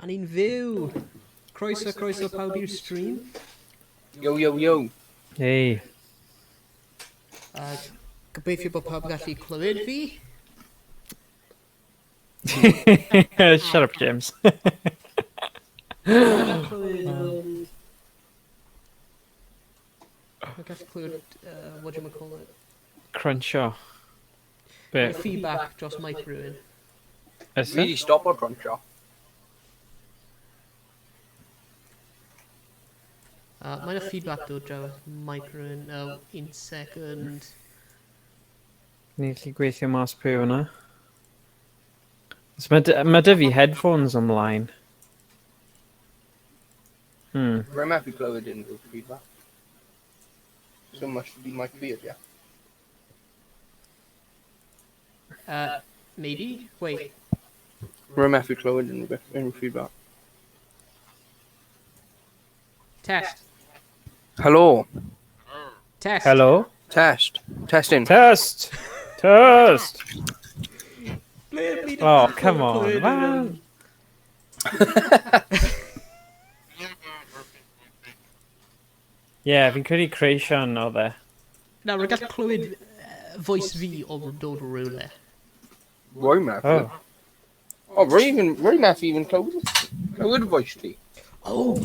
A ni'n fyw! Croeso, croeso pawb i'r stream. Yo, yo, yo. Hey. A gobeithio bod pawb yn gallu clywed fi. Shut up, James. Clywed, Mae'n gallu clywed, what do you call it? Cruncho. Be? Feedback dros mic rhywun. Is Fi it? di stopo cruncho. Mae'n y feedback dod draw mic rhywun. Oh, un second. Ni'n gallu gweithio mas pwy yw hwnna. So mae, mae dy fi headphones ymlaen. Rwy'n methu clywed unrhyw feedback. So must be mic fi, ydy e? Maybe? Wait. Rwy'n methu clywed unrhyw, unrhyw feedback. Test. Helo. Test. Hello? Test. Testing. Test! Test! Ble, ble, Oh, come on, man. Yeah, fi'n credu Creation oedd e. Na, rwy'n gallu clywed voice fi o dod o rhywle. Rwy'n methu. Oh. Oh, rwy'n rwy'n methu even clywed clywed voice ti. Oh!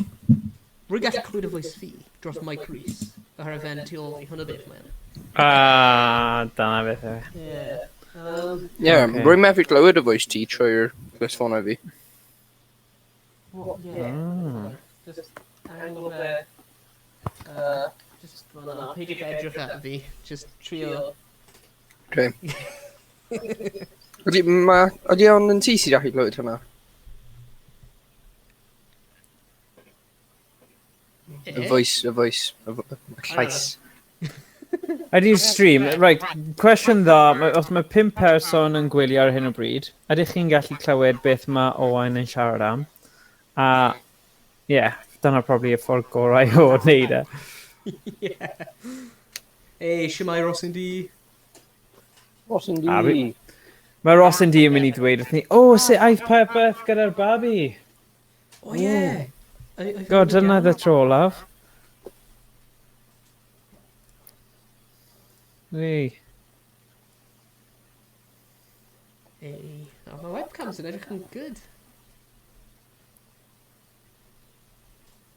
Rwy'n gallu clywed y voice fi dros mic Rhys. Oherwydd fe'n tu ôl i hwnna beth mae'n. Ah, dyna beth yw e. Yeah. Yeah, Okay. rwy'n methu clywed y voice ti trwy'r clustffonau fi. What, yeah. Just angle fe. Just, well, na, peidiwch edrych at fi. Just trio. Okay. Ydy, ma, ydy on yn ti sy'n gallu clywed hwnna? Y Eh? voice, y voice, y y llais. Ydy'r stream, right, cwestiwn dda, os mae 5 person yn gwylio ar hyn o bryd, ydych chi'n gallu clywed beth mae Owain yn siarad am? A, yeah, dyna probably y ffordd gorau o wneud e. Yeah. Hey, shwmae Ross yn di? Ross yn A di. Mae Ross yn di yn mynd i ddweud wrth ni, o, sut aeth popeth gyda'r babi? Oh, yeah. God, dyna the tro olaf. Hey. Hey. Oh, mae webcams yn edrych yn good.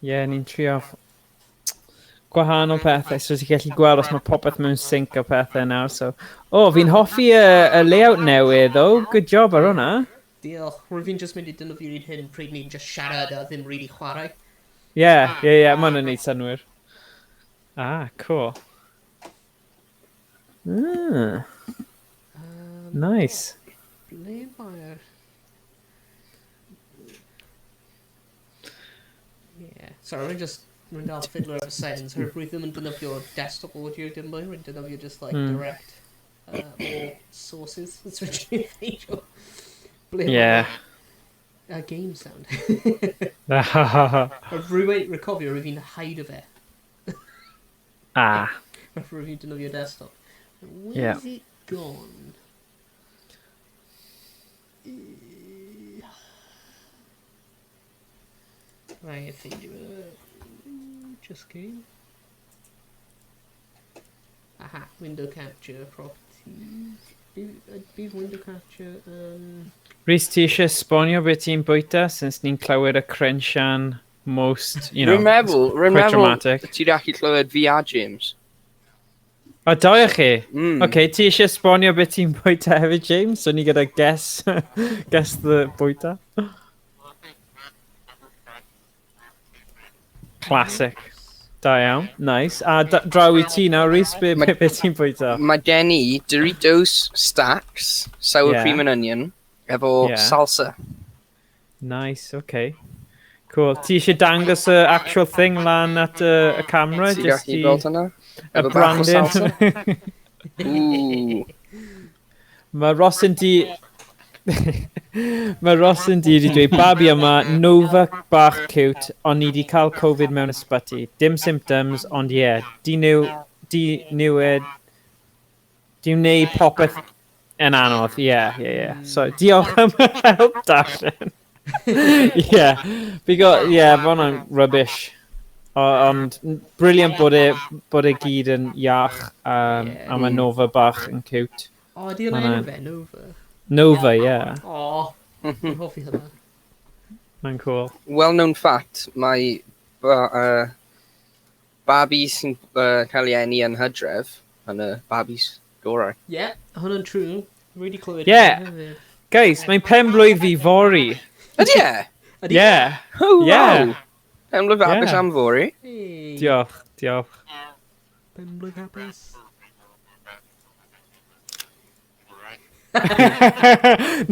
Ie, yeah, ni'n trio gwahanol pethau, so ti'n gallu gweld os mae popeth mewn sync o pethau nawr, so... O, oh, fi'n hoffi y, y layout newydd, oh, good job ar hwnna. Diolch. Rwy'n fi'n just mynd i defnyddio'r un hyn pryd ni'n just siarad a ddim really chwarae. Ie, ie, ie, mae hwnna'n neud synnwyr. Ah, cool. Ah, nice. Ble mae'r... Yeah. Sorry, rwy'n just... Rwy'n dal fiddler efo settings. Rwy'n rwy ddim yn defnyddio desktop audio dim mwy. Rwy'n defnyddio just like direct or sources. That's what dwi'n ffeindio. Ble Yeah. mae'r game sound. Rwy'n wedi recofio, rwy'n fi'n hide o fe. Ah. Rwy'n fi'n defnyddio desktop. Where's it gone? Right, ffeindio fe. Just game. Aha, window capture properties. Bydd window capture. Rhys, ti eisiau esbonio beth ti'n bwyta since ni'n clywed y crensian most, you know, Rwy'n meddwl, rwy'n quite meddwl dramatic. ti'n gallu clywed fi a James. O, dau o chi? Oce, ti eisiau esbonio beth ti'n bwyta hefyd, James? So ni gyda guess, guess the bwyta. Classic. Da iawn, nice. A draw i ti nawr, Rhys, be ti'n bwyta? Mae gen i Doritos Stacks, sour cream and onion, efo salsa. Nice, okay. Cool. Ti eisiau dangos y actual thing lan at y, y camera? Ti'n Just gallu i... gweld hwnna? Y Efo bach o branding. salsa? Ooh. Mae Ross yn di... Mae Ross yn di wedi dweud, babi yma, Nova bach cute, ond ni wedi cael Covid mewn ysbyty. Dim symptoms, ond ie, yeah, di new, di newid, di wneud popeth yn anodd. Ie, ie, ie. So, diolch am y help darllen. Yeah. Because, yeah, mae hwnna'n rubbish. Ond brilliant bod e gyd yn iach, a mae Nova bach yn cute. O, ydy'r enw fe, Nova? Nova, yeah. O, dwi'n hoffi hynna. Mae'n cool. Well-known fact, mae babis sy'n cael ei eni yn Hydref yn y babis gorau. Yeah, hwnna'n true. Really clywed. Yeah. Guys, mae'n pen blwydd fi fory. Ydy e? Yeah. Oh, wow. Yeah. Pen blwydd hapus am fory. Hey. Diolch, diolch. Pen blwydd hapus.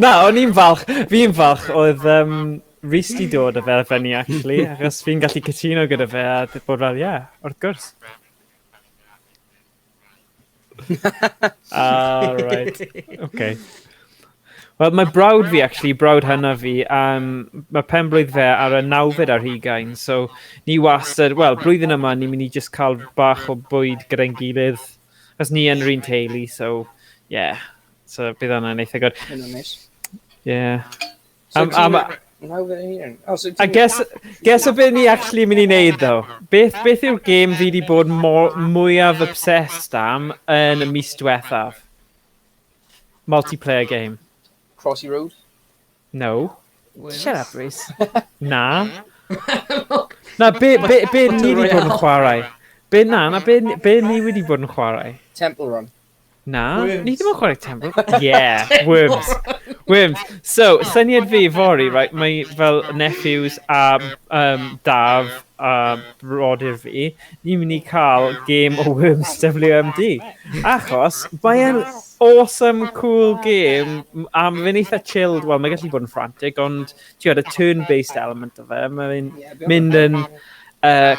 Na, o'n i'n falch, fi'n falch oedd Rhys di dod â fe fyny, actually, achos fi'n gallu cytuno gyda fe a bod fel, yeah, wrth gwrs. Ah, right. Okay. Wel, mae brawd fi, actually, brawd hynna fi, mae penblwydd fe ar y 29, so ni wastad, wel, blwyddyn yma ni'n mynd i just cael bach o bwyd gyda'n gilydd, achos ni yn yr un teulu, so, yeah. So, bydd hwnna'n eitha good. Hynna'n neis. Yeah. So A guess o beth ni actually mynd i wneud, though? Beth yw'r game fi wedi bod mwyaf obsessed am yn y mis diwethaf? Multiplayer game. Crossy Road? No. Worms. Shut up, Rhys. Na. Na, be ni wedi bod yn chwarae? Be ni wedi bod yn chwarae? Temple Run. Na, Worms. Ni ddim yn chwarae Temple. Yeah, Worms. Worms. So, syniad fi fory, right, mae fel nephews a Daf a brodyr fi, ni'n mynd i cael game o Worms WMD. Achos, mae'n awesome, cool game, a mae'n eitha chilled, wel, mae'n gallu bod yn frantic, ond ti'n gwybod, y turn-based element o fe, mae'n mynd yn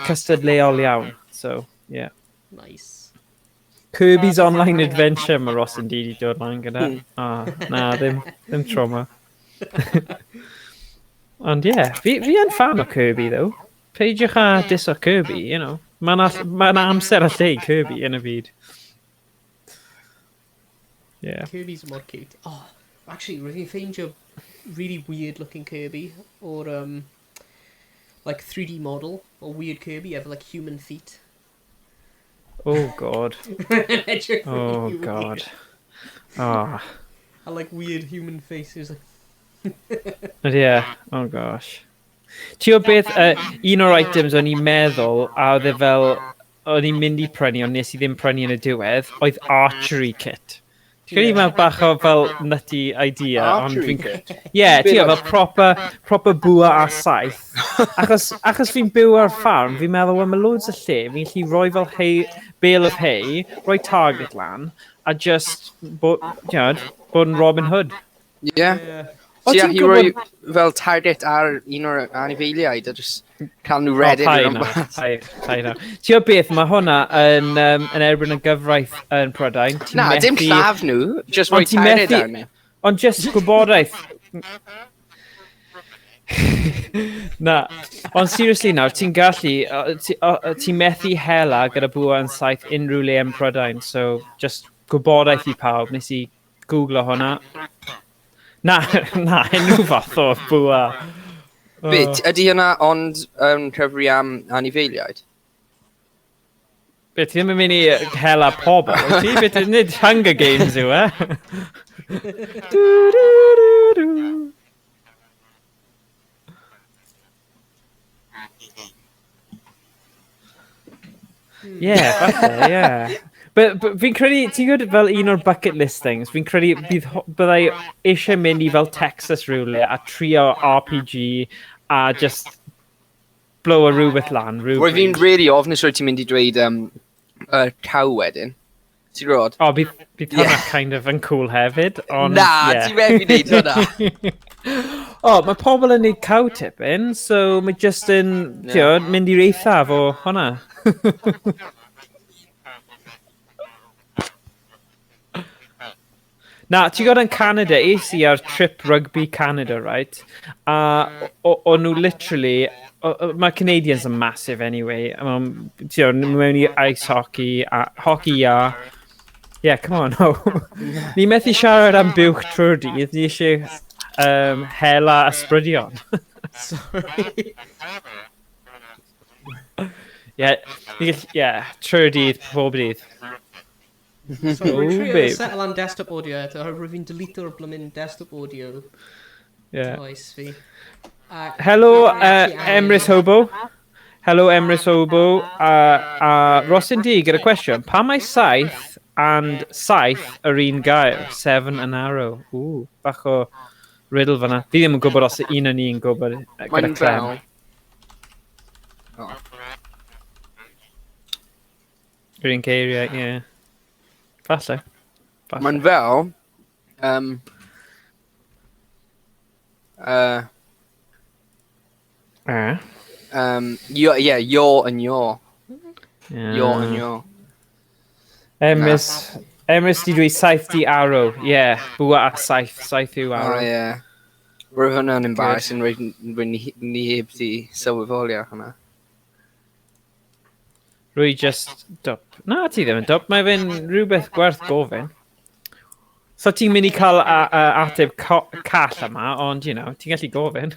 cystadleuol iawn. So, yeah. Nice. Kirby's Online Adventure mae Ross yn di dod lan gyda. Oh, na, ddim trauma. Ond ie, yeah, fi yn fan o Kirby, though. Peidiwch â diso Kirby, you know. Mae 'na amser a lle i Kirby yn y byd. Yeah. Kirby's mor cute. Oh, actually, rwy'n fi'n ffeindio really weird looking Kirby o'r like 3D model o weird Kirby efo like human feet. Oh, God. Edrych Oh, really God. weird. Oh. A like weird human faces. Yeah, oh gosh. Ti o beth, un o'r items o'n i'n meddwl, a oedd e fel, o'n i'n mynd i prynu, ond nes i ddim prynu yn y diwedd, oedd archery kit. Ti'n credu mae'n bach o fel nutty idea, ond Archery fi'n... kit? Yeah, ti'n fel proper bwa a saeth. Achos fi'n byw ar ffarm, fi'n meddwl, wel, mae loads o lle, fi'n gallu rhoi fel hay, bale of hay, rhoi target lan, a just, bod yn Robin Hood. Yeah. Yeah. O, Ti ti'n allu rhoi fel target ar un o'r anifeiliaid a just cael nhw redeg paid o na, gwmpas. paid na. Ti'n gwybod beth, mae hwnna yn erbyn y gyfraith yn Prydain. Ti'n Na, dim lladd nhw, just rhoi Ond ti'n target methu- ar nhw. Ond just gwybodaeth. Na, ond seriously nawr, ti'n gallu, ti'n methu hela gyda bwa yn saeth unrhyw le yn Prydain, so just gwybodaeth i pawb, nes i googlo hwnna. Na, unrhyw fath o bwa. Bit, ydy hynna ond cyfri am anifeiliaid? Be, ti ddim yn mynd i hela pobl, wyt ti? Be, nid Hunger Games yw e? Du, du, du, du. Yeah, falle, yeah. But fi'n credu, ti'n gwybod fel un o'r bucket list things, fi'n credu byddai eisiau mynd i fel Texas rhywle a trio RPG a just blow a rhywbeth lan. Roedd fi'n really ofnus roedd ti'n mynd i dweud cow wedyn. Ti'n gwybod? O, bydd hwnna kind of yn cool hefyd, ond... Na, ti'n methu wneud hwnna. O, mae pobl yn neud cow tipping, so mae just yn, ti'n gwybod, mynd i'r eithaf o hwnna. Na, ti'n gwybod yn Canada, es i ar trip rugby Canada, right? A o'n nhw literally, mae Canadians yn massive anyway. Ti'n gwybod, mewn i ice hockey, a hockey a... Yeah, come on, no. Ni methu siarad am buwch trwy'r dydd, ni eisiau hela ysbrydion. Sorry. Ie, yeah, trwy'r dydd, pob dydd. So, rwy'n Oh, trio babe. settle am desktop audio eto, oherwydd rwy'n fi'n delete o'r blymyn desktop audio Yeah. device fi. A- Helo, Dwi'n actually angen- Emrys Hobo. Helo, Emrys Hobo. Rosin D, gyda cwestiwn. Pa mae saith and saith yr un gair? Seven and arrow. Ooh, bach o riddle fyna. Fi ddim yn gwybod os un yn un gwybod gyda Mae'n clem. fel... Oh. Yr un geiriau, ie. Yeah. Falle. Falle. Mae'n fel... Your, yeah, your and your. Your and your. Emrys, Emrys di dweud saith di arrow. Ie, yeah, bwa a saith. Saith yw Oh, arrow. yeah. Roedd hwnna'n embarrassing, roedd ni heb di sylweddoli ar hwnna. Rwy just dwp. Na, ti ddim yn dwp. Mae fe'n rhywbeth gwerth gofyn. So ti'n mynd i cael ateb call yma, ond, you know, ti'n gallu gofyn.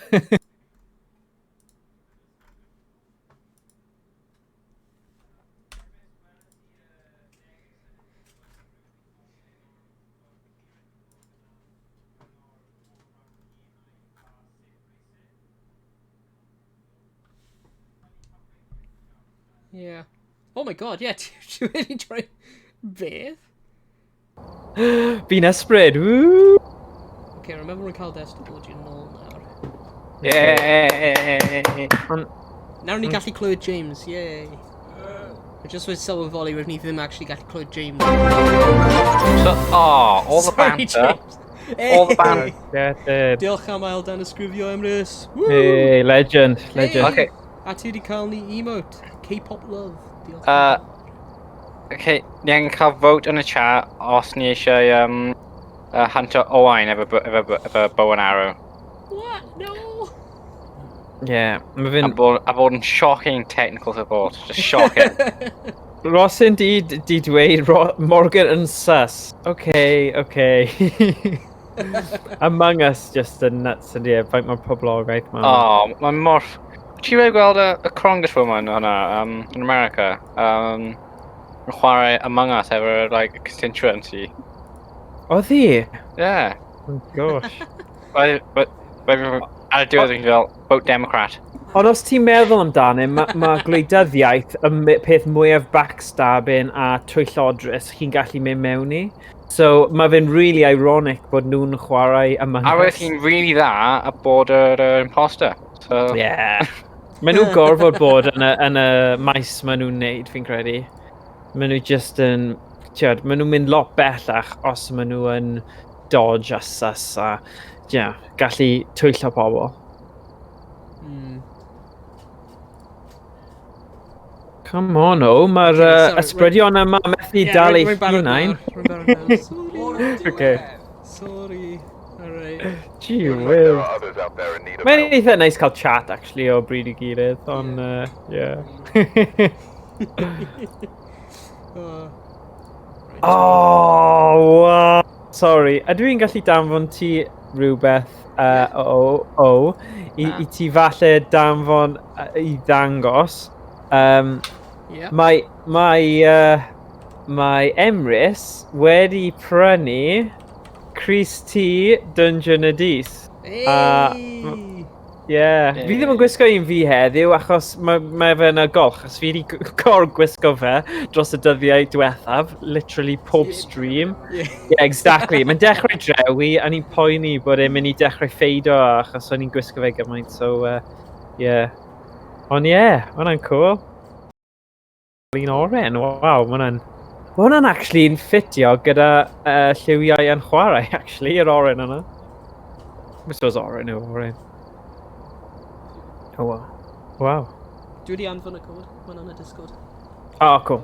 Yeah. Oh my god, yeah, ti wedi troi... Beth? Fi'n ysbryd, woo! Okay, remember rwy'n cael desktop audio nôl nawr. Yeah! Ond, Nawr ni gallu clywed James, yay. I just wedi sylweddoli rydyn ni ddim actually gallu clywed James. So, oh, all the Sorry, banter. James. All the Hey! banter. Diolch am ail dan ysgrifio, Emrys. Woo! Hey, legend, legend. Hey! Okay. A ti wedi cael ni emote. K-pop love. Diolch. Okay, ni angen cael vote yn y chat os ni eisiau Hunter Owain efo bow and arrow. What? No! Yeah, mae A fe'n... bod yn shocking technical support. Just shocking. Rosin di dweud Morgan yn sus. Okay, okay. Among Us just yn nuts ydi e, faint mae'r poblogaeth ma. Oh, mae'n mor... Ti wedi gweld y Congresswoman hwnna yn America? Yn chwarae Among Us efo, like, constituency. Oedd hi? Yeah. Oh gosh. But, ar y diwedd fi'n fel, vote Democrat. Ond os ti'n meddwl amdano, mae ma gwleidyddiaeth y peth mwyaf backstabbing a twyllodrus chi'n gallu mynd mewn i. So mae fe'n really ironic bod nhw'n chwarae Among A roedd Us. hi'n really dda a bod yr imposter. So, Yeah. Maen nhw'n gorfod bod yn y maes maen nhw'n neud, fi'n credu. Maen nhw just yn... Tiod, maen nhw'n mynd lot bellach os maen nhw yn dodge a sus a yeah, gallu twyllo pobl. Come on, o, mae'r Okay, sorry, ysbrydion yma methu Yeah, dal eu rwy'n barod hunain. nawr, rwy'n barod nawr. Sorry. Okay. Sorry. Alright. Gee There whiz. are others out there in need of Mae'n help. eitha neis cael chat, actually, o bryd i gilydd, ond, yeah. Right. Oh, wow. Sorry, ydw i'n gallu danfon ti rhywbeth o, i ti falle danfon i ddangos. Yeah. Mae Emrys wedi prynu Crys T Dungeon y Dis. Hey! Yeah. Fi ddim yn gwisgo un fi heddiw achos mae fe yn y golch, achos fi wedi gor gwisgo fe dros y dyddiau diwethaf, literally pob stream. Yeah. Yeah, exactly. Mae'n dechrau drewi, a ni'n poeni bod e'n mynd i dechrau ffeido achos o'n i'n gwisgo fe gymaint, so, yeah. Ond yeah, ma' hwnna'n cool. Un oren, waw, ma' hwnna'n... Ma' hwnna'n actually yn ffitio gyda lliwiau yn chwarae, actually, yr oren yna. I suppose oren yw oren. Oh, wow. Wow. Dwi wedi anfon y cod. Mae'n yn y Discord. Oh, cool.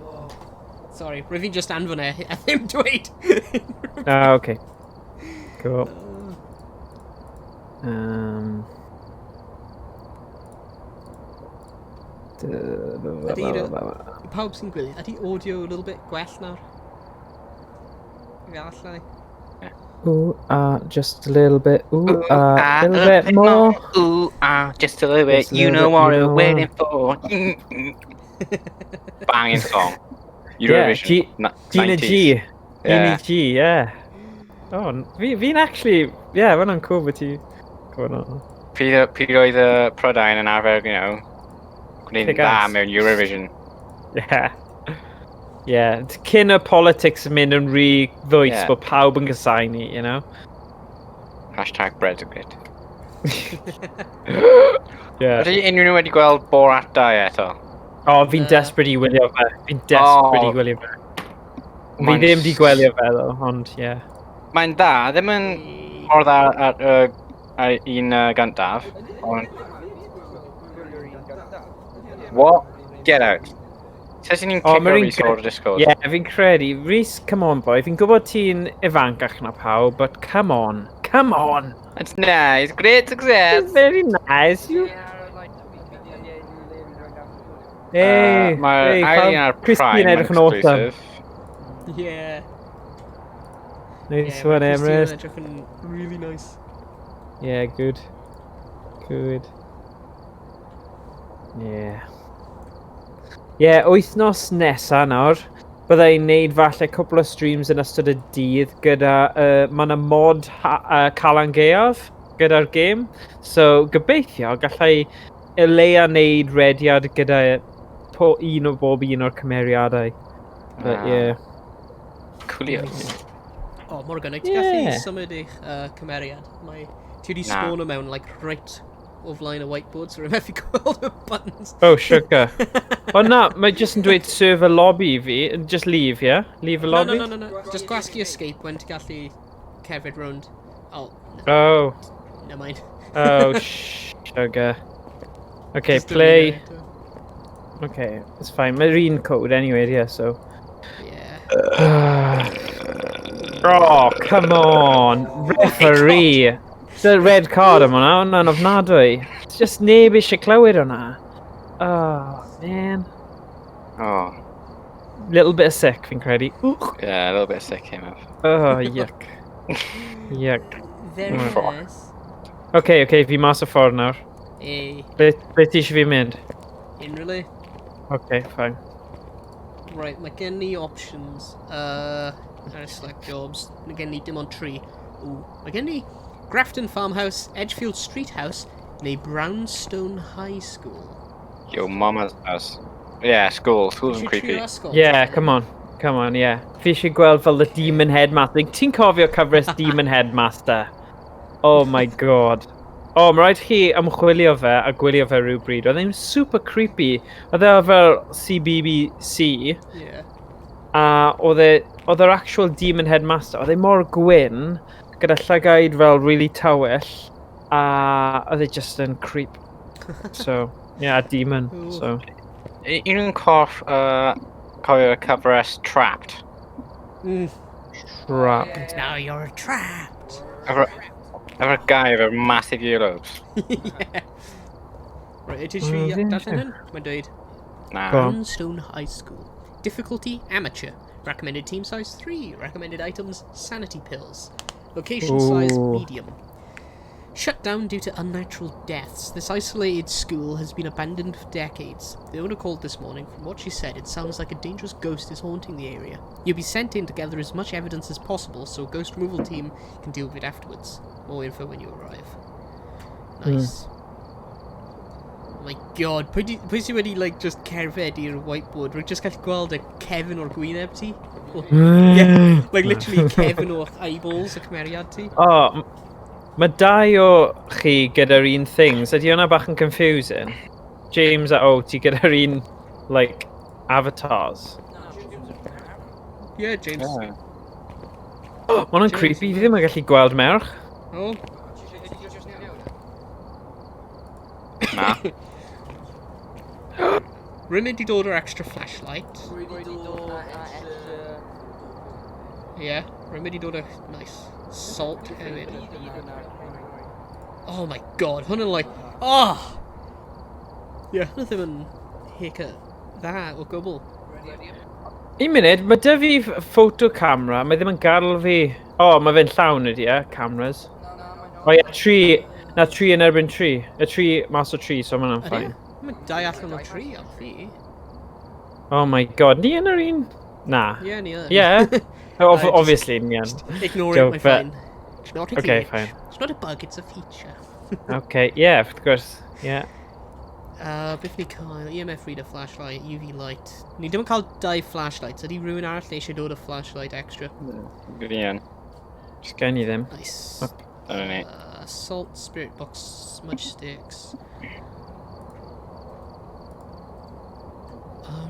Sorry, rwyf fi'n just anfon e, a ddim dweud. Ah, okay. Cool. I pawb sy'n gwylio, ydy audio a little bit gwell nawr? Fi allai. Ooh, just a little bit. Ooh, a little bit more. Ooh, just a little bit. Just a You little know bit, what you we're know waiting for. Banging song. Eurovision. G- Gina 90s. G. Yeah. Gina G, yeah. Oh, fi'n actually, yeah, mae hwnna'n cool bod ti... Go on. Pryd oedd y Prydain yn arfer, gwneud yn Kick dda ass. mewn Eurovision. Yeah. Yeah, cyn y politics yn mynd yn rhy ddwys bod pawb yn gysau ni, you know? #Brexit. Yeah. Ydy unrhyw un wedi gweld Borat 2 eto? O, fi'n Na. desperate i wylio fe. Fi'n desperate i Oh. gwylio fe. Fi Mae'n ddim di gwylio fe, though, ond, yeah. Mae'n dda, ddim yn mor dda ar un gyntaf, ond... What? Get out. Sut ni'n O, cicio mae'r un Rhys o'r Discord? Yeah, fi'n credu. Rhys, come on, boy. Fi'n gwybod ti'n ifancach na pawb, but come on. Come on. It's nice, great success! It's very nice. You... Hey, Mae'r hey, ail un ar Christine Prime yn edrych yn awesome. exclusive. Yeah. Nice Yeah, one, mae Christine Emrys. yn edrych yn really nice. Yeah, good. Good. Yeah. Yeah, wythnos nesa nawr, bydda i'n neud falle cwpl o streams yn ystod y dydd gyda, mae yna mod Calan Gaeaf gyda'r game. So, gobeithio gallai o leia neud rediad gyda po un o bob un o'r cymeriadau. But Ah. yeah. Coolio. Oh, Morgan, wyt ti'n gallu symud eich cymeriad? Mae... Ti wedi Na. spawno mewn, like, right o flaen y whiteboard, so rwy'n methu gweld y buttons. Oh, sugar. O na, mae jyst yn dweud server lobby i fi. Just leave, yeah? Leave a No, lobby? no. Just gwasgu escape when ti'n gallu cerdded rownd. Oh, Oh. never mind. Oh, sugar. Okay, Just play. delete it. Okay, it's fine. Mae'r un code anyway, yeah, so. Yeah. Oh, come on. Referee. The red card am hwnna, hwnna'n ofnadwy. It's just neb eisiau clywed hwnna. Oh, man. Oh, Little bit of sick, fi'n credu. Ooh. yeah, a little bit sick came up. Oh, yuck. Yuck. Very nice. Okay, fi mas o ffordd nawr. Hey, Ble ti eisiau fi mynd? Unrhyw le. Okay, fine. Right, mae gen ni options ar y select jobs. Mae gen ni dim ond tri. Ooh, mae gen ni Grafton Farmhouse, Edgefield Street House, neu Brownstone High School. Yo, mama's house. Yeah, school. School's yn Eisiau creepy. trio ysgol? Yeah, come on. Come on, yeah. Fi eisiau gweld fel the Demon Headmaster. Ti'n cofio cyfres Demon Headmaster? Oh my God. Oh, mae rhaid chi ymchwilio fe a gwylio fe rhywbryd. Oedd e'n super creepy. Oedd e fel CBBC. A oedd e, oedd yr actual Demon Headmaster, oedd e mor gwyn, gyda llygaid fel really tywyll, a oedd e just yn creep. So, yeah, a demon, Ooh. so. Un yn cofio y cyfres Trapped? Trapped. Now you're trapped. Efo'r guy efo'r massive earlobes. Yeah. Right, ti Wel, eisiau fi'n darllen hyn? Mae'n dweud, Na. Go on. Brownstone High School. Difficulty, amateur. Recommended team size 3. Recommended items, sanity pills. Location size, Ooh. medium. Shut down due to unnatural deaths, this isolated school has been abandoned for decades. The owner called this morning. From what she said, it sounds like a dangerous ghost is haunting the area. You'll be sent in to gather as much evidence as possible so a ghost removal team can deal with it afterwards. More info when you arrive. Nice. Oh my God, pwy sydd wedi, like, just cerdded i'r whiteboard? Rwy'n just gallu gweld y cefn o'r gwyneb ti. Oh, yeah, like literally cefn o'r eyeballs y cymeriad ti. Oh, mae dau o chi gyda'r un things. Ydy hwnna bach yn confusing? James a O, ti gyda'r un, like, avatars. Yeah, James. Yeah. Oh, mae hwnna'n James. creepy. Fi ddim yn gallu gweld merch. Oh, Na. Rwy'n mynd i dod o'r extra flashlight. Yeah, rwy'n mynd i dod o... Nice. Salt hefyd. Oh my God, hwn yn like... Oh! Yeah, hwnna ddim yn hacker dda o gwbl. Un munud, mae dy fi photo camera, mae ddim yn gadael fi. O, oh, mae fe'n llawn ydi e, cameras. O ie, tri, na tri yn erbyn tri. Y tri mas o tri, so mae hwnna'n Ydy e? fine. Mae dau allan o tri am fi. Oh my god, ni yn yr un? Na. Ie, ni yn. Yeah. Oh, I just- obviously, ni yn. Ignore it, Joke, my but- fine. It's not a Okay, glitch. fine. It's not a bug, it's a feature. Okay, yeah, of course. Yeah. Beth ni cael? EMF reader, flashlight, UV light. Ni ddim yn cael dau flashlights. Ydy rhywun arall eisiau dod o flashlight extra? Fi yn. Just gen i ddim. Nice. Dyna ni. Salt, spirit box, smudge sticks.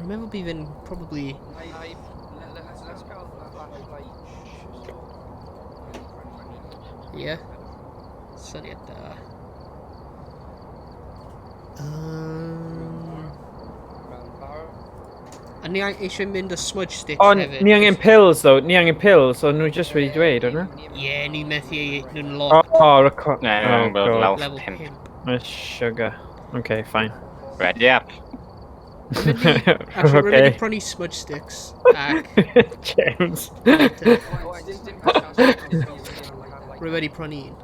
Remember bydd yn probably... Yeah. Syniad da. A ni eisiau mynd o smudge sticks O, hefyd. ni angen pills, though. Ni angen pills, ond nhw just wedi dweud, o'n nhw? Ie, ni methu nhw'n O, locked. oh, record. Ne, oh, nhw'n gweld God. lawr Level 5. 5. My sugar. Okay, fine. Ready up. Actually, rwy'n mynd i okay. prynu smudge sticks ac James. rwy wedi prynu un.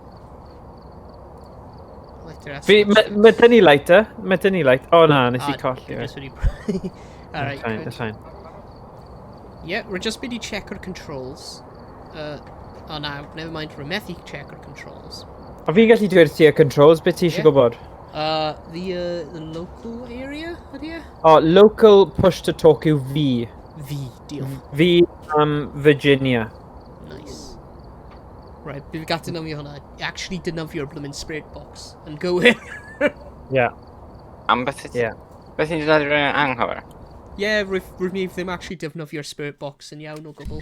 Lighter a Fi, smudge sticks. mae dyn ni lighter. Mae dyn ni light. O na, nes i Ah, colli dwi fe. jyst wedi prynu. Alright, That's fine, good. that's fine. Yeah, we're just mynd i check our controls. Oh na, never mind, rwy'n methu check our controls. A fi'n gallu dweud ti y controls, beth ti eisiau Ie. gwybod? The local area, ydy e? O, local push to talk yw V. V, diolch. V am Virginia. Nice. Right, bydd gael defnyddio hwnna. Actually defnyddio'r blooming spirit box and go in. Yeah. Am beth Ie. Beth ti'n dod i'r anghywir? Yeah, rwyf mi ddim actually defnyddio'r spirit box yn iawn o gwbl.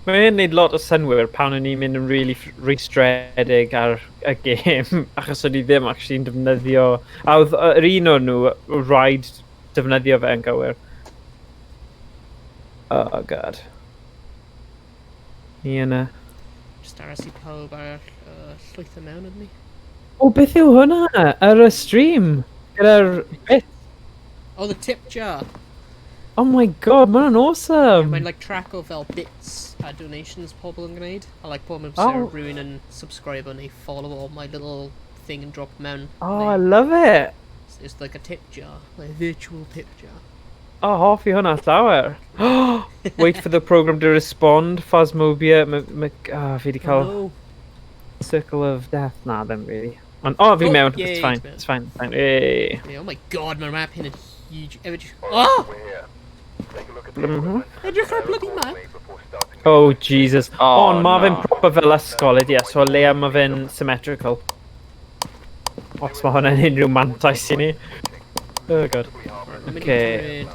Mae'n neud lot o synwyr pan o'n i'n mynd yn really rwystredig ar y gêm, achos o'n i ddim actually'n defnyddio... A oedd yr un o'n nhw, rhaid defnyddio fe yn gywir. Oh, god. Ni yna. Just aros i pawb arall llwytho mewn ydyn ni. O, beth yw hwnna? Ar y stream? Gyda'r bit? Oh, the tip jar. Oh my god, mae hwnna'n awesome! Mae'n like track o fel bits a donations pobl yn gwneud. A like pob amser Oh. rhywun yn subscribe neu follow all my little thing and drop mewn. Oh, I love it! It's like a tip jar, like a virtual tip jar. Oh, hoffi hwnna llawer. Wait for the program to respond. Phasmophobia. Oh, fi di cael Oh, no. Circle of Death. Na, ddim really. Ond, oh, fi Oh, mewn. yay, It's fine. it's mewn. It's fine. It's fine. Yay. Yeah, oh my god, mae'r map hyn yn huge. Edrych... Oh! Edrych ar bloody map. Oh, Jesus. Oh, Ond mae fe'n no. proper fel ysgol ydi e, so leia mae fe'n symmetrical. Os mae hwnna'n unrhyw mantais i ni. Oh, god. Right, Okay.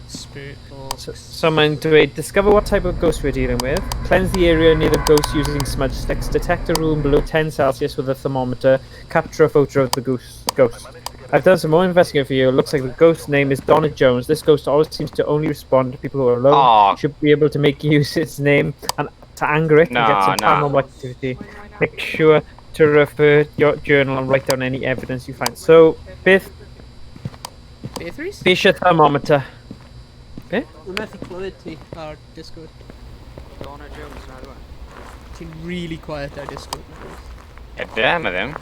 Spirit box. So mae'n dweud, discover what type of ghost we're dealing with, cleanse the area near the ghost using smudge sticks, detect a room below 10 Celsius with a thermometer, capture a photo of the ghost. I've done some more investigating for you. It looks like the ghost's name is Donna Jones. This ghost always seems to only respond to people who are alone. Aw. Should be able to make use its name and to anger it and get No, some no. paranormal activity. Make sure to refer your journal and write down any evidence you find. So, beth, Beth Rhys? fi eisiau thermometer. Rwy'n methu clywed ti ar Discord. Donna Jones, na dwi. Ti'n really quiet ar Discord. Ydy, mae ddim.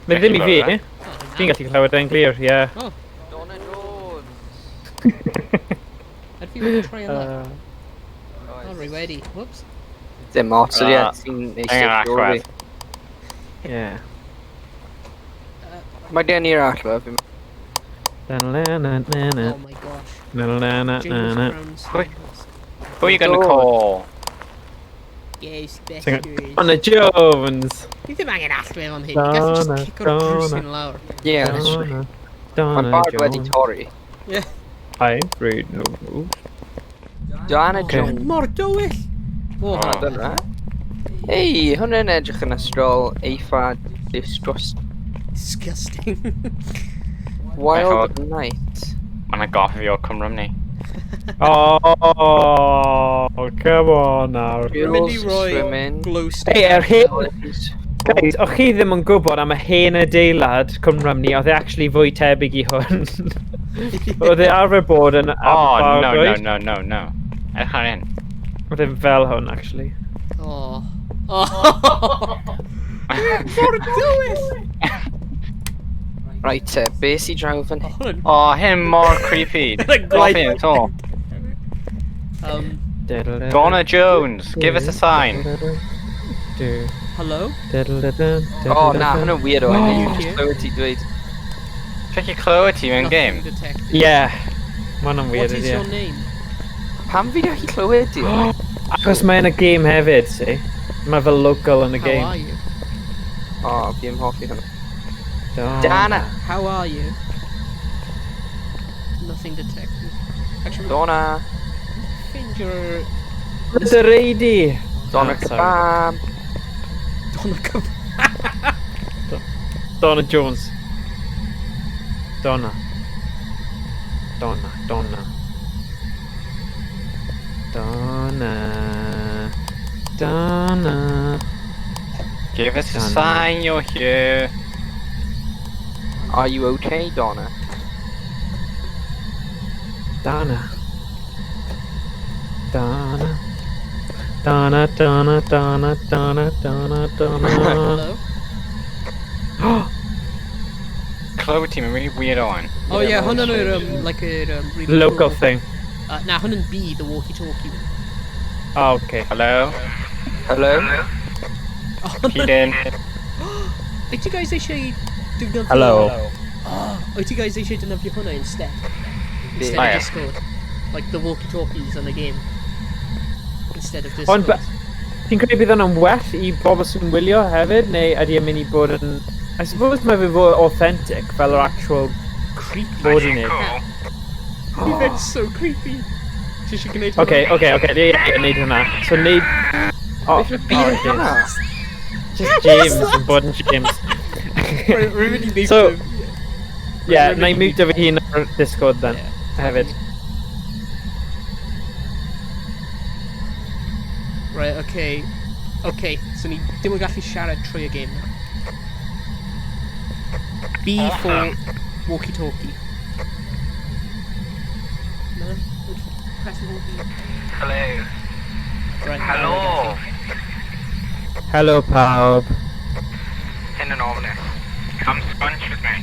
Mae ddim i fi. Gallu Oh, na. Fi'n gallu clywed e'n glir, ie. Oh, Donna Jones. Ydw fi wedi troi yna? Oh, Oh, rwy wedi. Whoops. Dim ots, ydy e, ti'n Angen eistedd allwedd. Ie. Mae gen i'r allwedd. Na-na-na-na-na. Oh my gosh. Na-na-na-na-na. James Brown's Who are you gonna Dod. call? Ghostbusters. Donna Jones! Ni ddim angen allwedd am hyn. Gallu just Donna, cico'r drws Donna. hyn lawr. Ie, Donna, Mae Donna bard wedi Jones. torri. I read no moves. Donna Oh, Jones. Mor dywyll! O, Oh. Dyna. Hei, hwnna'n edrych yn ysgol eitha disgust. Disgusting. Wild Night. Mae'n goffi fi o Cymru ni. Oh, come on nawr. Rwy'n mynd i Girls roi swimming. glow stick. Hey, er hen... Guys, o'ch chi ddim yn gwybod am y hen adeilad Cwm Rhymni, oedd e actually fwy tebyg i hwn. Oedd e arfer bod yn Oh, no, no, Aberbargoed. no, no, no. Edrych ar hyn. Oedd e fel hwn, actually. Oh. Oh. Mor dywyll! Right te, be sy draw fan hyn? Hwn Oh, hyn mor creepy. Like Hoffi hyn at all. Donna Jones, give us a sign. Hello? Oh na, hwnna'n weird o. Are Ni you just here? clywed ti dweud. Check your clywed ti mewn Nothing game. detected. Yeah. Mae hwnna'n What weird, is ydy e? your name? Pam fi gallu clywed ti? Achos mae yn y game hefyd, see? Mae fel local yn y How are game. you? O, fi yn hoffi hwnna. Donna. Dana! How are you? Nothing detected. Actually, Donna! finger The lady! Donna Oh, sorry. Kebab! Donna Kebab. Donna Jones. Donna. Donna, Donna. Donna. Donna. Give us a Donna. sign you're here. Are you okay, Donna? Donna. Donna. Donna, Donna, Donna, Donna, Donna, Donna. Hello? Clywed ti mewn really weird one. Oh yeah, hwnna'n yw'r, like yr, really Local cool- thing. Na, hwnna'n B, the walkie-talkie one. Oh, okay. Hello? Hello? Oh, Keep in. Wyt ti guys eisiau defnyddio... Hello. Oh, wyt ti guys eisiau defnyddio hwnna instead? Instead Oh, of yeah. Discord. Like the walkie-talkies on the game. Instead of Discord. Ond, ti'n credu bydd hwnna'n well i bobl sy'n wylio hefyd, neu ydy e'n mynd i bod yn... I suppose mae fe fod authentic, fel yr actual Creepy. fod i wneud. That's so creepy. Ti eisiau gwneud hwnna? Okay, ie, neud hwnna. So neud... Oh, Beth yw'r byd oh, okay. hwnna? Just James, yn bod yn James. Rwy'n mynd i neud So- Yeah, Yeah, na i mute fy hun ar Discord then, Yeah. hefyd. Right, okay. Okay, so ni dim yn gallu siarad trwy y game now. B for walkie-talkie. No? Press the walkie. Hello. Right, now Hello. we're gallu. Hello pawb. Hyn yn ominous. Come scrunch with me.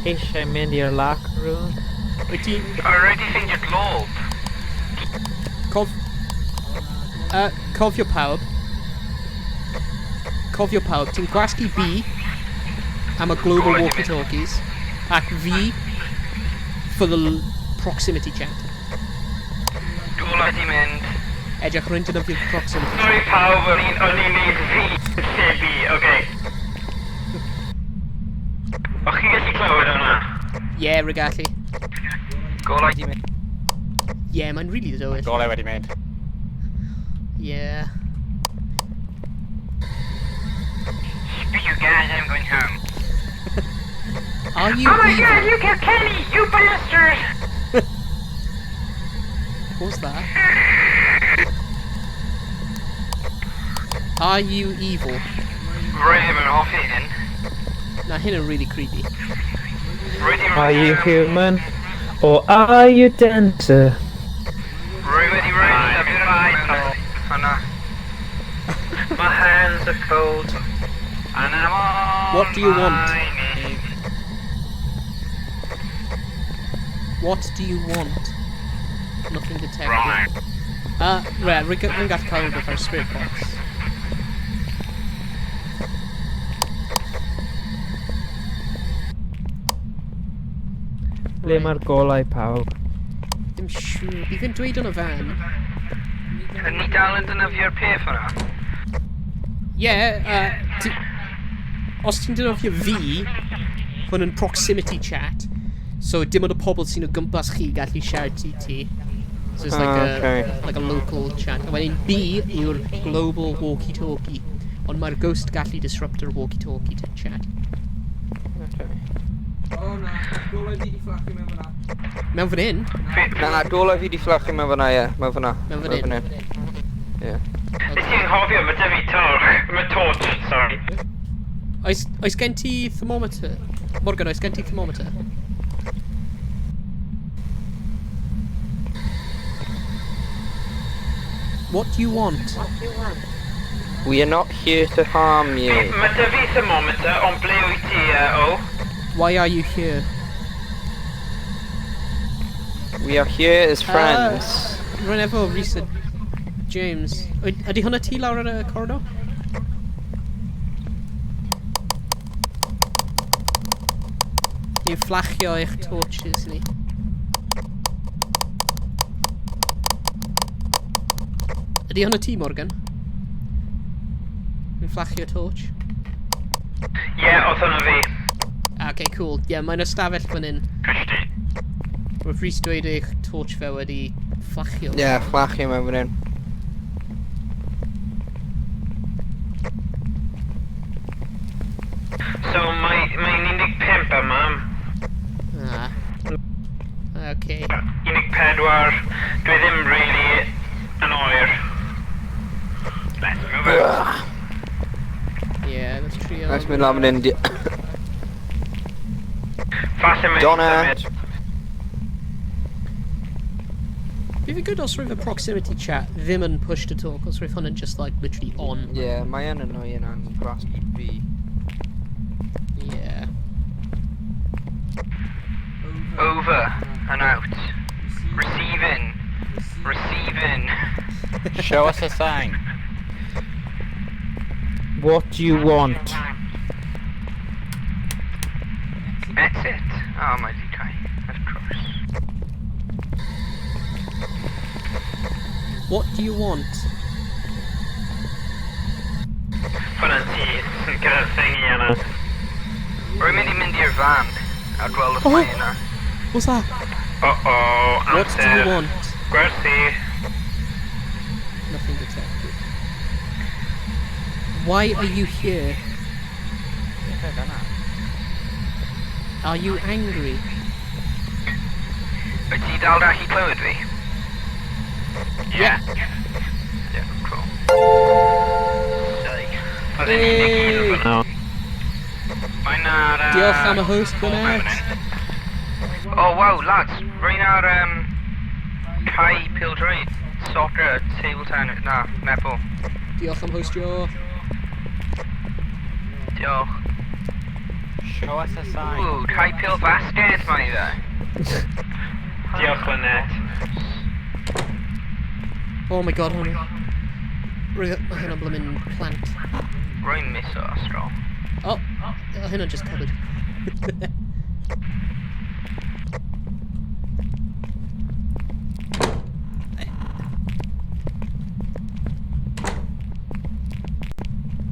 Eisiau mynd i'r locker room. Wyt ti... Already think your globe. Cof... Cofio pawb. Cofio pawb. Ti'n gwasgu B am y global walkie-talkies ac V for the proximity chat. Golau wedi mynd. Edrych rwy'n defnyddio proximity chat. Sorry pawb, o'n i'n neud V lle B, okay. O'ch chi'n gallu clywed hwnna? Yeah, rwy gallu. Golau wedi mynd. Yeah, mae'n really dywyll. Golau wedi mynd. Yeah. Speak you guys, I'm going home. Are you evil? Oh you killed Kenny, you bastard! What was that? Are you evil? Rwy ddim yn hoffi hyn. Na, hyn yn really creepy. Rwy ddim Are you human? Or are you dancer? Rwy wedi rhoi Hwnna. My hands are cold. And I'm on What do you want? my knees. What do you want? Nothing detected. Right. Right, rwy'n gallu cael rhywbeth ar spirit box. Ble mae'r golau pawb? Dim siŵr. Bydd yn dweud yn y fan. Ydyn ni dal yn defnyddio'r peth hwnna? Yeah, os ti'n defnyddio V, hwn yn proximity chat, so dim ond y pobl sy'n o gwmpas chi gallu siarad i ti. So it's like Okay. a like a local chat. A wedyn B yw'r global walkie-talkie. Ond mae'r ghost gallu disrupt yr walkie-talkie chat. Okay. O na, golau fi di fflachu mewn fyna. Mewn fan hyn? Na, na, golau fi di fflachu mewn fyna, ie. Mewn fyna. Mewn fan hyn. Ie. Nes i'n hofio, mae dy fi torch. Mae torch, sorry. Oes gen ti thermometer? Morgan, oes gen ti thermometer? What do you want? We are not here to harm you. Mae dy fi thermometer, ond ble wyt ti, o? Why are you here? We are here as friends. Rwy'n efo Rhys a James. Ydy hwnna ti lawr ar y corridor? Ni'n fflachio eich torches ni. Ydy hwnna ti, Morgan? Ni'n fflachio torch. Ie, yeah, oedd hwnna fi. Ah, okay, cool. Ie, yeah, mae'n ystafell fan hyn. Christy. Roedd Rhys dweud eich torch fe wedi fflachio. Ie, yeah, fflachio mewn fan hyn. So, mae 15 yma. Ah. Okay. 14. Dwi ddim really yn oer. Let's move out. Yeah, let's trio. Let's mynd lan fan hyn. Falle mae'n Donna. Bydd yn good os roedd y proximity chat ddim yn push to talk, os roedd hwn yn just like literally on. Ie, yeah, mae yn annoying am gwasgu fi. Yeah. Over and out. Receiving. Receiving. Show us a sign. What do you want? That's it. Oh, mae di cael. Of course. What do you want? Hwna'n ti gyda'r thingy yna. Rwy'n mynd i mynd i'r fan a gweld os Oh. mae yna. What's that? Uh-oh, What do you amser. want? Gwerthu. Nothing detected. Why are you here? Are you angry? Wyt ti dal gallu clywed fi? Yeah. Yeah, cool. Hey! Mae'n ar... Diolch am y host, Gwyneth. Oh, wow, lads. Rwy'n ar, Cae Pildroed. Soccer, table tennis, na, netball. Diolch am hostio. Diolch. Show us a sign. Ooh, Cae Pil Basket mae fe. Diolch, Lynette. Oh my god, hwnna. Roedd mae hwnna'n blymyn plant. Rwy'n miso Astro. Oh, hynna'n just covered.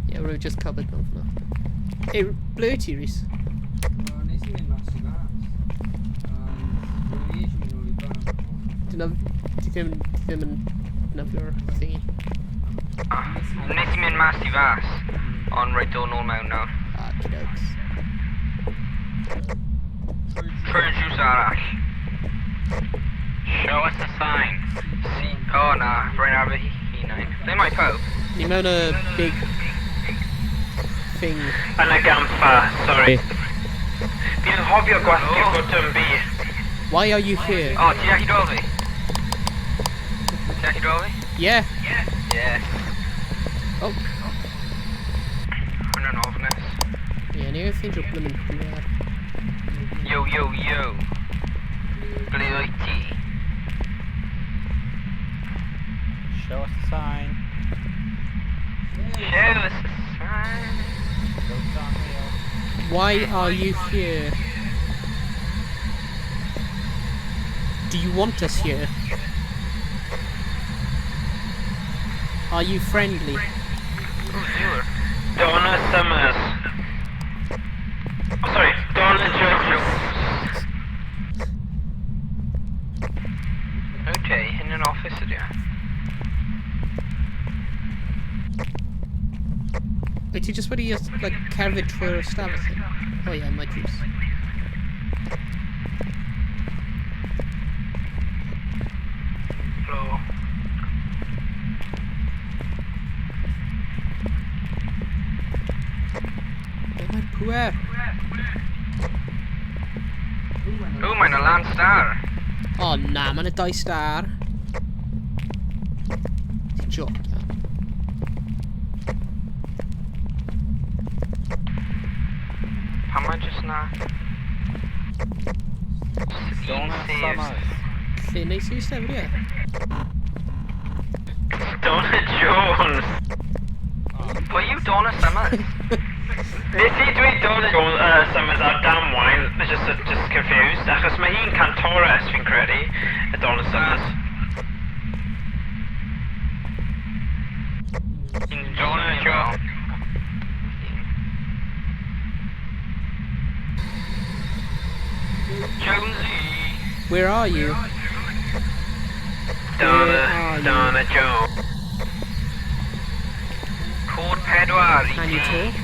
Yeah, roedd just covered mewn fyna. Hey, ble wyt ti, Rhys? Wel, nes i mynd mas i fas. Ond, rwy'n i eisiau mynd nôl i fan. Dyna... Ti ddim, ti ddim yn defnyddio'r thingy. Nes i mynd mas i fas, ond rhaid dod nôl mewn nawr. Ah, kidokes. Trwy'r drws arall. Show us a sign. Si... Oh na, rwy'n ar fy hunain. Ble mae pawb? Ni mewn y big thing. Yn y gampfa, sorry. Fi'n anghofio gwasgu'r botwm B. Why are you here? O, ti'n gallu gweld fi? Ti'n gallu gweld fi? Yeah. Yes. Oh. Hwnna'n ofnus. Yeah, ni angen ffeindio blymyn pŵer. Yo, yo, yo. Ble wyt ti? Show us a sign. Show us a sign. Ghosts on wheel. Why are you here? Do you want us here? Are you friendly? Ooh, viewer. Donna Summers. Oh, sorry, Donna Jones. Okay, hyn yn office ydi o. Wyt ti just wedi like, cerdded trwy'r ystafell hyn? Oh yeah, my drws. Hello. Ble mae'r pŵer? Ooh, mae'n y land star. Oh na, mae'n y 2 star. Ti jocio. Pam mae jyst na... Un sef. Lle neis i eistedd, ie? Donna Jones! Pwy yw Donna Summers? Nes i dweud Donna Jones, Summers ar damwain, just confused, achos mae hi'n cantores fi'n credu, y Donna Summers. Donna Jones. Jonesy! Where are you? Donna, Where are you? Donna Jones. Cod pedwar i Can you ti. talk?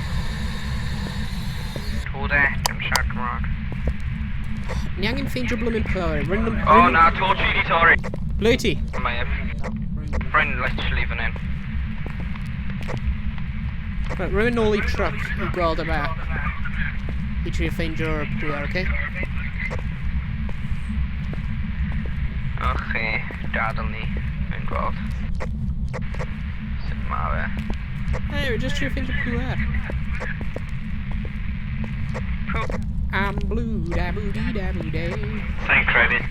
Cod e, dim siarad Cymraeg. Ni angen ffeindio blwmyn pwer. Ryn... O na, to tri di torri. Ble ti? Mae e... Bryn literally fan hyn. Right, rwy'n nôl i truck i gweld y map. I trio ffeindio'r pwer, oce? Oce, gadael ni. Fi'n gweld. Sut ma fe? Hey, we're just trio ffeindio pwer. I'm blue, da boo dee da boo day. Sa'n credu.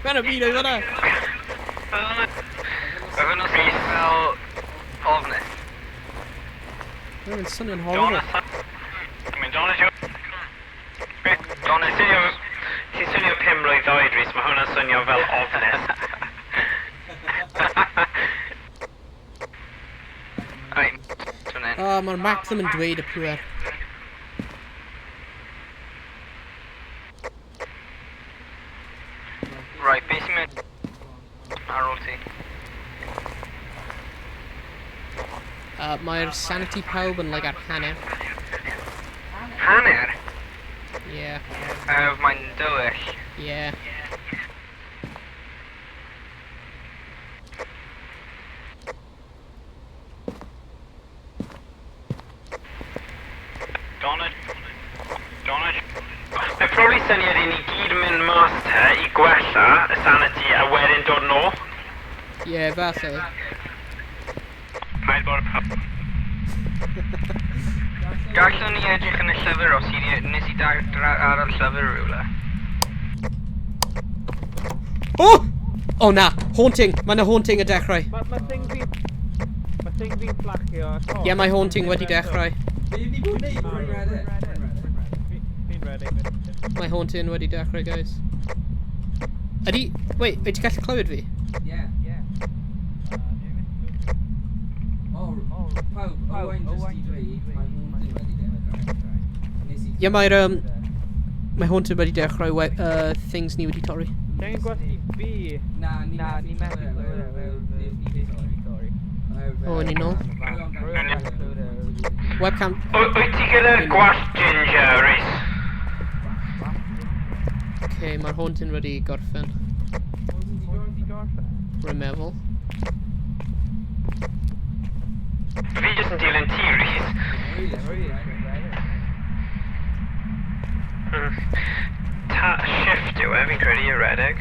Mae'n y byd oedd hwnna. Oedd hwnna'n swnio fel ofnus. Mae'n swnio'n horrible. Donna... I mean, Donna Jones. Donna Ti'n swnio... Ti'n swnio 5 mlwydd oed, Rhys, mae hwnna'n swnio fel ofnus. Right, fan hyn. O, mae'r map ddim yn dweud y pwer. Right, beth sy'n mynd ar ôl ti? Mae'r sanity pawb yn like ar hanner. Hanner? Yeah, Mae'n dywyll. yeah. Donna... Donna... Mae probably syniad i ni gyd mynd mas te i gwella y sanity a wedyn dod nôl. Yeah, falle. Paid bod y pub. Gallwn ni edrych yn y llyfr os i nes i ar y llyfr rhywle. Oh! Oh na, haunting! Mae yna haunting y dechrau. Mae thing fi... Mae thing fi'n fflachio. Ie, yeah, mae haunting wedi dechrau. Be fi bod wneud? Rwy'n redeg. Fi'n redeg. Mae haunting wedi dechrau, guys. Ydy... Wait, wyt ti'n gallu clywed fi? Yeah. Oh, pawb, Owain just i dweud, mae haunting wedi dechrau. Nes i... Ie, mae'r... Mae haunting wedi dechrau, things ni wedi torri. Ti'n angen gwasgu B. Na, ni methu clywed e, nes ni torri. O, ni nôl. Webcam... Wyt ti gyda gwallt ginger, Rhys? Okay, mae'r haunting wedi gorffen. Rwy'n meddwl. Fi jyst yn dilyn ti, Rhys. Ta shift yw e, fi'n credu i redeg.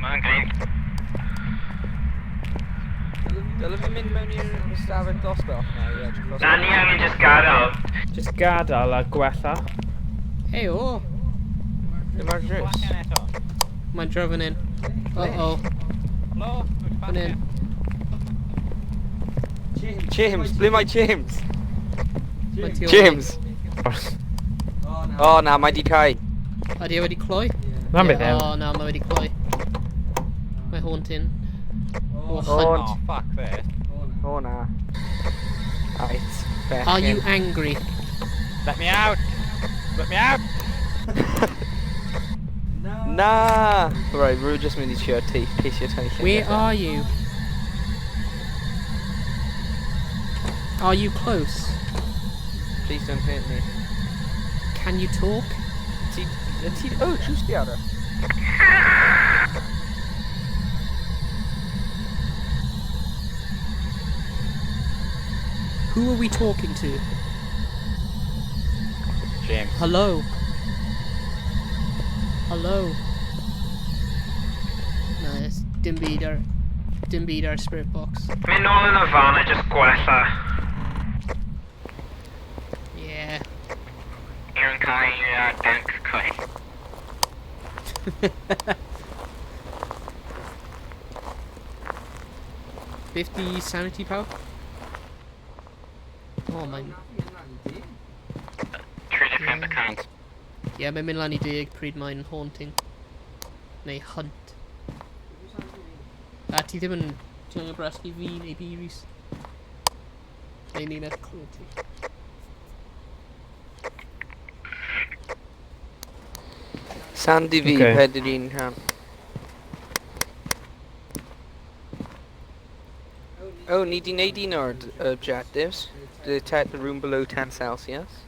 Mae'n gwneud. Dylai fi mynd mewn i'r ystafell dosbarth na i edrych os... Na, ni angen just gadael. Just gadael a gwella. Hey, o! Dyma'r drws. Mae'n drefn in. Uh-oh. Fan hyn. James, ble mae James? Mae'n tu ôl. James! O na, mae di cau. Ydy e wedi cloi? Na beth Ie, e. O, na, mae wedi cloi. Mae haunting. O, O, hunt. fuck this. O na. Right, bechgyn. Are you angry? Let me out! Let me out! Na! Right, rwy'n just mynd i trio ceisio tynnu lluniau. Where are you? Are you close? Please don't hurt me. Can you talk? Ti... Ti... Oh, drws di ar e. Who are we talking to? James. Hello. Hello. Na, it's dim byd ar... Dim byd ar spirit box. Mynd nôl yn y fan a just gwella. Yeah. Aaron Kai, Dank Kai. 50 sanity power? Oh, mae'n... 35 y cant. Ie, yeah, mae'n mynd lan i 10 pryd mae'n haunting. Neu hunt. A ti ddim yn... Ti angen gwasgu fi neu B, Rhys? Neu ni'n eich clywed ti. Sandy fi, Ocê. 41 rhan. Oh, ni di wneud un o'r objectives. Detect the room below 10 Celsius.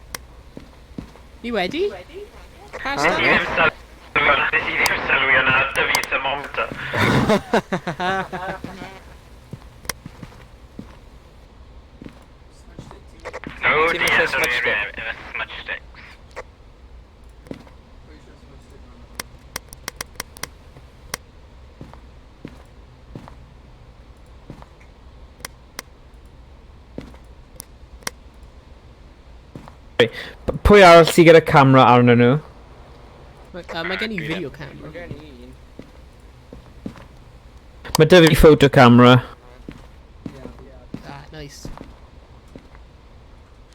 Ni wedi? Pass Huh? Nes i ddim sylwi hwnna, nes i ddim sylwi hwnna, dy fi thermometer. Oh Ti'n dear, eisiau sorry, smudge stick? efo smudge sticks. Pwy eisiau smudge stick arno? Pwy arall sydd gyda camera arnyn nhw? Mae gen i video camera. Mae gen i un. Mae 'da fi photo camera. Yeah. Ah, nice.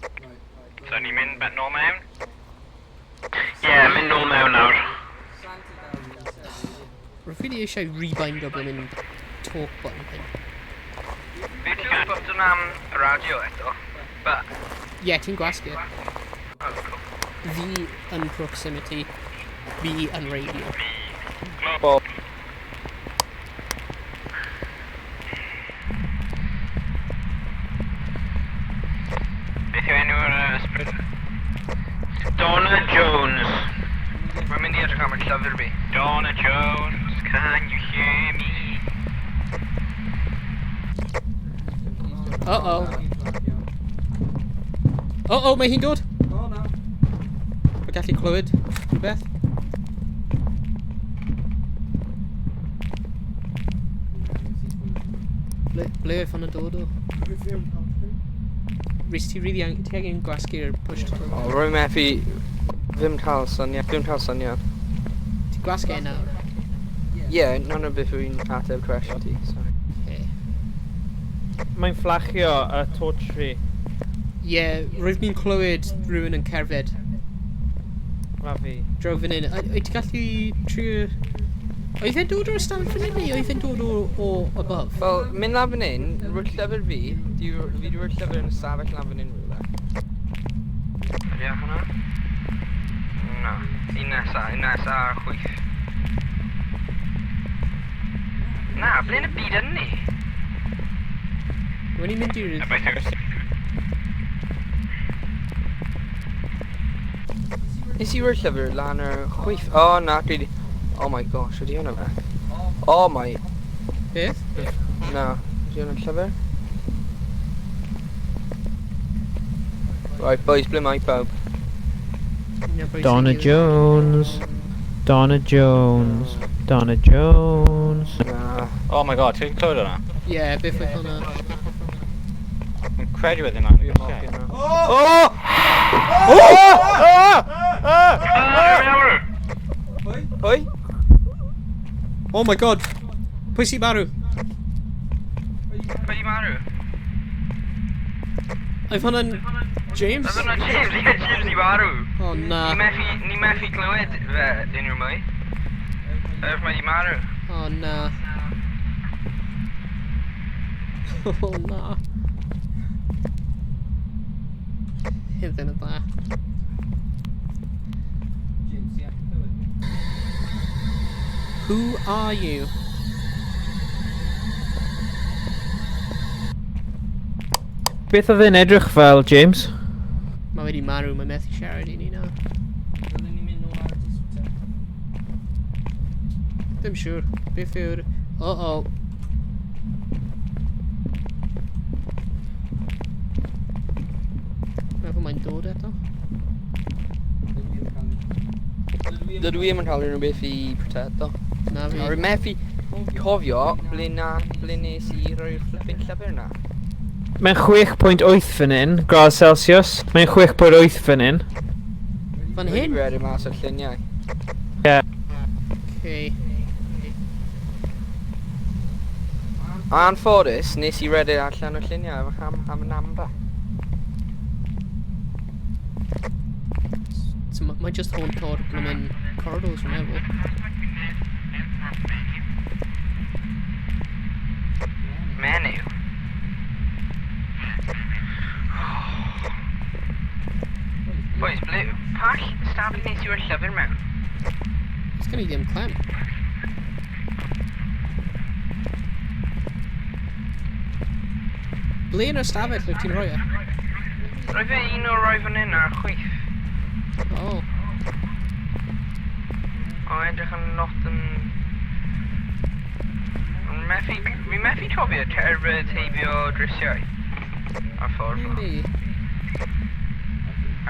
Right. So ni'n mynd bet nôl mewn? Ie, yeah, mynd nôl mewn nawr. Sanity down i seven. Rwy'n ffili eisiau rebind o blymyn talk button thing. Beth yw'r botwm am radio eto? But, Ie, yeah, ti'n gwasgu. oh, cool. V yn proximity, B yn radio. Bob. Beth yw enw'r ysbryd? Donna Jones. Mae'n mynd i edrych am y llyfr fi. Donna Jones, can you hear me? Uh-oh. Oh-oh, mae hi'n dod! Oh na. Mae gallu clywed rhywbeth. Ble oedd hwnna'n dod o? Rhys, ti really ti angen gwasgu'r push to talk. O, rwy'n methu... Ddim cael syniad. Ddim cael syniad. Ti'n gwasgu e nawr? Ie, yeah, none o beth wy'n ateb cwestiwn ti, sorry. Okay. Mae'n fflachio y torch fi. Ie, yeah, rwyf ni'n clywed rhywun yn cerdded. Ma fi. Draw fan hyn. Wyt ti'n gallu trio... Oedd e'n dod o'r ystafell fan hyn neu oedd e'n dod o above? Wel, mynd lan fan hyn, rwy'r llyfr fi, fi di rwy'r llyfr yn y safell lan fan hyn rhywle. Ydy o hwnna? Na. Un nesa, un nesa ar chwith. Na, ble yn y byd yn ni? Rwy'n i'n mynd i'r... Nes i rwy'r llyfr lan ar chwith. O, oh, na, dwi di... Oh my gosh, ydy hwnna fe? Oh my... Beth? Na, ydy hwnna'n llyfr? Right, boys, ble mae pawb? Donna Jones. Donna Jones. Donna Jones. Na. Oh my god, ti'n clywed hwnna? Ie, yeah, beth oedd hwnna? Yn credu wedyn hwnna. Dwi'n hoffi hwnna. Oh! Oh! Ah! Ah! Pwy? Pwy? Oh my god! Pwy sy'n marw? Pwy di marw? Oedd hwnna'n... James? Oedd hwnna James, ie, James di marw. Oh na. Ni methu clywed fe unrhyw mwy. Oedd mae di marw. Oh na. Oh na. Hyn ddim yn dda. James, ti'n gallu clywed fi? Who are you? Beth oedd e'n edrych fel, James? Mae wedi marw, mae methu siarad i ni nawr. Dylwn ni mynd nôl ar y discotheque? Ddim siŵr. Beth yw'r... Oh-oh. Meddwl mae'n dod eto. Dydw i ddim yn cael unrhyw beth i protecto. Na fi. Rwy'n methu cofio ble, na, ble nes i roi'r flipping llyfr na. Mae'n 6.8 fan hyn, gradd Celsius. Mae'n 6.8 fan hyn. Fan Wedi hyn? redeg mas o'r lluniau. Yeah. Okay. Anffodus, nes i redeg allan o'r lluniau efo ham, am yn amba. So mae just haunto'r bloomin' corridors fi'n meddwl. Menyw. Boys, ble... Pa stafell nes i roi'r llyfr mewn? It's gonna ddim clem. Ble yn yr stafell wyt ti'n rhoi e? Roi fe un o'r roi fan hyn ar chwith. Oh. O, edrych yn lot yn... Rwy'n methu... Fi'n methu cofio cerdded heibio drisiau. Ar ffordd. Really?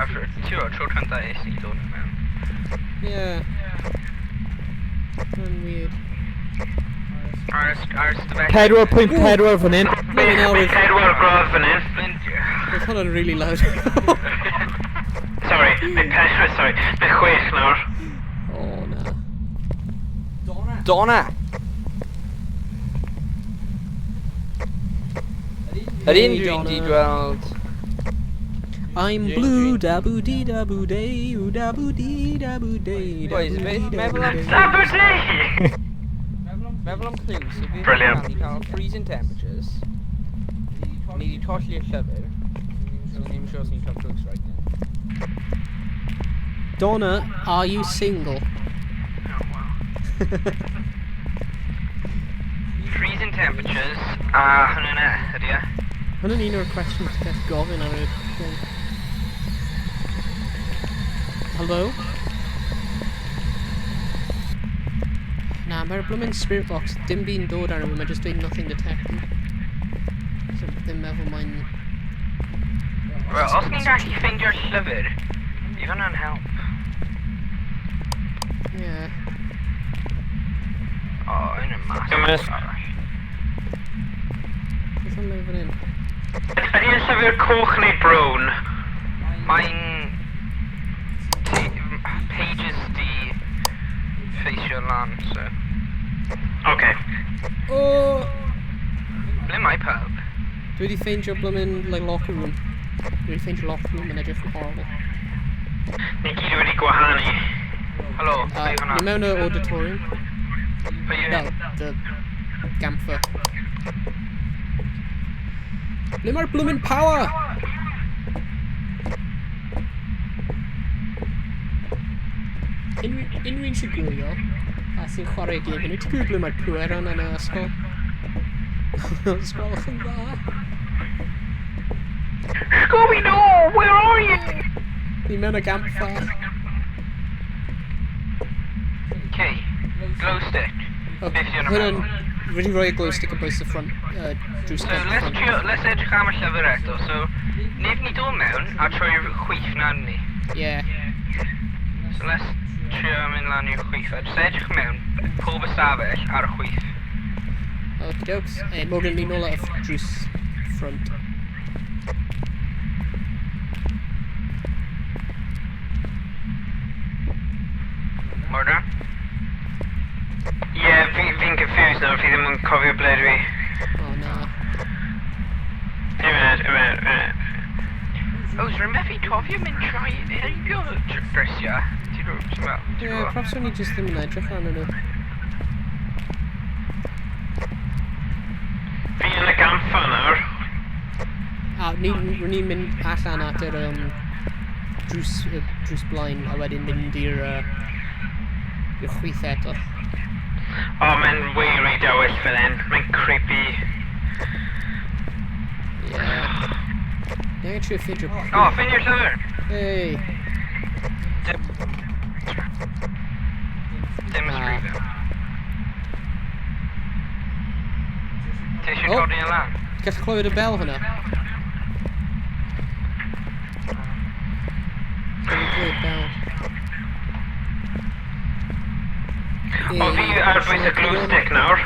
Ar ffordd, ti'n gwybod, tro cyntaf es i dod mewn. Yeah. Mae'n weird. Ar ar ystafell... 4.4 fan hyn. Bloomin' hell, Mae 4 gradd fan hyn. Roedd hwnna'n really loud. Sorry, mae 4, sorry, mae 6 nawr. Oh, na. Donna! Yr un Hey, dwi'n di Donna. gweld... I'm blue, da boo dee da boo day, oo da boo dee da boo day, da Boys, boo beth dee da meddwl boo am... day. Saturday! Meddwl am clues, so fi Brilliant. Ni cael freezing temperatures. Ni di colli'r llyfr. So ni ddim siŵr os ni'n cael clues right now. Donna, are you single? Oh, wow. Freezing temperatures, a hwnna'n e, ydy e? Hwnna'n un o'r cwestiwn ti'n gallu gofyn ar y thing. Hello? Na, mae'r bloomin' spirit box dim byd yn dod arno fe, mae just dweud nothing detected. So ddim meddwl mae'n... Wel, os ni'n gallu ffeindio'r llyfr, bydd hwnna'n help. Yeah. O, yn y massive Gymryd. arall. Beth am fan hyn? Ydy yn llyfr coch neu brown? Mae'n... Pages di ffeisio lan, so... Okay. Oh! Ble mae pawb? Dwi wedi ffeindio bloomin' like, locker room. Dwi wedi ffeindio locker room yn edrych yn horrible. Ni gyd wedi gwahanu. Helo, ble hwnna? Ni mewn y auditorium. Pwy yw Fel, the gampfa. Ble mae'r bloomin' power? Unrhyw un sy'n gwylio a sy'n chwarae gêm hyn, wyt ti'n gwybod ble mae'r pwer yn y ysgol? Os gwelwch yn dda. Scooby-Doo, where are you? Ni mewn y gampfa. Okay, glow stick. Okay, Beth yw hwnna hwnna'n mewn? wedi rhoi y glow stick o bwys y front, drws So, y let's, front. trio, let's edrych am y llyfr eto. So, nid ni dod mewn a troi'r chwith na ni. Yeah. So, let's trio mynd lan i'r chwith. A just edrych mewn, pob ystafell ar y chwith. Okie dokes. Morgan, ni nôl at y drws front. Morgan? Ie, yeah, fi'n fi confused nawr, fi ddim yn cofio ble dwi. Oh na. Un munud, un munud, un munud. O, so rwy'n methu cofio mynd troi heibio drisiau. Ti'n gwybod, ti'n gwybod? Ie, yeah, perhaps o'n i just ddim yn edrych arnyn nhw. Fi yn y gampfa nawr. A ni'n ni mynd allan at yr drws, drws blaen a wedyn mynd i'r i'r chwith eto. O, oh, mae'n way rhy dywyll fel hyn. Mae'n creepy. Yeah. Ni angen trio ffeindio... O, ffeindio'r llyfr! Hey! Dim Ah. ysgrifau. Ti eisiau O. codi yn lan? Gallu clywed y bel hwnna? Gallu clywed bel. O, fi ar bwys y glue stick nawr.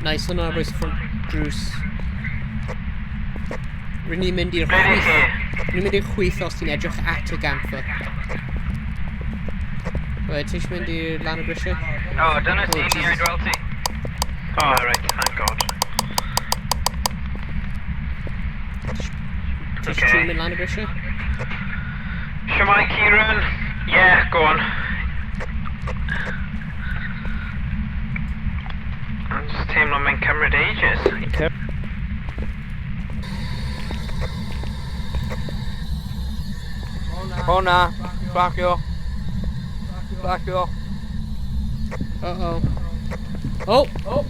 Nice, hwnna ar bwys y ffront drws. Rydyn ni'n mynd i'r Ble ydych chwith. chi? Rydyn ni'n mynd i'r chwith os ti'n edrych at y gampfa. Wait, ti eisiau mynd i'r lan y grisiau? O, dyna Oh, ti, ni Jesus. oed weld ti. Oh, right, thank God. Ti eisiau Okay. trio mynd lan y grisiau? Shwmae, Kieran? Yeah, go on. I'm just teimlo mae'n cymryd ages. O na, bacio. Bacio. Uh-oh. Oh! Oh!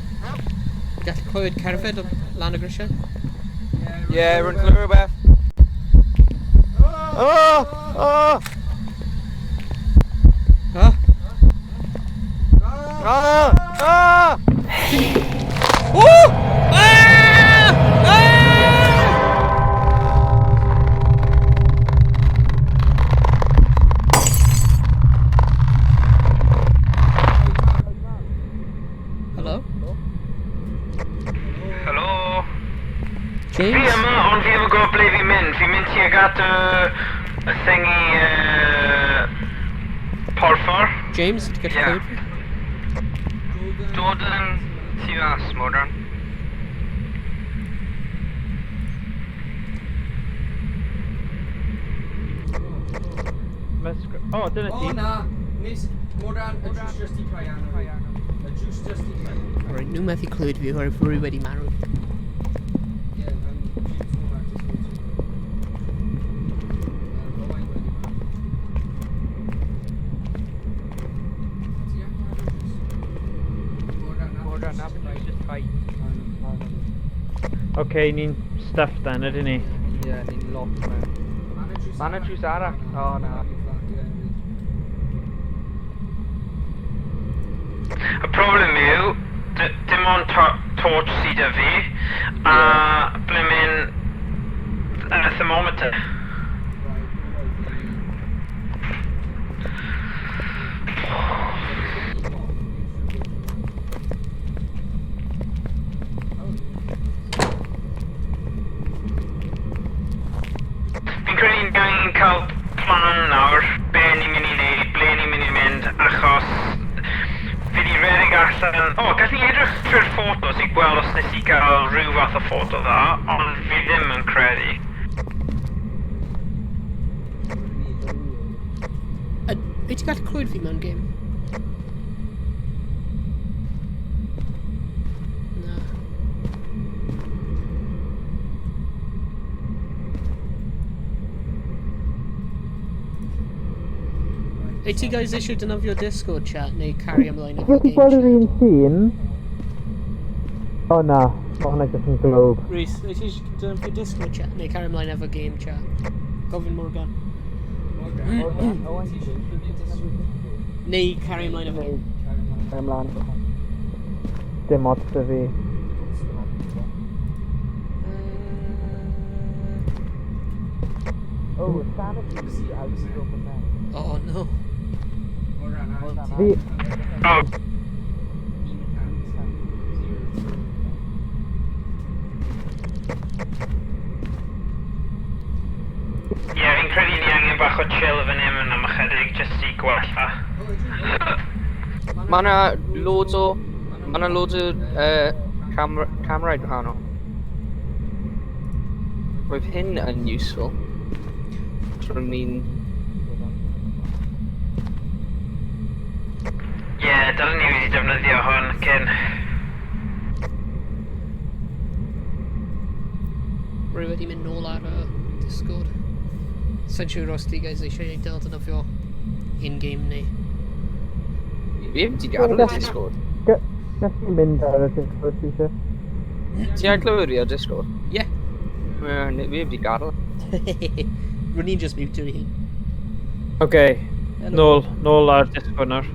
Gallu clywed cerdded o lan y grisiau? Ie, yeah, rwy'n clywed rhywbeth. Oh! Oh! Huh? Ah! Ah! Oh! Ah! Ah! Hello? Helo? Fi James? yma, ond fi ddim yn gwybod ble fi'n mynd. Fi'n mynd tuag at y thingy porffor. James, ti'n gallu Ie. clywed fi? Dod yn tu fas, Modran. O, dyna O ti. na, nes, Morgan, y drws just i cau arno fi. Y drws just i cau. Alright, nhw methu clywed fi oherwydd rwy wedi marw. Ie, James Morgan just i ti. Owain wedi marw. Ti angen agor drws? Morgan, Morgan, na drws just cau. Oce, ni'n stuffed then, ydyn ni? Ie, ni'n locked mewn. Ma' 'na drws arall. O, na. Y problem yw, dim ond torch sydd 'da fi, a ble mynd y thermometer. Fi'n credu ni angen cael plan nawr, be ni'n mynd i wneud, ble ni'n mynd i mynd, achos fi di redeg allan... O, gallu i edrych trwy'r ffotos i gweld os nes i gael rhyw fath o ffoto dda, ond fi ddim yn credu. Wyt ti'n gallu clywed fi mewn game? Na. Wyt ti guys eisiau defnyddio Discord chat neu cario ymlaen efo Wedi game gweld yr chat? un llun? O na, mae hwnna jyst yn globe. Rhys, wyt ti eisiau defnyddio Discord chat neu cario ymlaen efo game chat? Gofyn Morgan. Neu cario ymlaen efo game. Ymlaen. Dim ots 'da fi. Oh, sanity Oh no. Fi... O, ie, fi'n credu ni angen bach o chill fan hyn am ychydig, jyst i gwella. Mae yna loads o... Mae yna loads o camerau gwahanol. Roedd hyn yn useful. Rwy'n ni'n... Ie, yeah, dylen ni wedi defnyddio hwn cyn. Rwy wedi mynd nôl ar y Discord. Sa'n siŵr os ti guys eisiau ei dal defnyddio in-game neu. Fi ddim wedi gadael y Discord. Gallu mynd ar y Discord ti eisiau. Ti ar clywed fi ar Discord? Ie. Ie, fi ddim wedi gadael. Rwy'n ni'n just mute ei hun. Oce, Hello. nôl ar Discord nawr.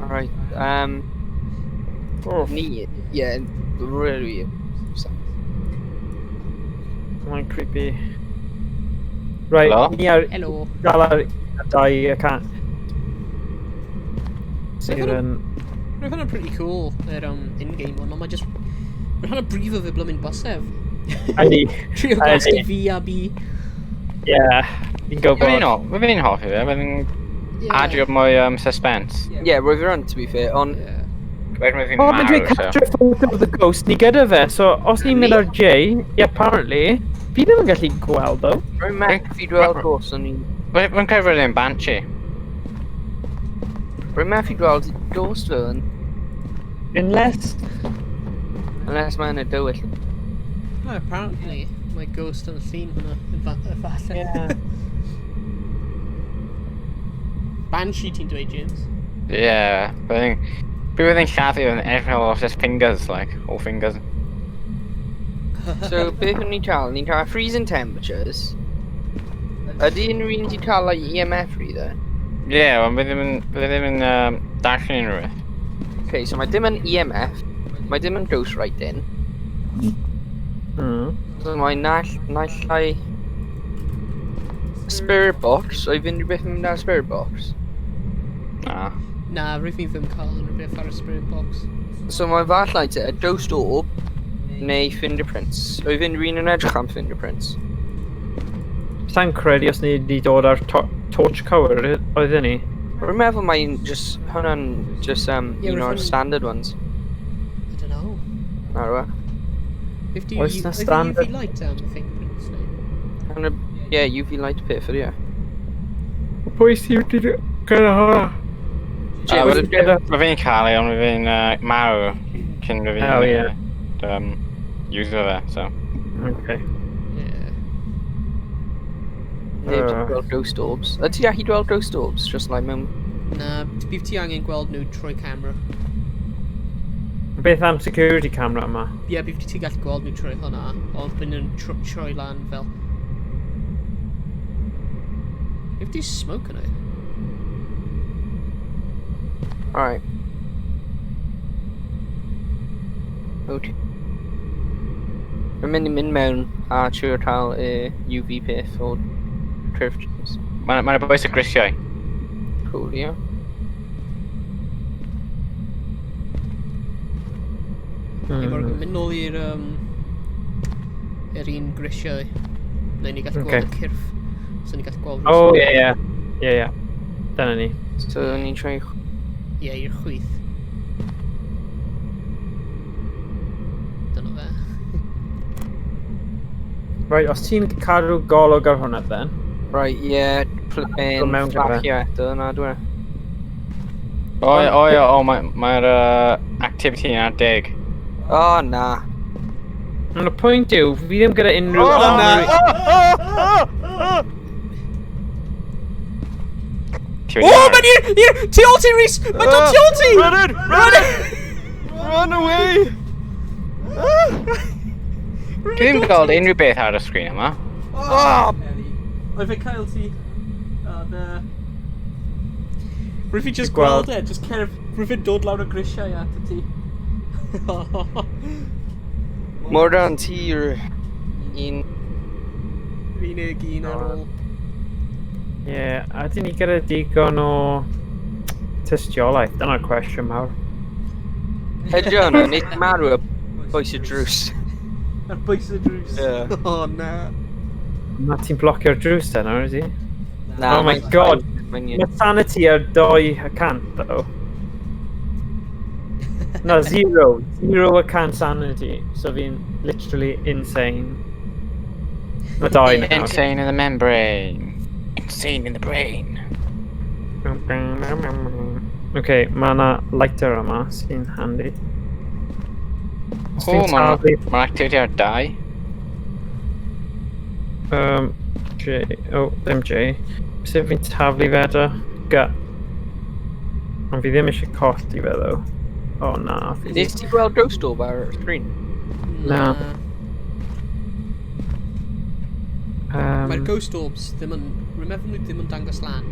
Alright, Ni, ie, really. Mae'n creepy. Right, Hello? ni ar Hello. dal ar 200. Sydd yn... Roedd hwnna'n pretty cool, yr in-game one, ond mae just... Mae'n hwnna'n brifo fe blymyn bysef. Ydy. Trio gwasgu V a B. Ie, fi'n gwybod. Fi'n hoffi fe, fi'n adio mwy suspense. Ie, yeah, roedd fi to be fair, ond... Yeah. Wedyn fi'n Oh, mae'n dweud marw, so... capture a photo of the ghost ni gyda fe, so os ni'n mynd ar J, yeah, apparently, fi ddim yn gallu gweld o. Rwy'n methu gweld ghost, o'n i'n... Rwy'n credu fod e'n banshee. Rwy'n methu gweld ghost fel yn... Unless... Unless mae'n y dywyll. No, apparently, mae ghost yn y llun hwnna, efallai. Yeah. Banshee ti'n dweud, James? Yeah, but I think... People think lladdu yn edrych off just fingers, like, all fingers. So, beth o'n ni'n cael? Ni'n cael freezing temperatures. Ydy unrhyw un wedi cael like, EMF reader? Yeah, ond fi ddim yn darllen unrhyw beth. Okay, so mae dim yn EMF, mae dim yn ghost writing. So mae naill ai spirit box, oedd unrhyw beth yn mynd ar spirit box? Na. Na, rwyf fi ddim cael unrhyw beth ar y spirit box. So mae falle te, a ghost orb, neu fingerprints. Oedd unrhyw un yn edrych am fingerprints? Sa'n credu os ni wedi dod ar torch cywir, oedden ni? Rwy'n meddwl mae'n just, hwnna'n just Yeah, un o'r rwy'n- standard ones. I don't know. Na rwa. If do Oes you, na oedd e standard- UV light am fingerprints neu? Hwnna, yeah, UV light peth ydy e. Pwy sydd wedi gyda hwnna? Jim, Mae fi'n cael ei, ond mae fi'n marw cyn mae fi'n Oh, yeah. user fe, so. Okay. Yeah. Neb wedi gweld ghost orbs. Ydy ti gallu gweld ghost orbs? Just like mewn... Na, bydd ti angen gweld nhw trwy camera. Beth am security camera yma? Ie, yeah, bydd ti gallu gweld nhw trwy hwnna, ond bydd nhw'n troi lan fel... Bydd ti smoke yna? Alright. Okay. Rwy'n mynd i mynd mewn a trio cael y UV peth o Turf James. Mae'n bwys y grisiau. Cool, ie. Mm. Mae'n mynd nôl i'r yr un grisiau. Neu ni gallu gweld y cyrff. So ni gallu gweld... Oh, ie, ie. Ie, ie. Dyna ni. So ni'n troi... Ie, i'r chwith. Dyna fe. Right, os ti'n cadw golwg ar hwnna then. Right, ie, yeah, flipping flashio eto yna, dwi'n O, o, mae'r activity yn ar 10. O, na. Ond y pwynt yw, fi ddim gyda unrhyw... O, na! O, mae'n i'r... Tu ôl ti, Rhys! Mae'n dod tu ôl ti! Run it! Run it! Run away! Dwi ddim gweld unrhyw beth ar y sgrin yma. Oh! Oedd fe cael ti. O, na. Rwyf fi just gweld e, just kind of... Rwyf fi'n dod lawr y grisiau at ti. Mordan, ti yw'r un... Unig un ar ôl. Ie, a dyn ni gyda digon o tystiolaeth, dyna'r cwestiwn mawr. Hedio hwnna, nid marw y bwys y drws. Ar bwys y drws? Ie. O, na. Na ti'n blocio'r drws te nawr, ydi? Na, Oh my god. Mae'n Mae sanity ar 2%, though. No, 0. 0% sanity. So fi'n literally insane. Mae 2 nawr. Insane in the membrane. Insane in the brain. Okay, mae yna lighter yma sy'n handy. Os O, fi'n taflu... mae'n activity ar 2. J... Oh, ddim J. Sut fi'n taflu fe eto? G. Ond fi ddim eisiau colli fe, though. O, oh, na. Nes ti gweld ghost orb ar y sgrin? Na. Mae'r ghost orbs ddim yn... Rwy'n meddwl nhw ddim yn dangos lan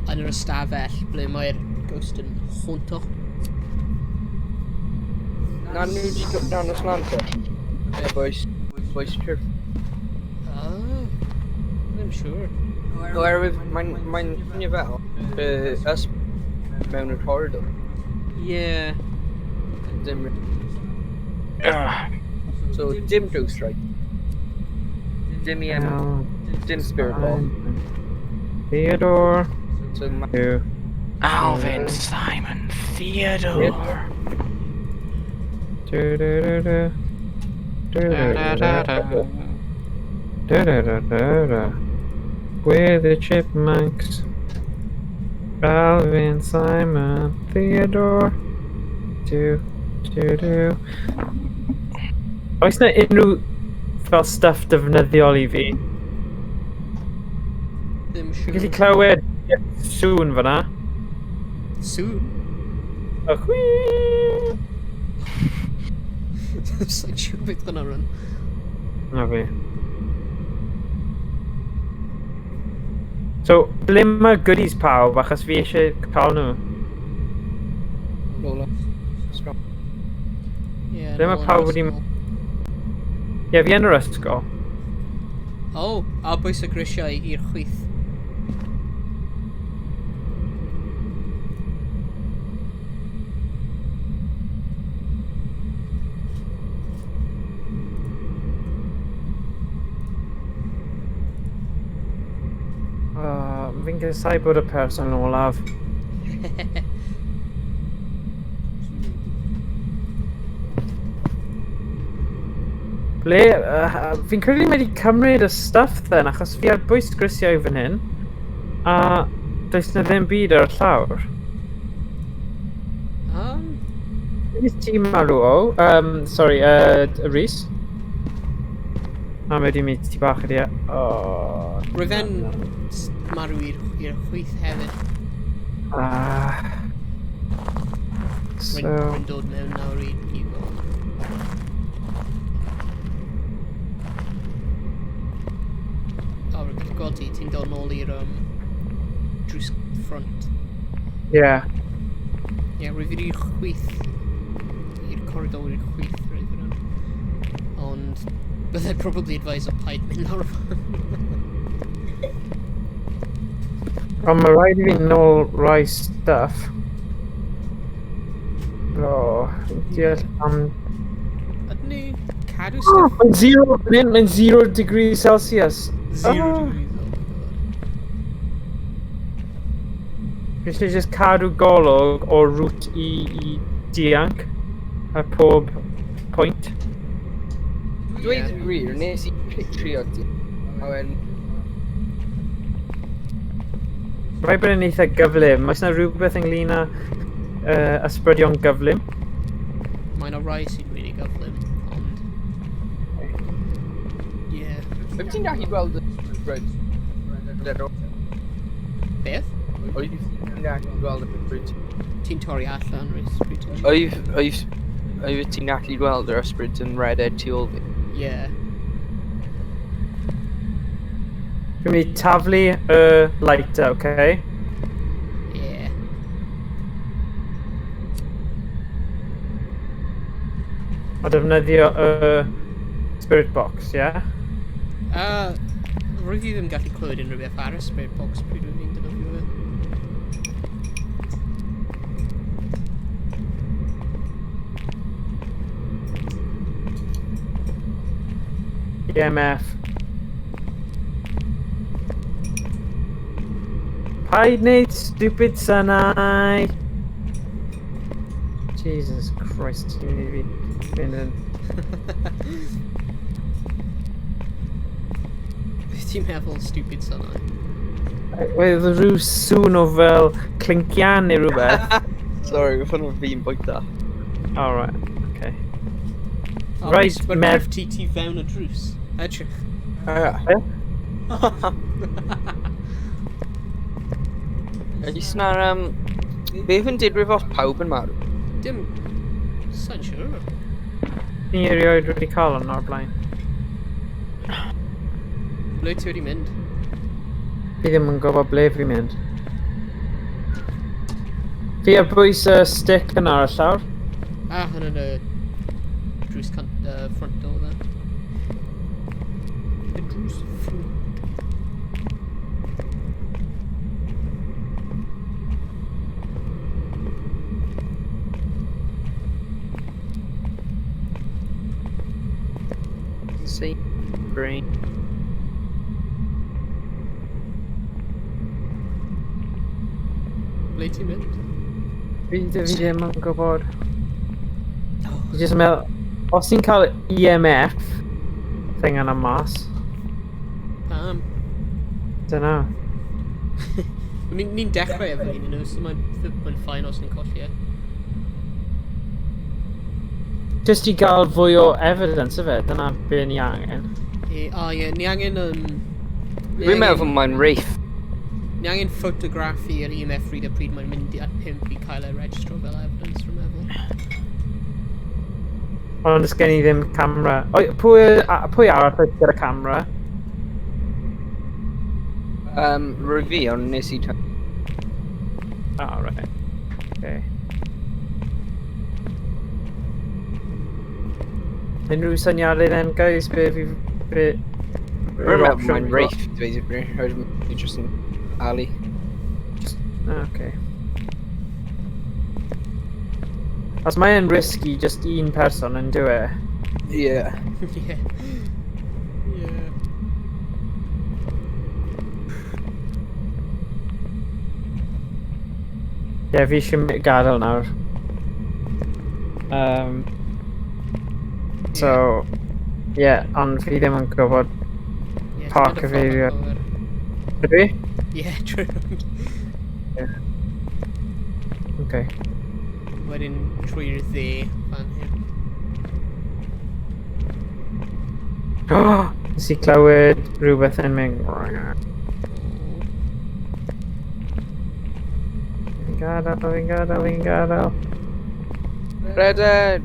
yn yr ystafell ble mae'r ghost yn haunto. Na nhw wedi dangos lan te. Ie, boys. Boys turf. Ah, I'm sure. Oherwydd mae'n swnio fel mewn y corridor. Yeah. Dim... So, dim Ghost Strike. Dim EMF. Dim Spirit Ball. Theodore. So, ma- Two. Alvin, Simon, Theodore. Du, du, du, du. Du, du, du, du. Du, du, du, du, du. We're the chipmunks. Alvin, Simon, Theodore. Do, do, do. Oes na unrhyw fel stuff defnyddiol i fi? Ddim Fi'n gallu siŵr. clywed sŵn fyna. Sŵn? A chwii! Sa'n siŵr beth hwnna rhan. Na fi. So, ble mae goodies pawb, achos fi eisiau cael nhw? Lola. Strong. Yeah, Ble mae nôl yn pawb yr wedi... ysgol. Ie, fi yn yr ysgol. O, a bwys y grisiau i'r chwith. Fi'n gysau bod y person olaf. Ble? Fi'n credu mae wedi cymryd y stuff then, achos fi ar bwys grisiau fan hyn, a does na ddim byd ar y llawr. Nes ti marw o? Sorry, Rhys? A mae wedi mynd ti bach ydi e. Oh, Roedd e'n marw i'r chwith hefyd. Ah. So... Rwy'n dod mewn nawr i gweld. O, rwy'n gallu gweld ti, ti'n dod nôl i'r drws front. Yeah. Ie, yeah, rwy'n fi i'r chwith, i'r corridor i'r chwith roedd hwnna. Ond byddai probably advise o paid mynd lawr. Ond mae rhaid i fi nôl rai stuff. O, fi'n deall am... Ydyn ni cadw Oh, stuff? mae'n zero, mae'n 0°C. Zero Oh. degrees, oh my god. Fi eisiau just cadw golwg o route i dianc ar pob pwynt. Dweud yn wir, nes i trio di. A wedyn, Rhaid bod yn eitha gyflym. Oes na rhywbeth ynglyn â ysbrydion gyflym? Mae yna rai sy'n really gyflym, ond... Yeah. Wyt ti'n gallu gweld y ysbryd? Beth? Wyt ti'n gallu gweld y ysbryd? Ti'n torri allan, Rhys? Pryd ti'n- Oedd ti'n gallu gweld yr ysbryd yn rhedeg tu ôl fi? Yeah. Dwi'n mynd i taflu y lighter, okay? Yeah. A defnyddio y spirit box, yeah? Rwyf i ddim gallu clywed unrhyw beth ar y spirit box pryd rwy'n fi'n defnyddio fe. EMF. Paid wneud stupid synau! Jesus Christ, ti'n mynd i fi fynd yn... Beth ti'n meddwl stupid synau? Wedd rhyw sŵn o fel clincian neu rhywbeth. Sorry, roedd hwnnw fi'n bwyta. Alright, okay. Oh, Right, Rhys, mae'r mer- ti tu fewn y drws. Edrych. Ah. Oes na'r... Beth yn digwydd os pawb yn marw? Dim... Sa'n siŵr. Ni erioed wedi cael hwn o'r blaen. Ble ti wedi mynd? Fi ddim yn gwybod ble fi'n mynd. Fi ar bwys y stick yna ar y llawr. Ah, hwnna'n y drws front door there. Y drws front. Insane brain. Ble ti'n mynd? Fi ddim yn gwybod. Fi jyst yn meddwl, os ti'n cael EMF thing yna mas, Pam? Dyna. Ni'n dechrau efo un nhw, so mae'n fine os ni'n colli e. Just i gael fwy o evidence yfe, dyna be ni angen. O ie, ni angen... Dwi'n meddwl mae'n wraith. Ni angen ffotograffi yr EMF reader pryd mae'n mynd at 5 i cael ei registro fel evidence, rwy'n meddwl. Ond does gen i ddim camera. O, pwy arall oedd gyda camera? Rwy fi, ond nes i... Oh, right. Okay. Unrhyw syniadau then, guys? Be fi... Be... Rwy'n meddwl mae'n wraith, dweud y gwir. Rwy'n just yn ali. Okay. Os mae'n risky, just un person yn do e. Yeah. Yeah. Yeah. Ie, fi eisiau gadael nawr. So, yeah, ond fi ddim yn gwybod pa cyfeiriad. Ydw i? Yeah, true. Yeah. Okay. Wedyn trwy'r dde fan hyn. Nes i clywed rhywbeth yn mynd. Fi'n gadael, fi'n gadael, fi'n gadael. Redeg!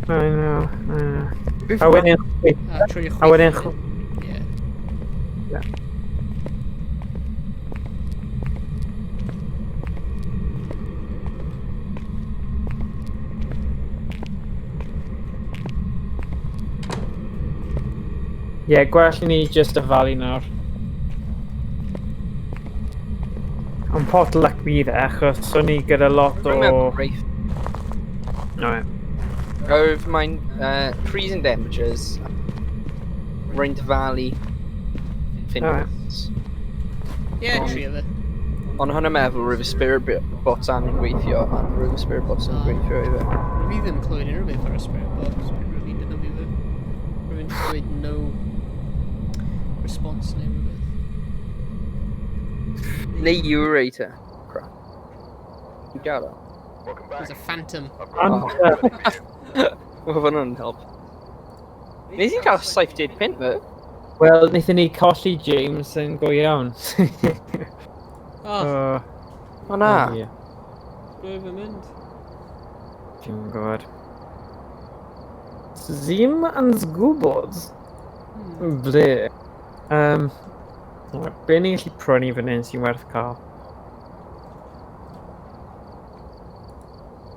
I know, I know. A wedyn chwith. A wedyn chwith. Yeah. Yeah, gwell i ni just ofalu nawr. Ond pot luck fi dde, achos o'n i gyda lot o... No. Oedd mae'n freezing temperatures, rwy'n dyfalu Finland. Yeah, trio fe. Ond hwnna'n meddwl rwyf y spirit box angen gweithio, a rwyf y spirit box yn gweithio i fe. Rwyf i ddim clywed unrhyw beth ar y spirit box, rwyf i'n defnyddio fe. Rwyf i'n just dweud no response neu rhywbeth. Neu Urator. Crap. Dwi'n gael o. There's a phantom. Mae hwnna'n help. Nes i'n cael 75 fe? Wel, wnaethon ni colli James yn go iawn. Oh. O na. Ble fe mynd? Dwi'n gwybod. Ddim yn gwybod. Ble? Be ni'n gallu prynu fan hyn sy'n werth cael?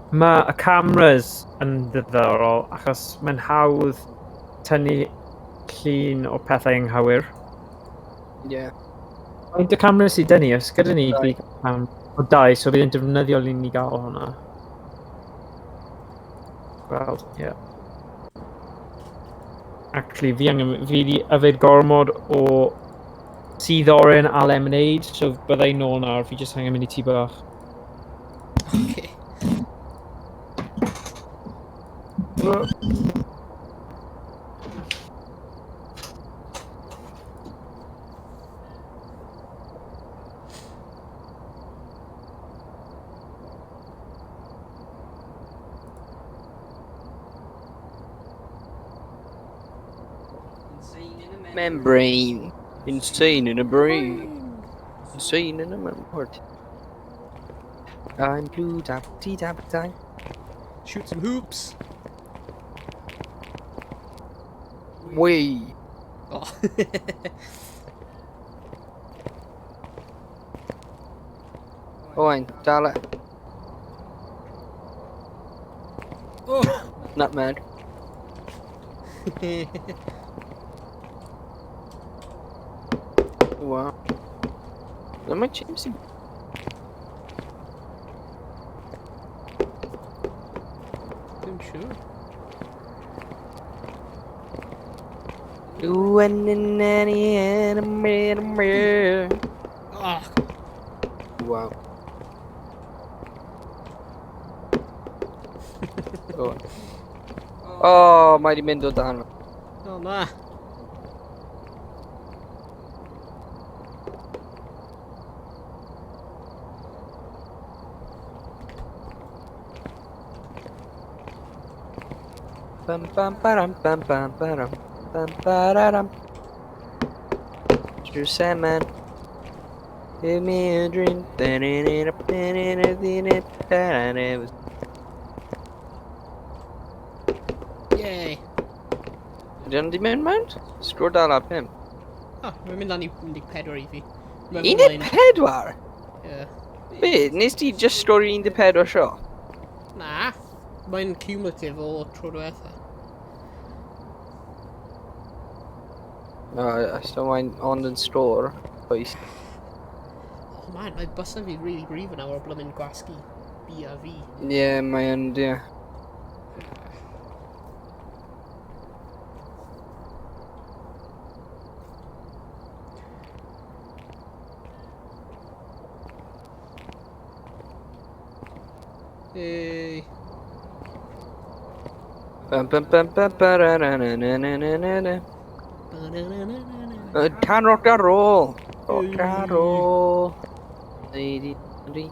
Mae y cameras yn ddiddorol achos mae'n hawdd tynnu llun o pethau anghywir. Yeah. Faint o cameras sydd 'da ni? Os gyda ni o dau, so bydd yn defnyddiol i ni gael hwnna. Wel, ie. Actually, fi angen, fi wedi yfed gormod o sudd oren a lemonade, so byddai nôl nawr, fi jyst angen mynd i tŷ bach. Okay. Membrane. Insane in a brain. Insane in a membrane. I'm blue dab dee dab die. Shoot some hoops. Wee. Oh. Owain, dal e. Oh. Nutmeg. Wow. Am I chasing? I'm sure. Oh, Wow. Oh. Oh, mae di mynd o dan. Oh na. Bam bam baram bam bam baram bam bararam. True Sandman. Give me a dream. Yay. Ydy hwn di mynd mewn? Sgwr dal ar 5. Oh, mae'n mynd lan i 14 i fi. Mae'n 14? Yeah. Be? Nes ti just sgorio 14 shot? Na. Mae'n cumulative o tro diwetha. No, I still mae'n ond yn sgôr. Oes. Oh man, mae bysau fi really brif yn awr o blymyn gwasgu B a V. Ie, yeah, mae yn, ie. Hey. Bam bam bam bam ba ra ra na na na na na na. Can rock and roll. Rock and roll. Lady, lady,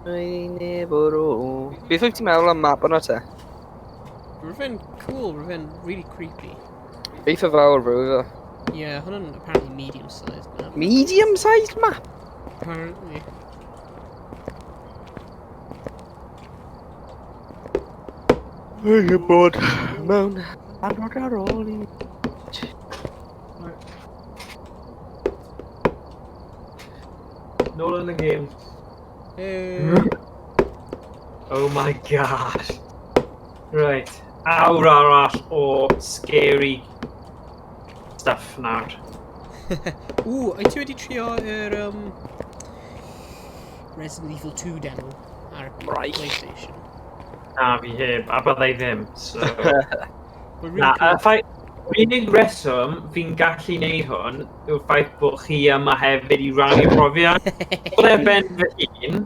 lady, never roll. Beth wyt ti'n meddwl am map yna te? Rwy'n cool, rwy'n really creepy. Eitha fawr bro, iddo. Yeah, hwnna'n apparently medium-sized map. Medium-sized map? Apparently. Dwi'n bod mewn and rock and roll i... Nôl yn y game. Hey. Oh my god. Right. Awr arall o scary stuff nawr. Ooh, wyt ti wedi trio yr Resident Evil 2 demo ar Right. PlayStation? Na, fi heb, a byddai ddim, so... Mae'n really Na, cool. y ffaith... Yr unig reswm fi'n gallu neud hwn yw'r ffaith bod chi yma hefyd i rannu profiad. Bod ar ben fy hun,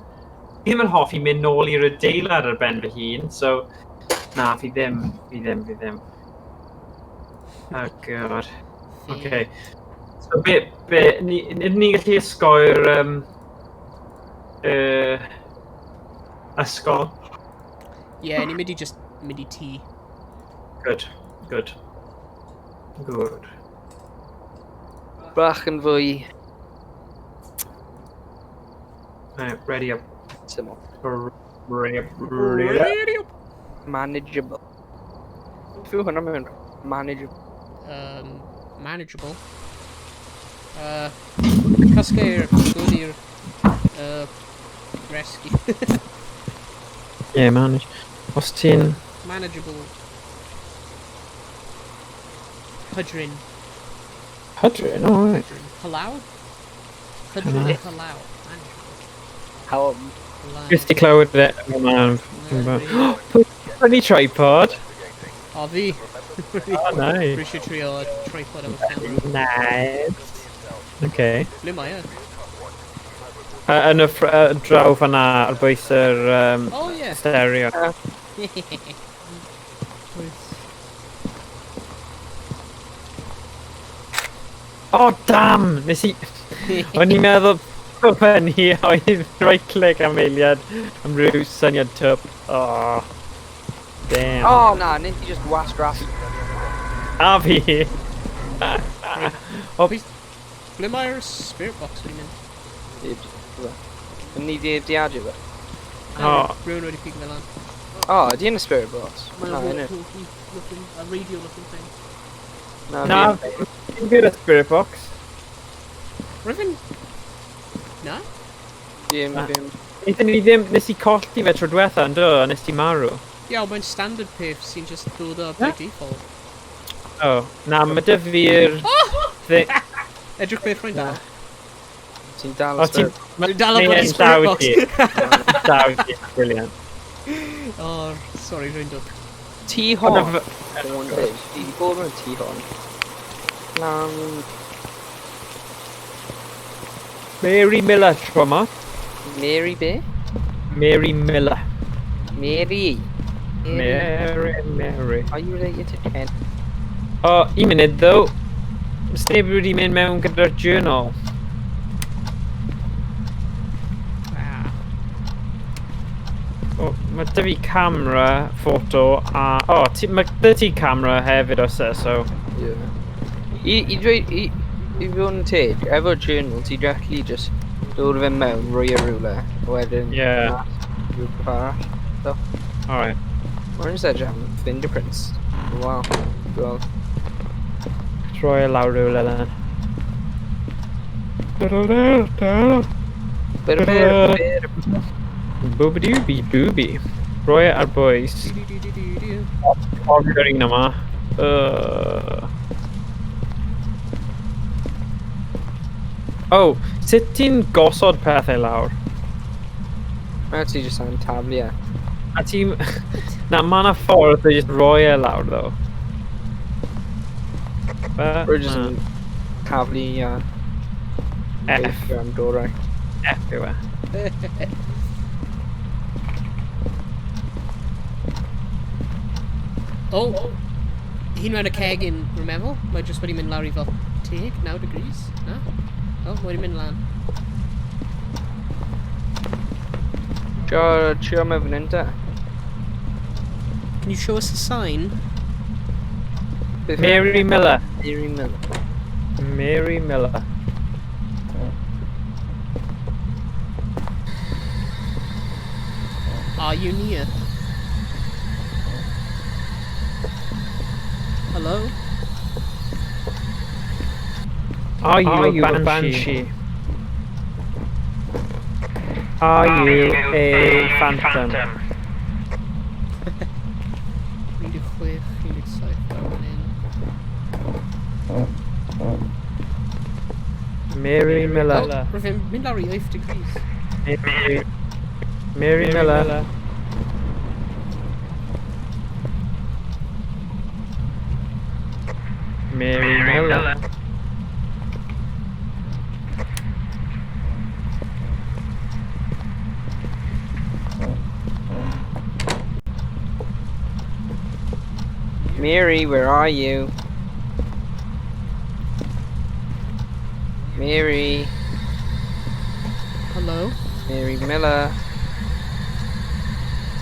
fi ddim yn hoffi mynd nôl i'r adeilad ar ben fy hun, so... Na, fi ddim, fi ddim, fi ddim. Oh god. Okay. So be, ni, ydyn ni'n gallu osgoi'r ysgol? Yeah, ni'n mynd i just mynd i tŷ. Good, good. Good. Bach yn fwy Right, ready up. syml. Ready up. Ready up. Ready up. Manageable. Beth yw hwnna mewn? Manageable. Manageable. Cysgu'r dod i'r rescue. Yeah, manage. Os ti'n... Manageable. Hydrin. Hydrin, all right. Hydrin. Halau? Hydrin Halau. Halau. Manageable. How... Halau. Just i clywed e. Man. Prynu tripod. O, fi. Oh, nice. Rwy eisiau trio tripod efo camera. Nice. Okay. Ble mae e? Yn y draw fan'na ar bwys yr Oh, yeah. stereo. Nice. Oh, damn! Nes i... O'n i'n meddwl fyny oedd right click am eiliad am ryw syniad twp. Oh. Damn. Oh na, nes i just wastraffu. A fi! Oh. Ble mae'r spirit box wedi mynd? Yn ni di adio fe? Oh. Rhywun wedi pigo fe lan. Oh, ydy yn y spirit box? Mae'n Na, yn y... walkie-talkie looking, a radio looking thing. Na, Na, fi yn- fi'n gwybod y spirit box. Rwy'n... Na? Fi yn... Na. fi yn- Wnaethon ni ddim, nes i colli fe tro diwetha yn do, a nes ti marw. Ie, ond mae'n standard peth sy'n just dod o by Ie. default. Oh, na, mae dy fi'r... Thi- Edrych beth rwy'n dal. Ti'n dal y O, ti'n... spirit Dwi'n dal y Neu bloody yn spirit llaw box. ti. Llaw ti, brilliant. Oh, sorry, rwy'n dod. Tŷ hon. Ond Haunted. Fi 'di bod mewn tŷ hon. Lan. Mary Miller tro yma. Mary be? Mary Miller. Mary. Mary, Mary. Are you related to Ken? O, un munud ddo. Sneb wedi mynd mewn gyda'r journal. Ah. O, mae dy fi camera, ffoto a... O, ti, mae dy ti camera hefyd os e, so... Yeah. I dweud, i fod yn teg, efo journal, ti directly just dod o fe mewn, rhoi e rhywle, a wedyn... Yeah. Rhywbeth arall. So. Alright. Mae'n just edrych am fingerprints. Wow. Well. Troi e lawr rhywle then. Boobidooby booby. Roi e ar bwys. Cofio'r un yma. Oh, sut ti'n gosod pethau lawr? Mae ti jyst angen taflu e. A ti'n... Na, mae yna ffordd o jyst roi e lawr, ddo. Rwy jyst yn taflu a... F. Am dorau. F yw e. Oh! Hyn mewn y cegin, rwy'n meddwl. Mae jyst wedi mynd lawr i fel 10, 9 degrees. Na? Oh, mae wedi mynd lan. Trio mewn fan hyn te. Can you show us a sign? Mary Miller. Mary Miller. Mary Miller. Are you near? Hello? Are you a banshee? Are you a phantom? 16, 17 lawr fan hyn. Mary Miller. Oh, rwy'n fe'n mynd lawr i 8 degrees. Mary Miller. Mary Miller. Mary, where are you? Mary. Hello? Mary Miller.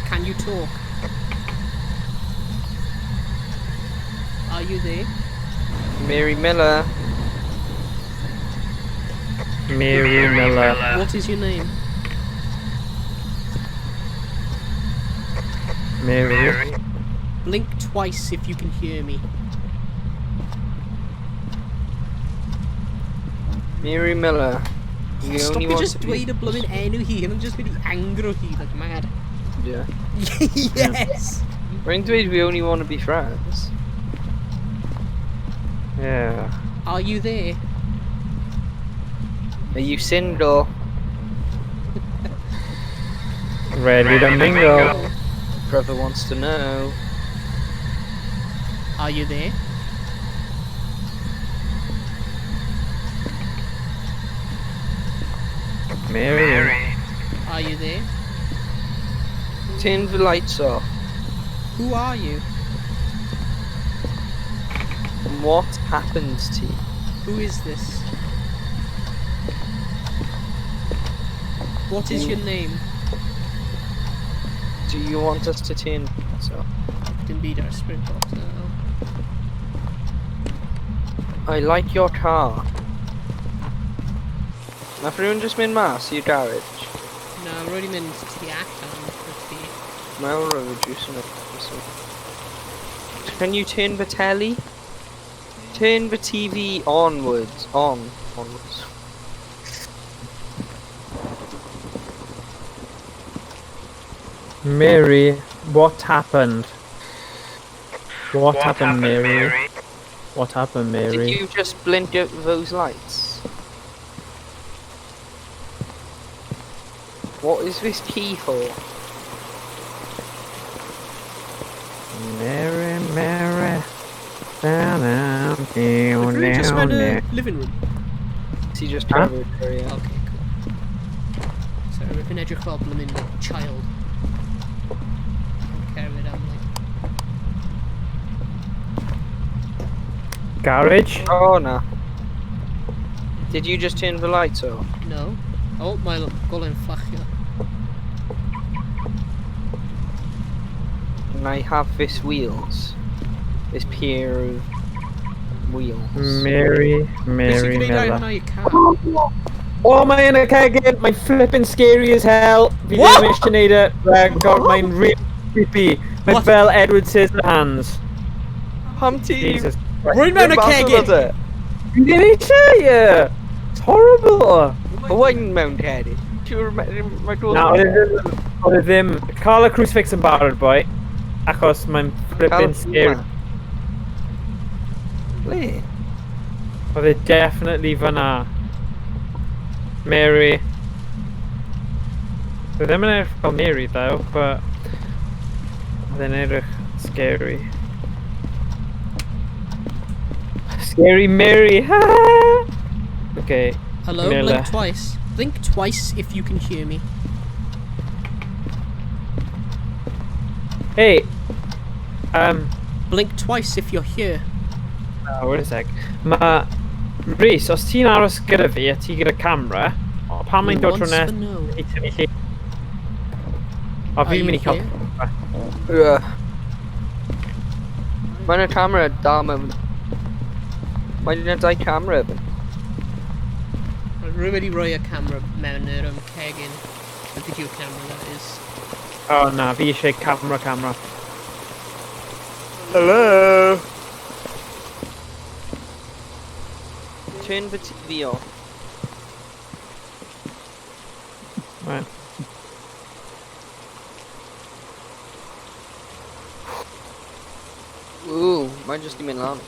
Can you talk? Are you there? Mary Miller. Mary Miller. What is your name? Mary. Blink twice if you can hear me. Mary Miller. You Stop only it want just to be... dweud y blymyn enw hi, and I'm just really angro hi, like mad. Yeah. Yes! Rwy'n dweud we only want to be friends. Yeah. Are you there? Are you single? Ready to mingle. Brother wants to know. Are you there? Mary. Are you there? Turn the lights off. Who are you? And what happened to you? Who is this? What is your name? Do you want us to turn the lights off? Dim byd ar y spirit box now. I like your car. Nath rhywun just mynd mas i'r garage? Na, rwy wedi mynd tu allan i'r tŷ. Mae'n rhoi reduce yn y. Can you turn the telly? Turn the TV onwards. Onwards. Mary, what happened? What happened, Mary? What happened, Mary? Did you just blink out those lights? What is this key for? Mary, Mary. Da, da, Rwy'n just mewn y living room. Ti just Huh? trafod area. Okay, cool. So, rwy'n edrych fel blooming child. Yn cerdded am, like... Garage? Oh, na. Did you just turn the lights off? No. Oh, mae golau'n fflachio. And I have this wheels. This pair of wheels. Mary, Beth sy'n Mary gwneud ar Miller. hwnna i car? Oh, mae yn y cegin! Mae'n flipping scary as hell! Fi What? ddim eisiau neud e. God, mae'n really creepy. Mae'n What? fel Edward Scissorhands. Pam ti... Jesus Christ. Rwy'n mewn y cegin! Fi ddim eisiau! Yeah. It's horrible! Owain mewn cegin. Ti'n meddwl... Na, oedd e ddim... Cael y crucifix yn barod, boi. Achos mae'n flipping scary. Ble? Oedd e definitely fyna. Mary. Oedd ddim yn edrych fel Mary, though, but... Oedd e'n edrych scary. Scary Mary! Okay. Hello, Miller. blink twice. Blink twice if you can hear me. Hey! Blink twice if you're here. Oh, wait a sec. Mae... Rhys, os ti'n aros gyda fi a ti gyda camera, pan mae'n dod tro Once nes for no. i tynnu llun. O, Are fi'n you mynd i cael... here? Yeah. Mae'n y camera dal mewn... Mae'n yna dau camera fan. Rwy wedi rhoi y camera mewn yr cegin. Y video camera, that is. O na, fi eisiau camera. Hello? Turn the TV off. Right. Ooh, mae'n just i mynd lan.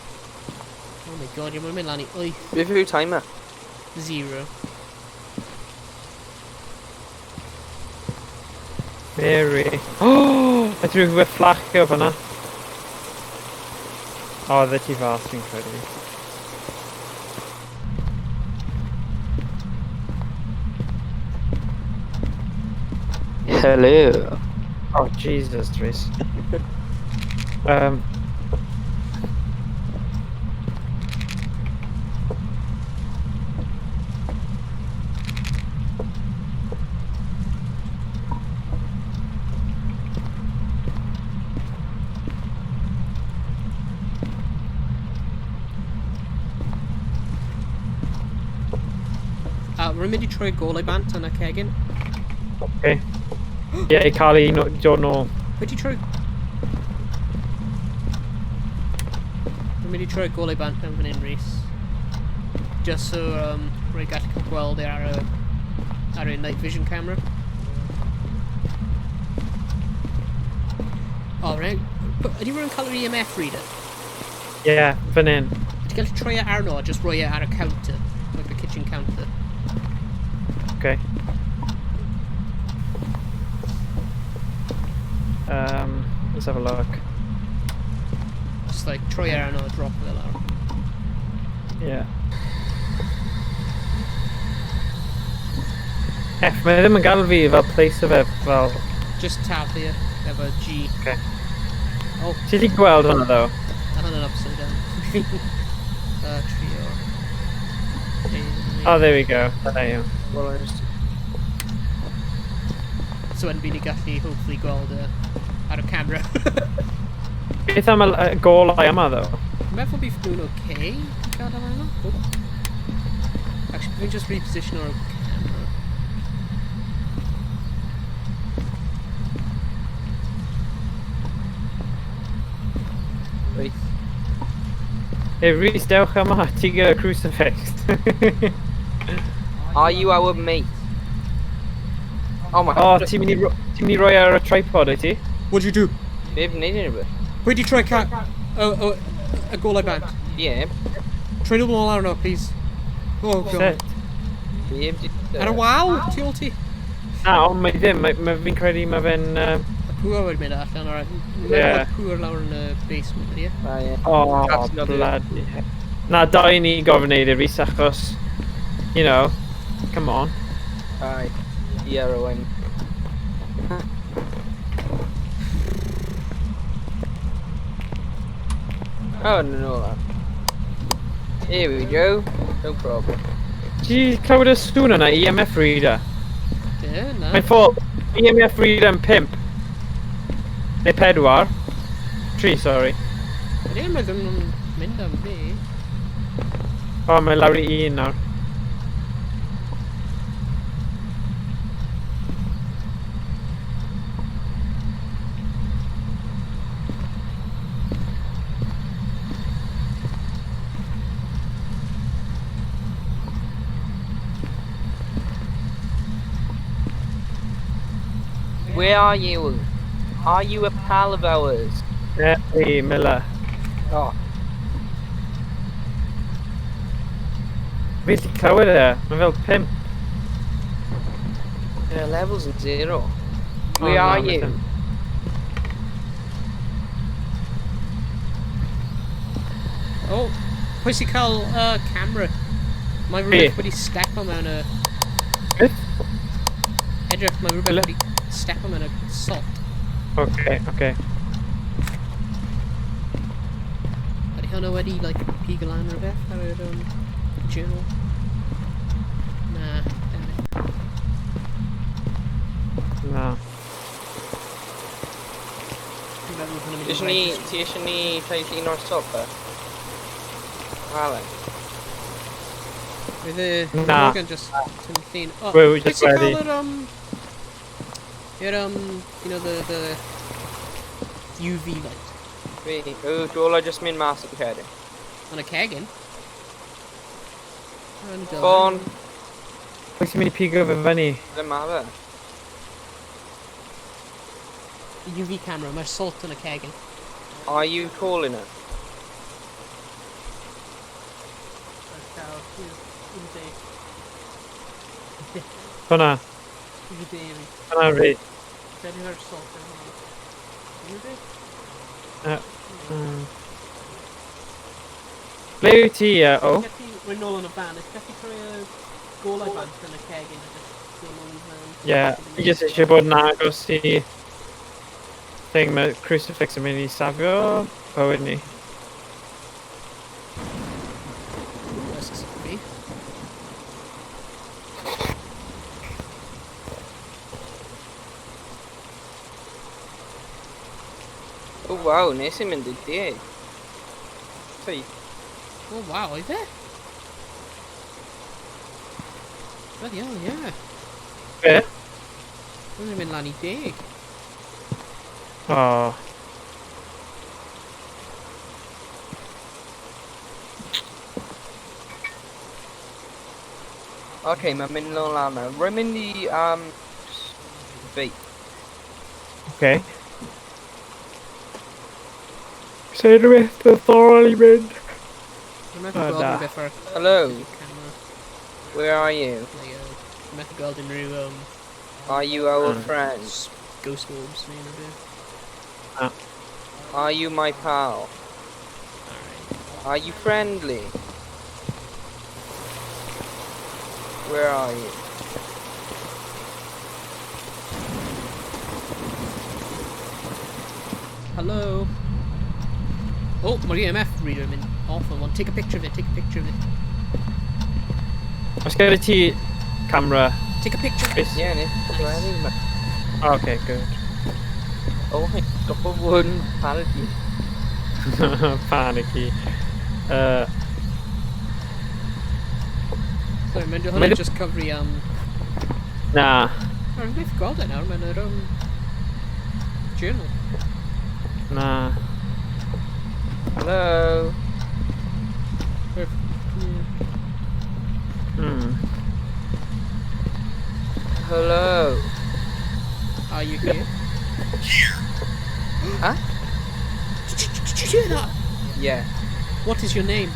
Oh my god, you're mynd lan i 8. Beth yw timer? 0. Mary. Oh! A ti'n rhywbeth fflachio fyna. O, dde ti fas, fi'n credu. Hello. Oh, Jesus, Rhys. Rwy'n mynd i troi golau bant yn y cegin. Okay. Ie, i cael ei dod nôl. Wedi troi... Rwy'n mynd i troi golau bant mewn fan hyn, Rhys. Just so rwy'n gallu cael gweld e ar y night vision camera. Oh, right. But ydy rwy'n cael yr EMF reader? Ie, yeah, fan hyn. Ti'n gallu troi e arno a just rhoi e ar y counter. Like the kitchen counter. Okay. Let's have a look. Just like troi e arno a drop fe lawr. Yeah. F, mae ddim yn gael fi fel place o fe, fel... Just taflu e efo G. Okay. Oh. Ti 'di gweld hwnna, though? Mae hwnna'n upside down. Trio. Oh, there we go. There you go. Well, I just... So yn byd i gallu hopefully gweld ar y camera. Beth am y golau yma, though? Dwi'n meddwl bydd nhw'n okay i gadael arno. Oh. Actually, fi'n just reposition o'r camera. Wait. Hey, Rhys, dewch yma, ti gyda crucifix. Are you our mate? Oh my... Oh, ti'n mynd i roi ar y tripod, wyt ti? What'd you do? Bydd wneud unrhyw beth. Where'd you try cat? Oh, y golau bant. Ie. Troi nhw nôl arno, please. Oh, god. Bydd... Ar y wal? Tu ôl ti? Na, ond mae ddim. Mae fi'n credu mae fe'n... Y Pŵer wedi mynd allan, alright. Mae'n Ie. bod pŵer lawr yn y basement, ydy e? Ah, ie. Oh, That's not it. bloody heck. Na, da i ni gofyn neud e, Rhys, achos, you know, come on. Aye. Yeah, Owain. Oh, no, no, that. Here we go. No problem. Ti clywed y sŵn yna, EMF reader? Ie, na. Mae'n ffôl, EMF reader yn 5. Neu 4. 3, sorry. Ydy e, mae ddim yn mynd am fi. O, mae'n lawr i 1 nawr. Where are you? Are you a pal of ours? Hey, Miller. Oh, Fi 'llu clywed e, mae'n fel 5. yeah, levels yn 0. Oh, Where na, are mae you? ddim. Oh, pwy sy'n cael camera? Mae Fi. rhywbeth wedi stepo mewn y... Beth? Edrych, mae rhywbeth Ble? wedi stepo mewn y salt. Oce, oce. Ydy hwnna wedi, like, pigo lan rhywbeth ar yr journal? Na, damn it. Na. Dwi'n meddwl bod hwnna'n mynd i Eisiau ni, register. ti eisiau ni cael llun o'r top e? Alan. Fydd y Na. Morgan just tynnu llun. O, Wel, wi pwy just sy'n wedi. cael yr, yr, you know, the UV light Fi, o, dwi'n just mynd mas o'r cedyn. yn y cegin? O, ni dal- Ffôn, Pwy sy'n mynd i pigo fe fyny? ddim ma fe. UV camera, mae'r salt yn y cegin. Are you calling her? Hwna, hwnna fi. Ble wyt ti, o? Rwy'n nôl yn y fan, ydych gallu troi y golau bant yn y cegin a just go nôl yn y fan? Ie, fi jyst eisiau bod yn agos i thing mae crucifix yn mynd i safio bywyd ni. Ooh, that's a fi. Oh waw, nes i'n mynd i 10. Ti. Oh wow, oedd e? Bloody hell, yeah. Be? Dwi'n mynd lan i 10. O. Okay, mae'n mynd nôl lan nawr. Rwy'n mynd i, vape. Oce. Sa'n rhywbeth diddorol i mynd? Dwi'n methu O, gweld na. rhywbeth ar Hello, y camera. where are you? Like, dwi'n methu gweld unrhyw Are you our friend? ghost orbs neu unrhyw beth. Are you my pal? Alright. Are you friendly? Where are you? Hello? Oh, mae'r EMF reader yn mynd off on one. Take a picture of it, take a picture of it. Os gyda ti camera, Take a picture! Rhys? Yeah, nes i Nice. wedi. Oh, okay, good. Oh my god, one panicky. Panicky. Sorry, mae'n Mae hwnna'n dy- just cyfri am... Na. Oh, fi'n methu gweld e nawr, mae'n yr journal. Na. Hello. Yeah. Hello. Are you here? Huh? Did you hear that? Yeah. What is your name?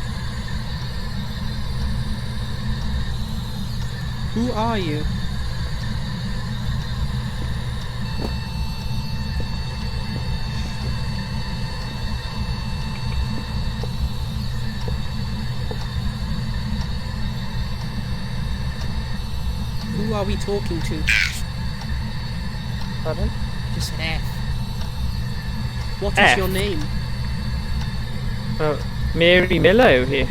Who are you? Who are we talking to? Pardon? Just said F. What is F? your name? Well, Mary Miller yw hi.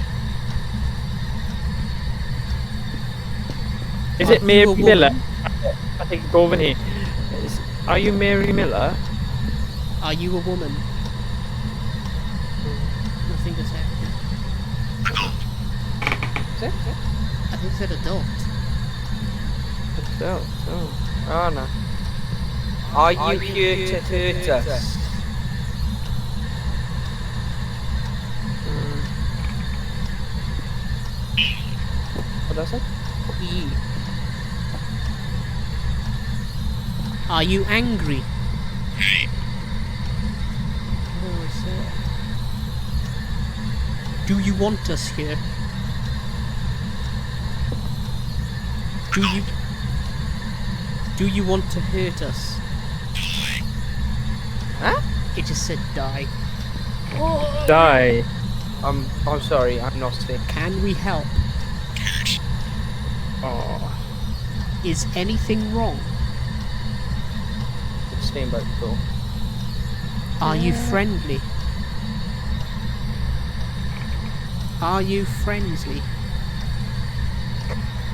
Is Are it you Mary a woman? Miller? I think gofyn hi. Are you Mary Miller? Are you a woman? Nothing detected. Is it? I think it said adult. Adult, oh. Oh no. Are you here to hurt us? What does it? E. Are you angry? Oh, I see. Do you want us here? Do you want to hurt us? Huh? It just said die. Die. I'm sorry, I'm not sick. Can we help? Oh. Is anything wrong? Same boat before. Are you friendly? Are you friendly?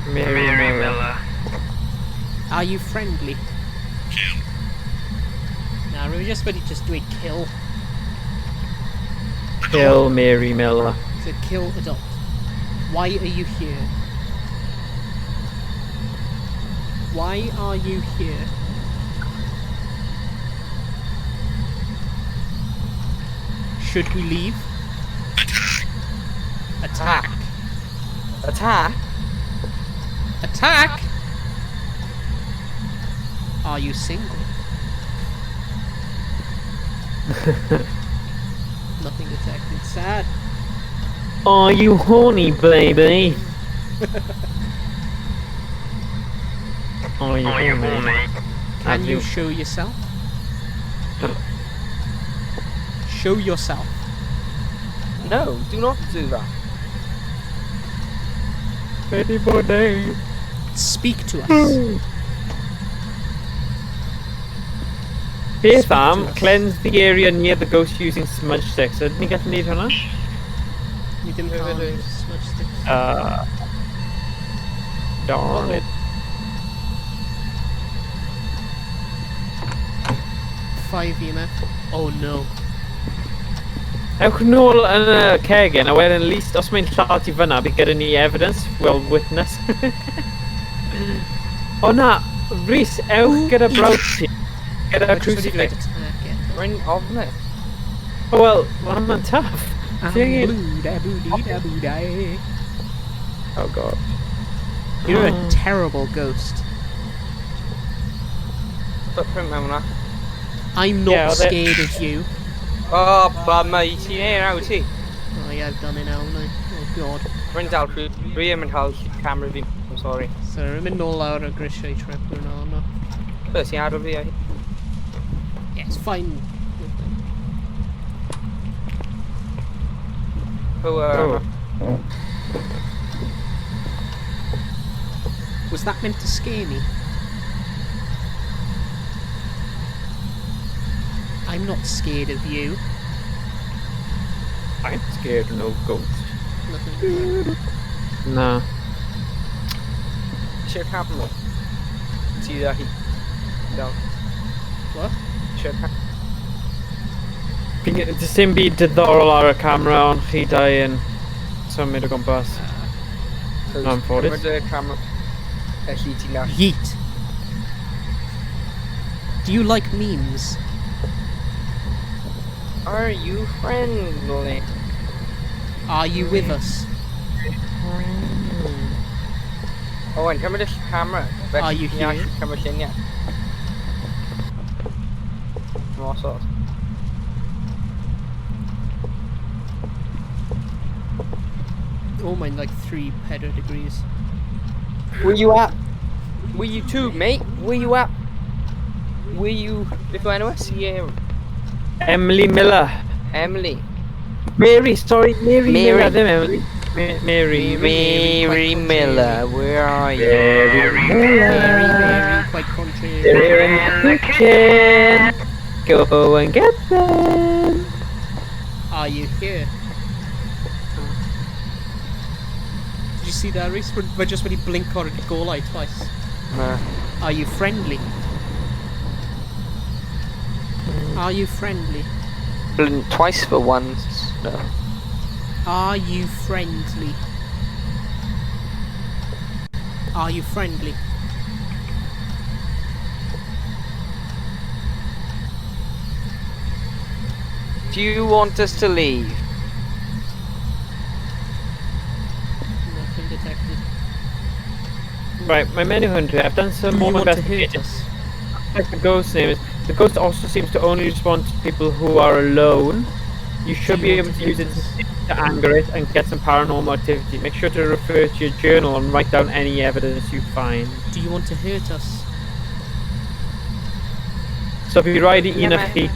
Mary, Mary Miller. Miller. Are you friendly? Nah, we were just ready to just do a kill. Kill Mary Miller. It's a kill adult. Why are you here? Why are you here? Should we leave? Attack. Attack? Attack! Are you single? Nothing detected. Sad. Are you horny, baby? Are you Are you horny? horny? Can Have you you- show yourself? Show yourself. No, do not do that. Ready for day. Speak to us. Beth Speak to am, us. cleanse the area near the ghost using smudge sticks. Ydyn ni'n gallu neud hwnna? Ni ddim Who cael are those? smudge sticks. Darn it. 5 EMF. Oh no. Ewch nôl yn y cegin, a wedyn at least os mae'n lladd ti fyna, bydd gyda ni evidence, well, witness. O na, Rhys, ewch gyda brawd ti, gyda Mae jyst wedi dweud crucifix. attack eto. Rwy'n ofni. Oh, well, hwnna'n tough. I'm Ti angen- blue da boo dee da boo da. Oh god. You're a terrible ghost. Footprint mewn hwnna. I'm not Yeah, well, they- scared of you. Oh, but mae ti'n ei nawr ti. Oh yeah, I've done it now, haven't I? Oh god. Rwy'n dal trwy dwi ddim yn cael camera fi. I'm sorry. So, rwy'n mynd nôl lawr y grisiau trip rwy'n arno. Be, ti'n adol fi? ai? Yeah, it's fine. Oh, Oh. Was that meant to scare me? I'm not scared of you. I'm scared of no ghost. Nothing. Na. Eisiau'r camera? Ti dda hi. Dal. What? Eisiau'r camera? Does dim byd diddorol ar y camera, ond chi dau yn symud o gwmpas. Anffodus. Cymryd y camera. Felly ti'n gallu. Yeet. Do you like memes? Are you friendly? Are you with us? Owen, cymryd y camera. Felly Are you ti'n gallu here? Cymryd lluniau. Mosod. Oh, mine like 3 pedo degrees. Where you at? Where you too, mate? Where you at? Where you... Beth yw enw e? Sierra. Emily Miller. Emily. Mary, sorry, Mary, Mary. Miller, ddim Emily. Mary. Mary Miller, where are you? Mary Very, Miller. very quite contrary. They're in the kitchen. Go and get them. Are you here? Did you see that, Reese? We're just when he blink or golau twice. Na. Are you friendly? Are you friendly? Blink twice for once. No. Are you friendly? Are you friendly? Do you want us to leave? Nothing detected. Right, my menu hunter. I've done some Do more you want to hurt investigation. us? Like the ghost name is. The ghost also seems to only respond to people who are alone. You should Do you be want able to to use hurt it us? to anger it and get some paranormal activity. Make sure to refer to your journal and write down any evidence you find. Do you want to hurt us? So if you ride i un o'ch chi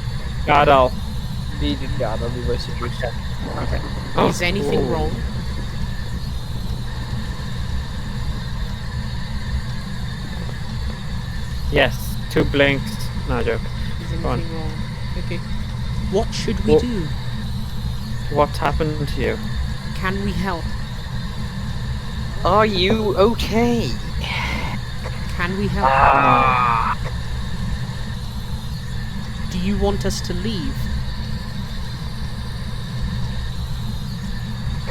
gadael. Fi di gadael, fi voice drws. Okay. Is anything Oh. wrong? Yes, two blinks. No joke. Is Go on. anything wrong? Okay. What should we Well- do? What happened to you? Can we help? Are you okay? Can we help? Do you want us to leave?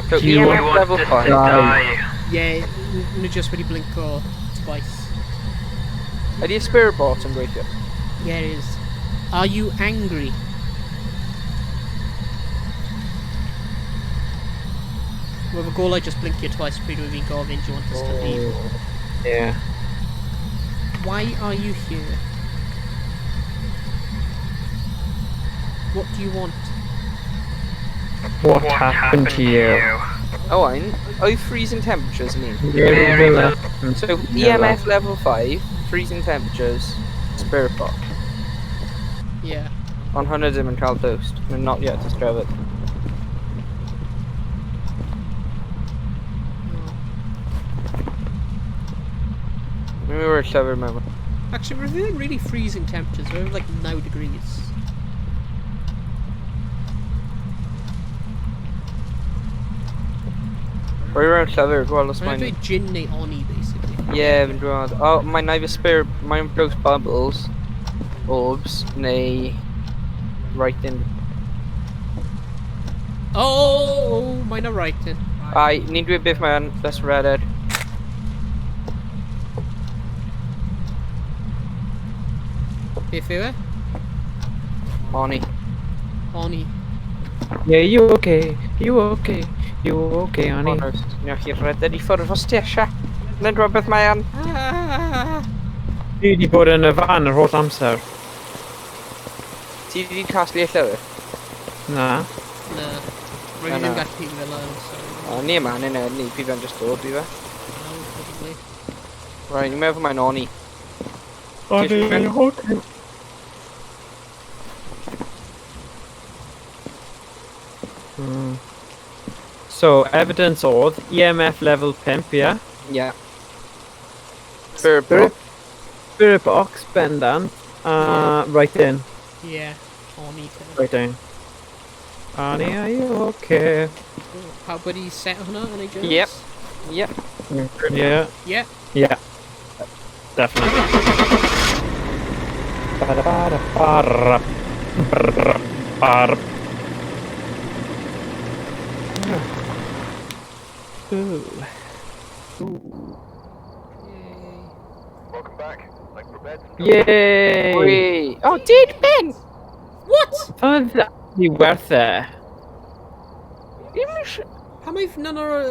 So Do you EMF want want level us to 5. die? Yeah, just when he blink or twice. Ydy y spirit box yn gweithio? Yeah, it is. Are you angry? Well, the goal I just blink you twice pryd wyf fi'n gofyn, do you want us to leave? Yeah. Why are you here? What do you want? What, happened to you? Owain, oedd freezing temperatures yn un? Mary Miller. So Yeah, EMF level 5, freezing temperatures, spirit box. Yeah. Ond hwnna ddim yn cael ghost. We're not yet discovered. Oh. We were llyfr mewn. Actually, we're doing really freezing temperatures. We're like 9 degrees. We're mewn llyfr, gweld os Mae'n mae'n... dweud gin neu oni, basically. Ie, fi'n dweud. O, mae'n either spirit, mae'n ghost bubbles, orbs, neu writing. Oh, mae'n a writing. Ai, ni'n dweud beth mae'n, let's read it. Beth yw e? Oni. Oni. Yeah, you okay? You okay? You okay, Annie? Honest. Ni'n chi redeg i ffwrdd os ti eisiau. Ni'n dweud beth mae an. Ah. Dwi wedi bod yn y fan yr holl amser. Ti wedi casglu y llyfr? Na. Na. Rwy'n Na, ddim na. gallu fel yna, sorry. O, ni yma, ni ni, fi fe'n just dod, fi fe. No, probably. Right, ni'n meddwl mae'n oni. Annie, Ti you okay? So, evidence oedd EMF level 5, yeah? Yeah. Spirit box. Spirit box, bendant. Right in. Yeah, oni. te. Right in. Annie, are you okay? Pawb wedi set hwnna yn ei journals? Yep. Yep. Yeah. Yeah. Yeah. Definitely. Ba-da-ba-da-ba-ra. Brr-brr-bar. Ooh. Welcome back. I've prepared some Yay! Wee. Oh, did Ben! What? Found that be worth it. Pam oedd none o'r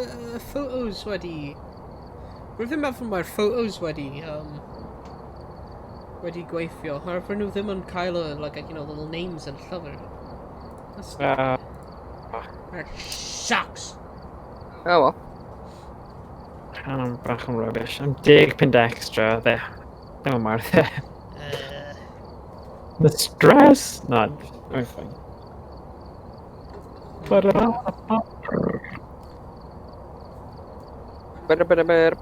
photos wedi... Rwy'n ddim meddwl mae'r photos wedi, wedi gweithio. Oherwydd nhw ddim yn cael y, like, you know, little names yn llyfr. That's... That sucks! Oh well. I'm bach yn rubbish. I'm 10 punt extra there. Ddim yn werth it. The stress! No, I'm fine. Ba-da-ba-ba. Better, better, better.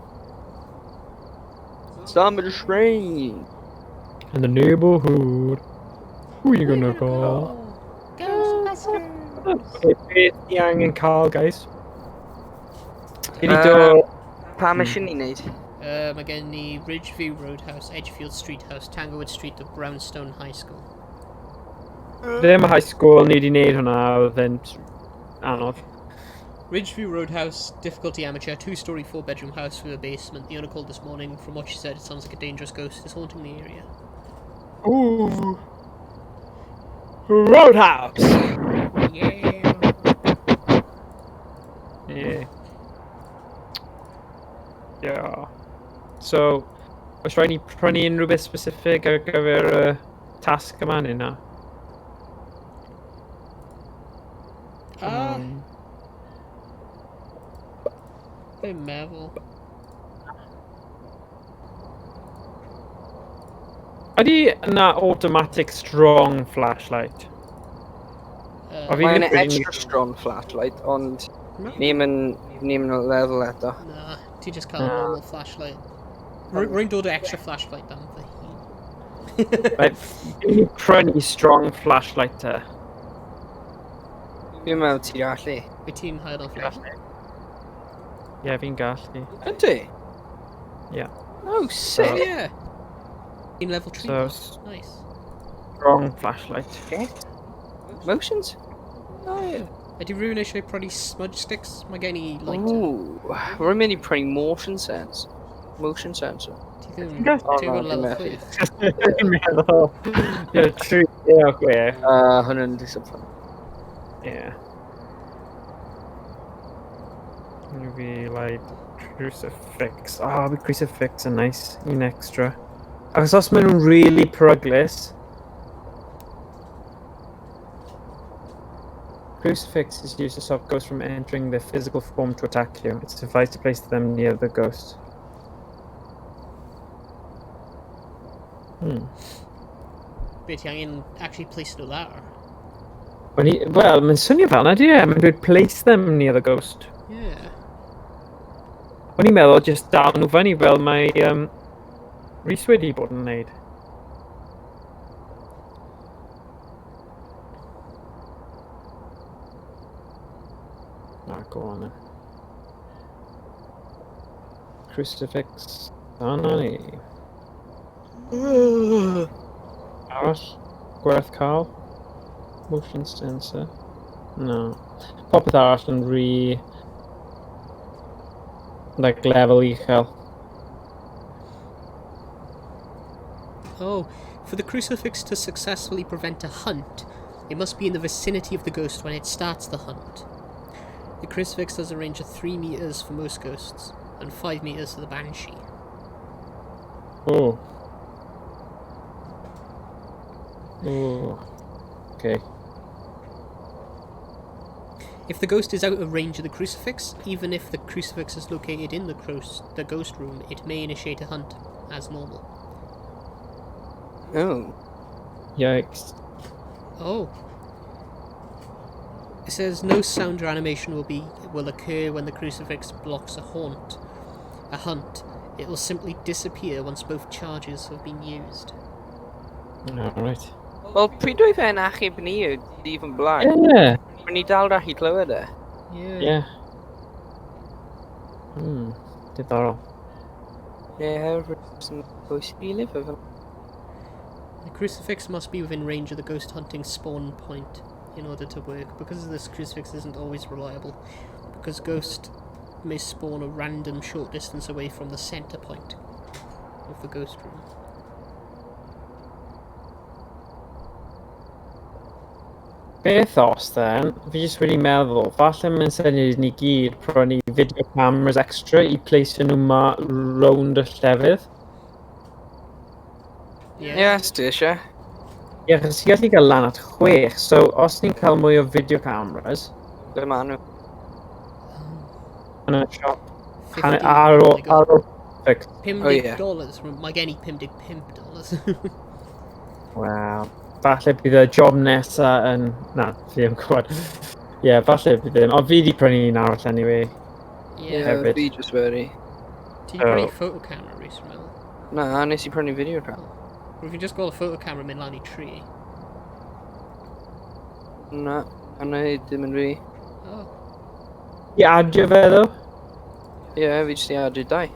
Summon train. In the neighborhood. Who you gonna call? Ghostbusters! Okay, beth ni angen cael, guys? Fi 'di Yy, dod... Pa mission ni'n neud? Mae gen ni Ridgeview Roadhouse, Edgefield Street House, Tanglewood Street a Brownstone High School. Ddim y high school, ni wedi wneud hwnna, oedd e'n anodd. Ridgeview Roadhouse, difficulty amateur, two-story, four-bedroom house with a basement. The owner called this morning. From what she said, it sounds like a dangerous ghost is haunting the area. Ooh. Roadhouse! Yeah. Yeah. Yeah. So, oes rhaid ni prynu unrhyw beth specific ar gyfer y tasg yma neu na? Ah, Dwi'n meddwl. Ydy yna automatic strong flashlight? O, fi Mae'n ddim rili- extra strong flashlight, ond ni'n mynd ni'n mynd lefel eto. Na, ti just cael Na. normal flashlight. Rwy'n dod o extra flashlight dan fy hun. Right, fi'n prynu strong flashlight te. Fi'n meddwl ti'n gallu. Wyt ti'n high on flashlight? Ie, yeah, fi'n gallu. Ydy? Ie. Oh, sick. Yeah. In level 3. So, Nice. strong flashlight. Motions? Oh, yeah. Ydy rhywun eisiau prynu smudge sticks? Mae gen i lighter. Ooh, rwy'n mynd i prynu motion sense. Motion sensor. Ti ddim... Gallu. Ti'n O, gwybod na, level dwi'n 6? Fi'n meddwl. Ie, tri, ie, chwech. Hwnna'n disappoint. Ie. Maybe like crucifix. Oh, the crucifix are nice. Un extra. Achos os maen nhw'n really peryglus. Crucifix is used to stop ghosts from entering their physical form to attack you. It's advised to place them near the ghost. Be ti angen actually place nhw lawr? Wel, mae'n swnio fel na, di e? Mae'n dweud place them near the ghost. Yeah. O'n i'n meddwl just dal nhw fyny fel mae Rhys wedi bod yn wneud. Na, go on then. Crucifix. O, na ni. Arall. Gwerth cael. Motion sensor. No. Popeth arall yn rhy... Like, lefel uchel. Oh, for the crucifix to successfully prevent a hunt, it must be in the vicinity of the ghost when it starts the hunt. The crucifix has a range of 3 meters for most ghosts, and 5 meters for the banshee. Oh. Oh. Okay. If the ghost is out of range of the crucifix, even if the crucifix is located in the ghost room, it may initiate a hunt, as normal. Oh. Yikes. Oh. It says no sound or animation will occur when the crucifix blocks a haunt. A hunt. It will simply disappear once both charges have been used. Alright. Wel, pryd oedd e'n achub ni yw dydd yn blaen? Yeah. Rwy'n ni dal gallu clywed e. Yeah. Yeah. Diddorol. Ie, rwy'n bwysig i lyfr fel. The crucifix must be within range of the ghost hunting spawn point in order to work. Because of this, crucifix isn't always reliable, because ghost may spawn a random short distance away from the center point of the ghost room. Beth os then, fi jyst wedi meddwl, falle mae'n syniad i ni gyd prynu video cameras extra i place nhw ma rownd y llefydd. Yeah. Yes, dwi eisiau. Ie, achos ti'n gallu cael lan at 6, so os ni'n cael mwy o video cameras Ble ma nhw? yn y siop, $50 ar oh ôl, my God. ar ôl fix. Oh, yeah. $50. Mae gen i $55. Wel, falle bydd y job nesa yn... Na, fi ddim yn gwybod. Ie, yeah, falle bydd ddim. Ond fi di prynu un arall anyway. Ie. Hefyd. Fi jyst wedi. Ti 'di prynu Oh. photo camera, Rhys, rwy'n meddwl. Na, nes i prynu video camera. Rwy'n fi just gweld y photo camera mynd lan i 3. Na, hwnna ddim yn fi. Oh. I adio fe ddo? Ie, fi jyst i adio 2.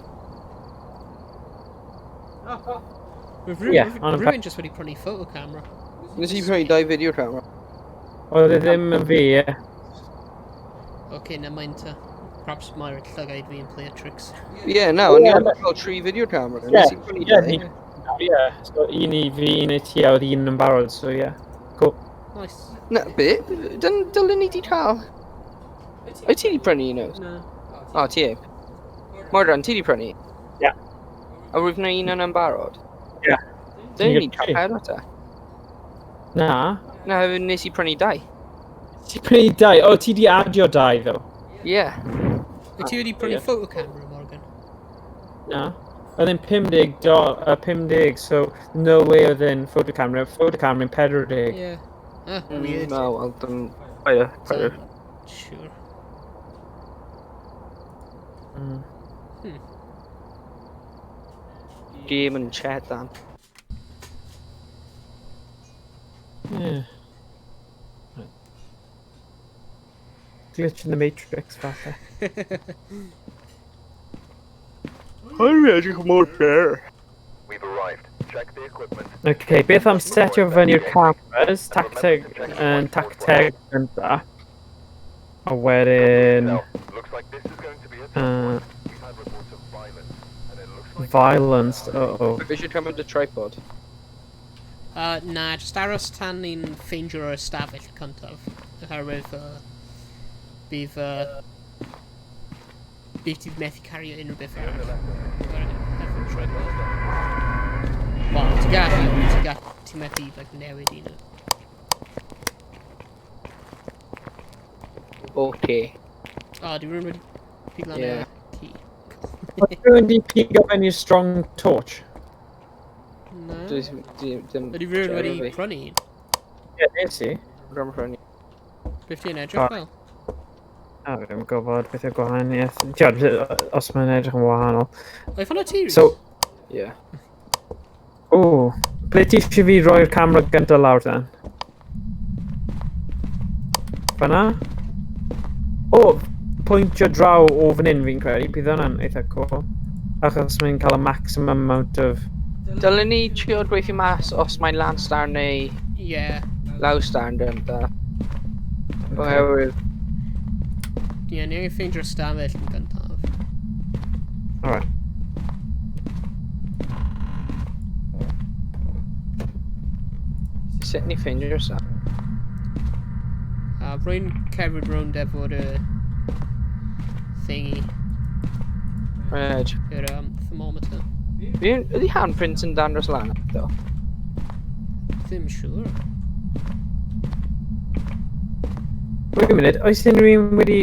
Ie, ond yn Rwy'n just wedi prynu photo camera. Nes i prynu 2 video camera. Oedd e ddim yn fi, ie. Okay, never mind ta. Perhaps mae'r llygaid fi yn play tricks. Ie, na, o'n i wedi cael 3 video camera. Nes i prynu Ie, 2. Ie, so un i fi, un i ti, a oedd un yn barod, so ie. Cool. Nice. Na, be? Dylen ni di cael? Wyt ti di prynu un oes? Na. O, ti heb. Morgan, ti di prynu? Ie. A rwyf na un yn barod? Ie. Dylen ni Ti'n cael gallu pedwar te. Na. Na, hefyd nes i prynu 2. Ti prynu 2? O, ti di adio 2 ddo. Ie. Wyt ti wedi prynu Ie. photo camera, Morgan? Na. Oedd e'n 50, so no way oedd e'n photo camera. Photo camera yn 40. Yeah. Ah, weird. Na, wel, dim... Paid So, sure. Game and chat dan. Yeah. Right. Glitch in the Matrix, falle. Mae'n edrych mor fair. We've arrived. Check the equipment. Okay, beth am setio fyny'r cameras, tacteg, yn tacteg gynta. A wedyn... Now, looks like this is going to be a tough one. We've had reports of violence, and it looks like Violence, uh-oh. Fi eisiau cymryd y tripod. Na, just aros tan ni'n ffeindio'r ystafell cyntaf. Oherwydd, bydd, bydd ti methu cario unrhyw beth arall. Efo'r tripod. Wel, ti'n gallu, ti'n gallu, ti'n methu, like, newid un. Okay. O, di rhywun wedi pigo lan Ie. y key. Oes rhywun di pigo fyny'r strong torch? Na. Dim... Ydy rhywun wedi fi. prynu un? Ie, nes i. Rwy'n prynu. Beth ti'n edrych fel? A, fi ddim yn gwybod beth yw'r gwahaniaeth. Tiod, os mae'n edrych yn wahanol. O'i ffona ti, Rhys? So, Ie. o, ble ti eisiau fi roi'r camera gyntaf lawr then? Fyna? O, pwyntio draw o fan hyn fi'n credu, bydd hwnna'n eitha cool. Achos mae'n cael y maximum amount of... Dylen ni trio gweithio mas os mae'n lan star neu Ie. law star yn gyntaf. Oherwydd, Ie, ni angen ffeindio'r stafell yn gyntaf. Alright. sut ni ffeindio'r star? A rwy'n cerdded rownd efo'r thingy, Reg. yr thermometer. Ydy handprints yn dangos lan eto? Ddim siŵr. Wait a minute, oes unrhyw un wedi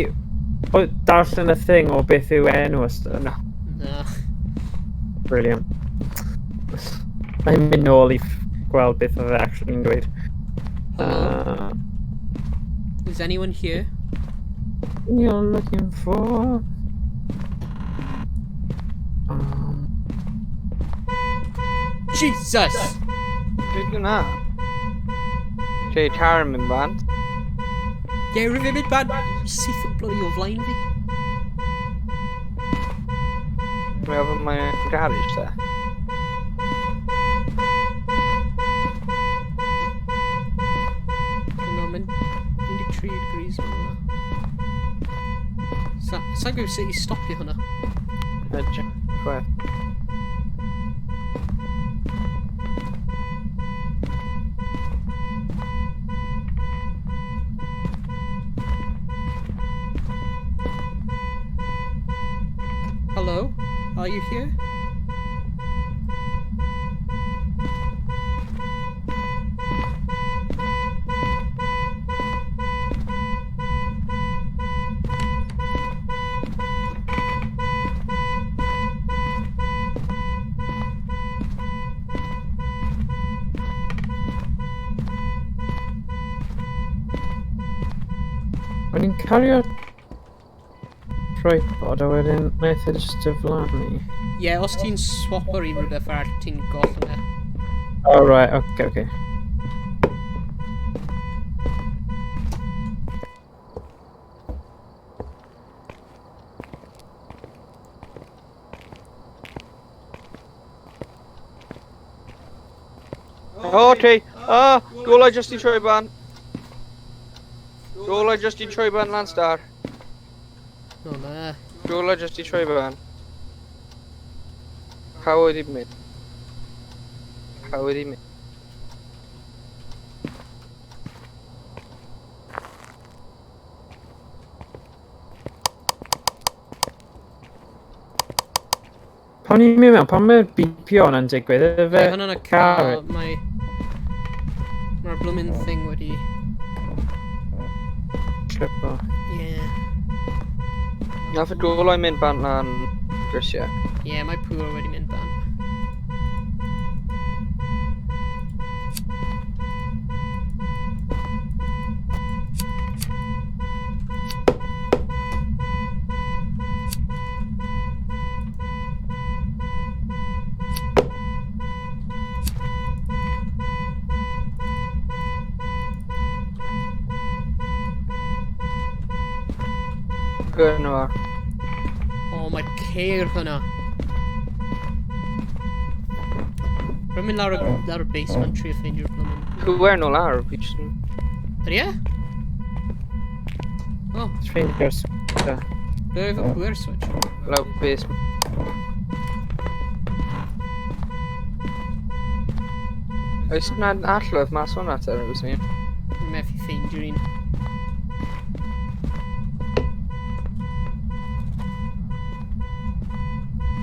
darllen y thing o beth yw enw ystod? Na. Na. Brilliant. Mae'n mynd nôl i gweld beth oedd e actually yn dweud. Hello? Is anyone here? You're looking for... Jesus! Beth yw na? Lle car yn mynd bant. Ie, rwy'n fi mynd bad syth o bloody o flaen fi. Mae'n meddwl mae'n garage te. No, mae'n 13 degrees fan yna. Sa'n gwybod sut i stopio hwnna. Edrych. Chwe. Hello? Are you here? O'n i'n cario tripod a wedyn wnaeth e just diflannu. Ie, yeah, os ti'n swapo i rhywbeth arall, ti'n gollwng e. Oh, right, okay, okay. O, okay. Ah, golau just i troi ban. Golau just i troi ban lan star. O na. Golau just i troi ban. Pawb wedi mynd. Pawb wedi mynd. Pan ni'n mynd mewn, pan mae'r beepio hwnna'n digwydd, yfe Mae hwnna'n y car, car? mae... Mae'r blooming thing wedi... Tripo. Ie. Yeah. Nath y golau mynd bant lan grisiau. Ie, yeah, mae pŵer wedi mynd bant. Gyn o. O, mae ceir hwnna. Rwy'n mynd lawr y, lawr y basement trio ffeindio'r blooming... Pŵer nôl lawr, fi jyst yn... Ydy e? O, Ffeindio'r switch. ble efo pŵer switch? Lawr basement. Oes yna allwedd mas hwnna te, rhywbeth ni? Rwy'n methu ffeindio'r un.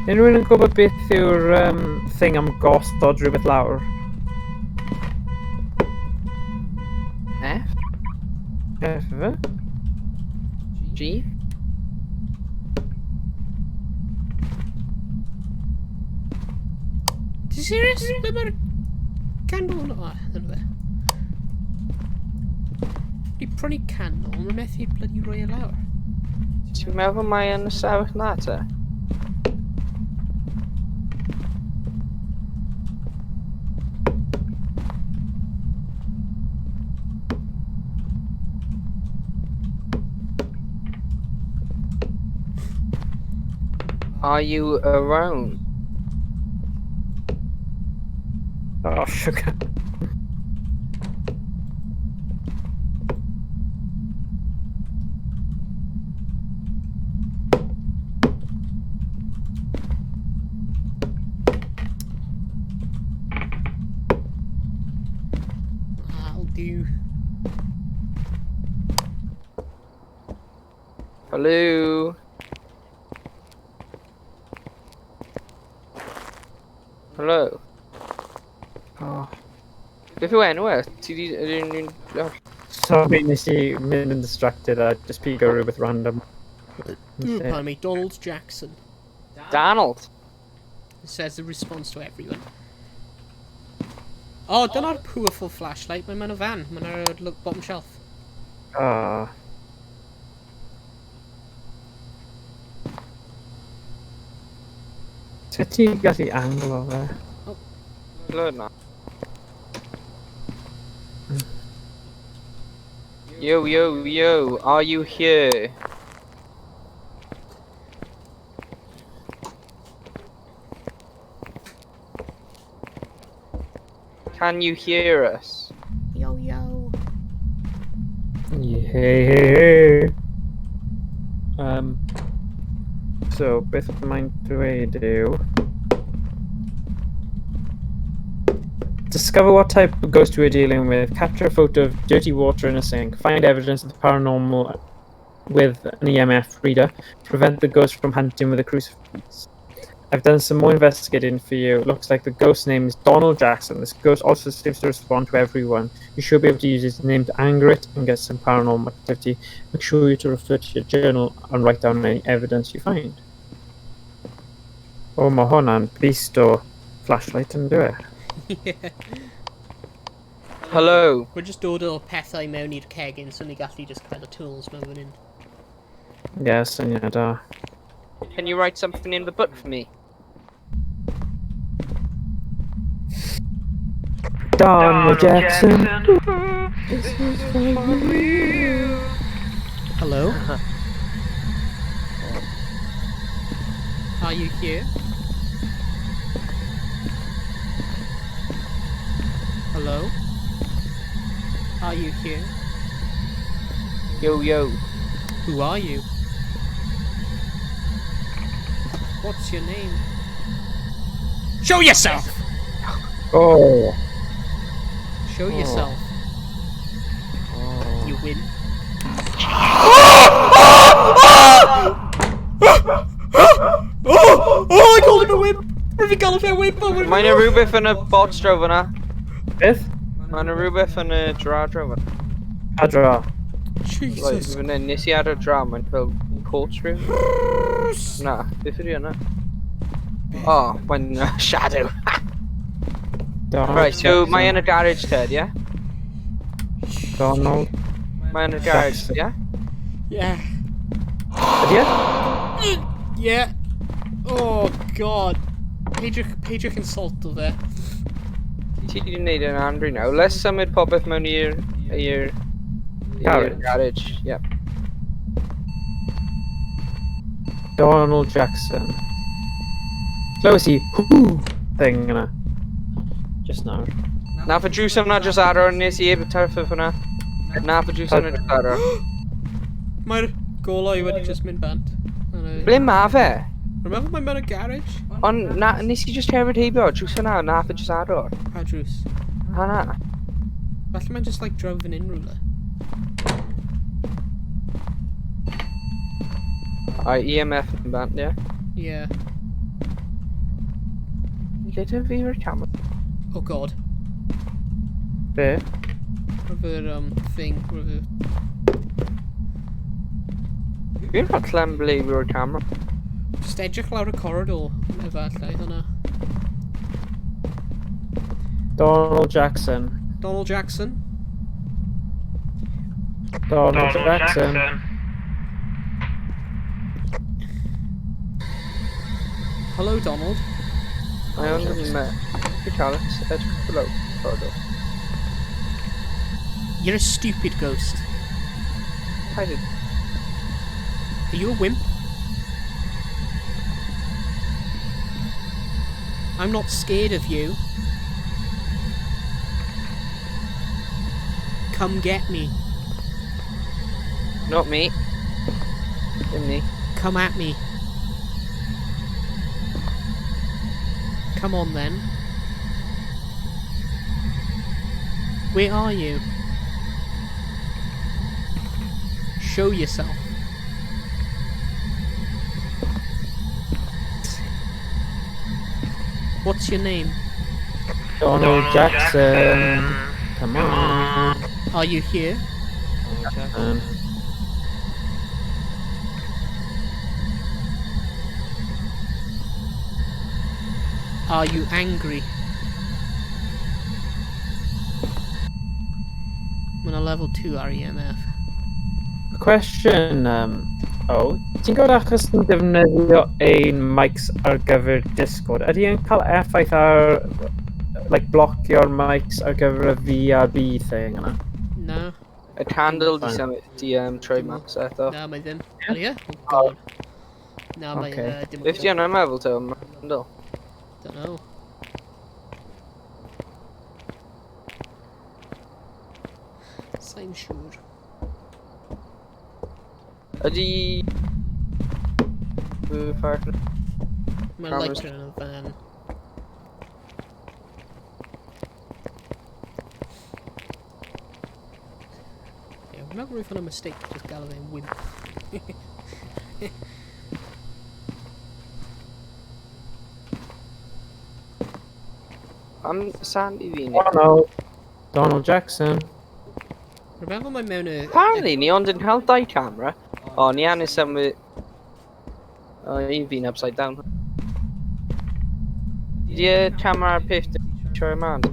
Unrhyw un yn gwybod beth yw'r thing am gosod rhywbeth lawr? F? F ife? G? Ti'n serious? Ble mae'r candle yna? O, dyna fe. Di prynu candle, ond mae'n methu bloody roi e lawr. Ti'n meddwl mae yn y sefyll na te? Are you around? Oh, sugar. I'll do. Hello? Hello? Oh. Beth yw enw e? Ti di... ydyn nhw'n... oh, Sorry, nes i mynd yn distracted a just pigo rhywbeth random. Ooh, pardon me, Donald Jackson. Donald! It says the response to everyone. Oh, dyna'r powerful flashlight. Mae'n mewn y fan. Mae'n ar y look, bottom shelf. Ah. Sut ti'n gallu anglo fe? Hello na. Yo, yo, yo, are you here? Can you hear us? Yo, yo. Hey, hey, hey. So, beth mae'n dweud yw... Discover what type of ghost we are dealing with, capture a photo of dirty water in a sink, find evidence of the paranormal with an EMF reader, prevent the ghost from hunting with a crucifix. I've done some more investigating for you. Looks like the ghost's name is Donald Jackson. This ghost also seems to respond to everyone. You should be able to use his name to anger it and get some paranormal activity. Make sure you to refer to your journal and write down any evidence you find. O, mae hwnna'n beast o flashlight yn dweud. Yeah. Hello. We're just dod o pethau mewn i'r cegin so ni gallu just cael y tools mewn fan hyn. Ie, syniad da. Can you write something in the book for me? Donald Jackson. Hello? Are you here? Hello? Are you here? Yo, yo. Who are you? What's your name? Show yourself! Oh. Show yourself. Oh. You win. Oh! Oh, I called him a wimp! Rwy'n gael fe wimp! Mae'n y rhywbeth yn y bot draw fyna. Beth? Mae'n y rhywbeth yn y dra draw fyna. Adra. Like, Jesus. fan hyn, nes i ar y dra, mae'n fel corkscrew. Na, beth ydi hwnna? Oh, mae'n shadow. Donald Right, so Jackson. mae yn y garage Ted, yeah? Donald. Mae yn y garage, Jackson. yeah? Yeah. Ydy e? Yeah. Oh, God. Peidiwch insulto fe. Ti wedi gwneud yn Andrew nawr. Let's symud popeth mewn i'r... i'r... i'r Garage. Garage, yeah. Donald Jackson. Clywes i hw thing yna. Just nawr. Nath y drws yna just agor, nes i efo tarffo fyna. Nath y drws yna just agor. Mae'r golau wedi just mynd bant. Ble ma fe? Remember mae'n mewn y garage? Ond na, nes i just cerdded heibio, drws yna, nath e just agor. Pa drws? Hana. Falle mae'n just like drove yn unrhyw le. Ai, EMF yn bant, ie. Yeah. Lle dyn fi yw'r camera? Oh God. Be? Rwy'r thing, rwy'r... Fi'n rhaid clem ble yw'r camera. Just edrych lawr y corridor, efallai, hwnna. Donald Jackson. Donald Jackson? Donald Jackson. Hello, Donald. Mae ond yn me... Fi Alex, edrych below. Corridor. You're a stupid ghost. Paid â- Are you a wimp? I'm not scared of you. Come get me. Not me. Dim ni. Come at me. Come on then. Where are you? Show yourself. What's your name? Donald Jackson. Come on. Are you here? Jackson. Are you angry? I'm on a level 2 REMF. Question, oh, ti'n gwybod achos ni'n defnyddio ein mics ar gyfer Discord, ydy e'n cael effaith ar, like, blocio'r mics ar gyfer y VRB thing yna? Na, Y candle di Fine. symud, di troi mas eto. na, mae ddim. Ydy e? Oh god. Na, mae Okay. dim Beth di hwnna'n meddwl te, candle? Don't know. Sa'n siŵr. Ydy... Fy Mae'n Cameras. lighter yn y van. Yeah, we're not really a mistake to just galw fe'n wimp. Am Sandy fi ni. Donald. Donald Jackson. Remember mae mewn y... Apparently, ni ond yn cael dau camera. O, ni angen symud... O, un fi'n upside down. Di y camera ar peth di troi ymlaen?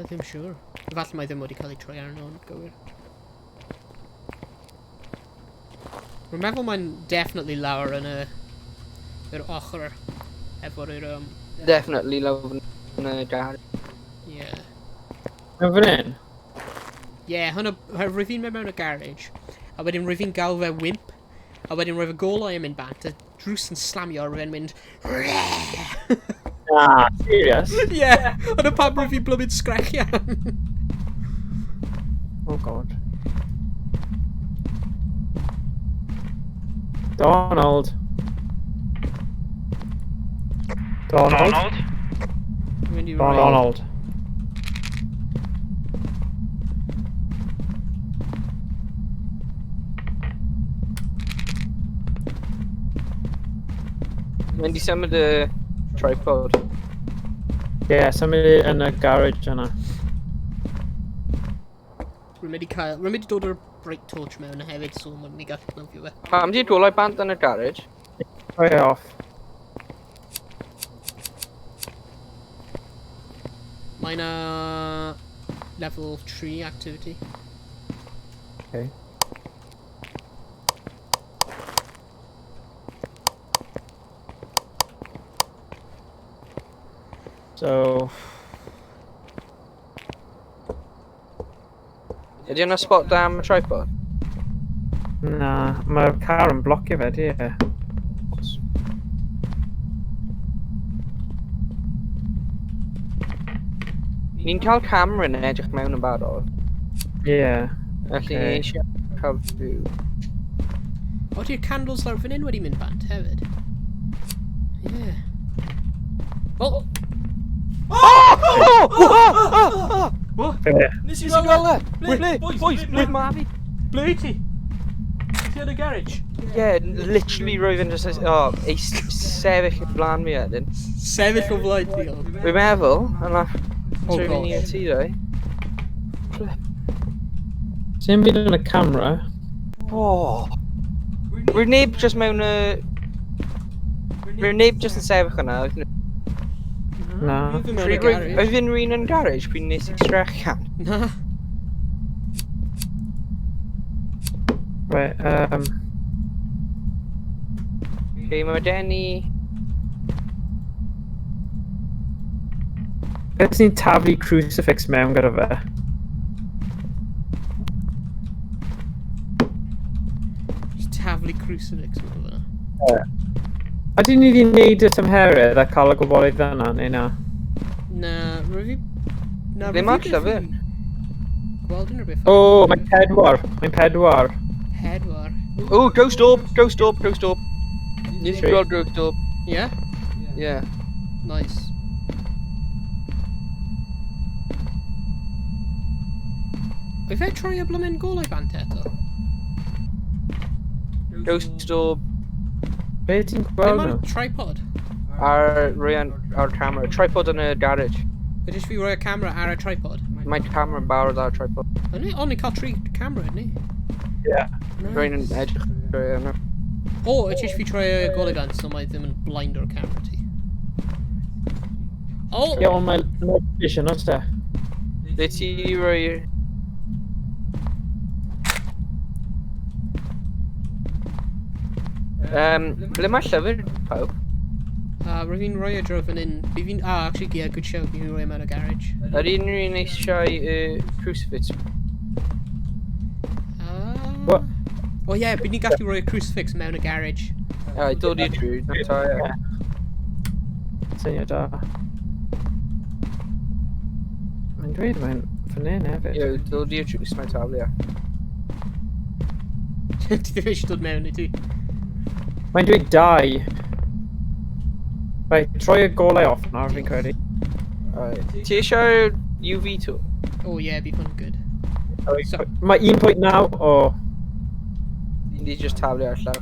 Ddim siŵr. Efallai mae ddim wedi cael ei troi arno yn gywir. Rwy'n meddwl mae'n definitely lawr yn y yr ochr efo'r yr Definitely lawr yn y garage. Yeah. Yn fan hyn? Yeah, hwnna, rwyf fi'n mynd mewn y garage, a wedyn rwyf fi'n gael fe wimp, a wedyn rwyf y golau yn mynd bant, a drws yn slamio, a rwyf e'n mynd... Ah, serious? Yeah, hwnna pam rwyf fi'n blymyn sgrechian. Oh god. Donald. Donald. Donald? Mynd i roi- Donald. Mynd i symud y tripod. Yeah, symud yn y garage yna. Rwy'n mynd i cael... Rwy'n mynd i dod o'r bright torch mewn hefyd, so mae'n mynd i gallu nofio fe. Pam di'r golau bant yn y garage? Try it off. Mae'n a level 3 activity. Okay. So, Ydy yna spot am y tripod? na, mae'r car yn blocio fe, di e? Ni'n cael camera yn edrych mewn yn barod. Yeah. Felly ni Okay. eisiau cael view. O, di'r candles lawr fan hyn wedi mynd bant hefyd. Yeah. Oh! What? Be? Nes i Nes i weld e? Ble, Ble? boys, Boys, ble, ble ma fi? Ble wyt ti? Ti yn y garage? Yeah, literally rwyf yn just, oh, ei sefyll o blaen fi wedyn. Sefyll o flaen ti, ond. Dwi'n meddwl, yna, Oh, trwy fynd i'r gosh. tŷ roi. Sy'n byd yn y camera? Oh. Rwy'n neb just mewn y... Rwy'n neb just yn sefyll yna. Na. Rwyf mewn y Pryd garage. Oedd fi'n rhan yn garage pryd nes i sgrechian. Na. Right, Okay, mae gen i... Beth ni'n taflu crucifix mewn gyda fe? Just taflu crucifix mewn fyna. Ydy ni wedi gwneud y tymheredd a cael y gwybodaeth yna, neu na? Na, rwyf fi... Na, Ddim rwyf fi ar byth llyfr. yn Gweld unrhyw beth. O, mae'n pedwar. Mae'n pedwar. Pedwar. Oh, ghost orb, ghost orb, ghost orb. Nes i Three. gweld ghost orb. Yeah? Yeah. Nice. Oedd fe troi y blymyn golau bant eto? Ghost orb Be ti'n Ble gweld mae'r nhw? tripod? ar rhan ar camera. Tripod yn y garage. Ydych fi roi y camera ar y tripod? Mae camera yn barod ar tripod. O'n i o'n i cael tri camera, ydyn ni? Yeah. Rwy'n yn edrych trwy yna. O, ydych fi troi y golau bant so mae ddim yn blind o'r camera ti. O! Ie, ond mae night vision, oes e? Le ti roi... Ble mae llyfr pawb? Rwyf fi'n rhoi y dro fan hyn. Fi fi'n... Ah, actually, yeah, good show. Fi fi'n rhoi e mewn y garage. Ydy unrhyw un eisiau crucifix? What? O ie, yeah, bydd ni'n gallu rhoi y crucifix mewn y garage. Ai, dod i'r drwy, na ta, ie. Syniad da. Mae'n dweud mae'n fan hyn hefyd. Ie, dod i'r drws, mae'n taflu, ie. Ti ddim eisiau dod mewn i ti. Mae'n dweud dau. Right, troi y golau off nawr, fi'n credu. Alright. Ti eisiau UV tool? O ie, yeah, bydd hwn good. So- Mae 1.9 o... Ni just taflu ar llawr.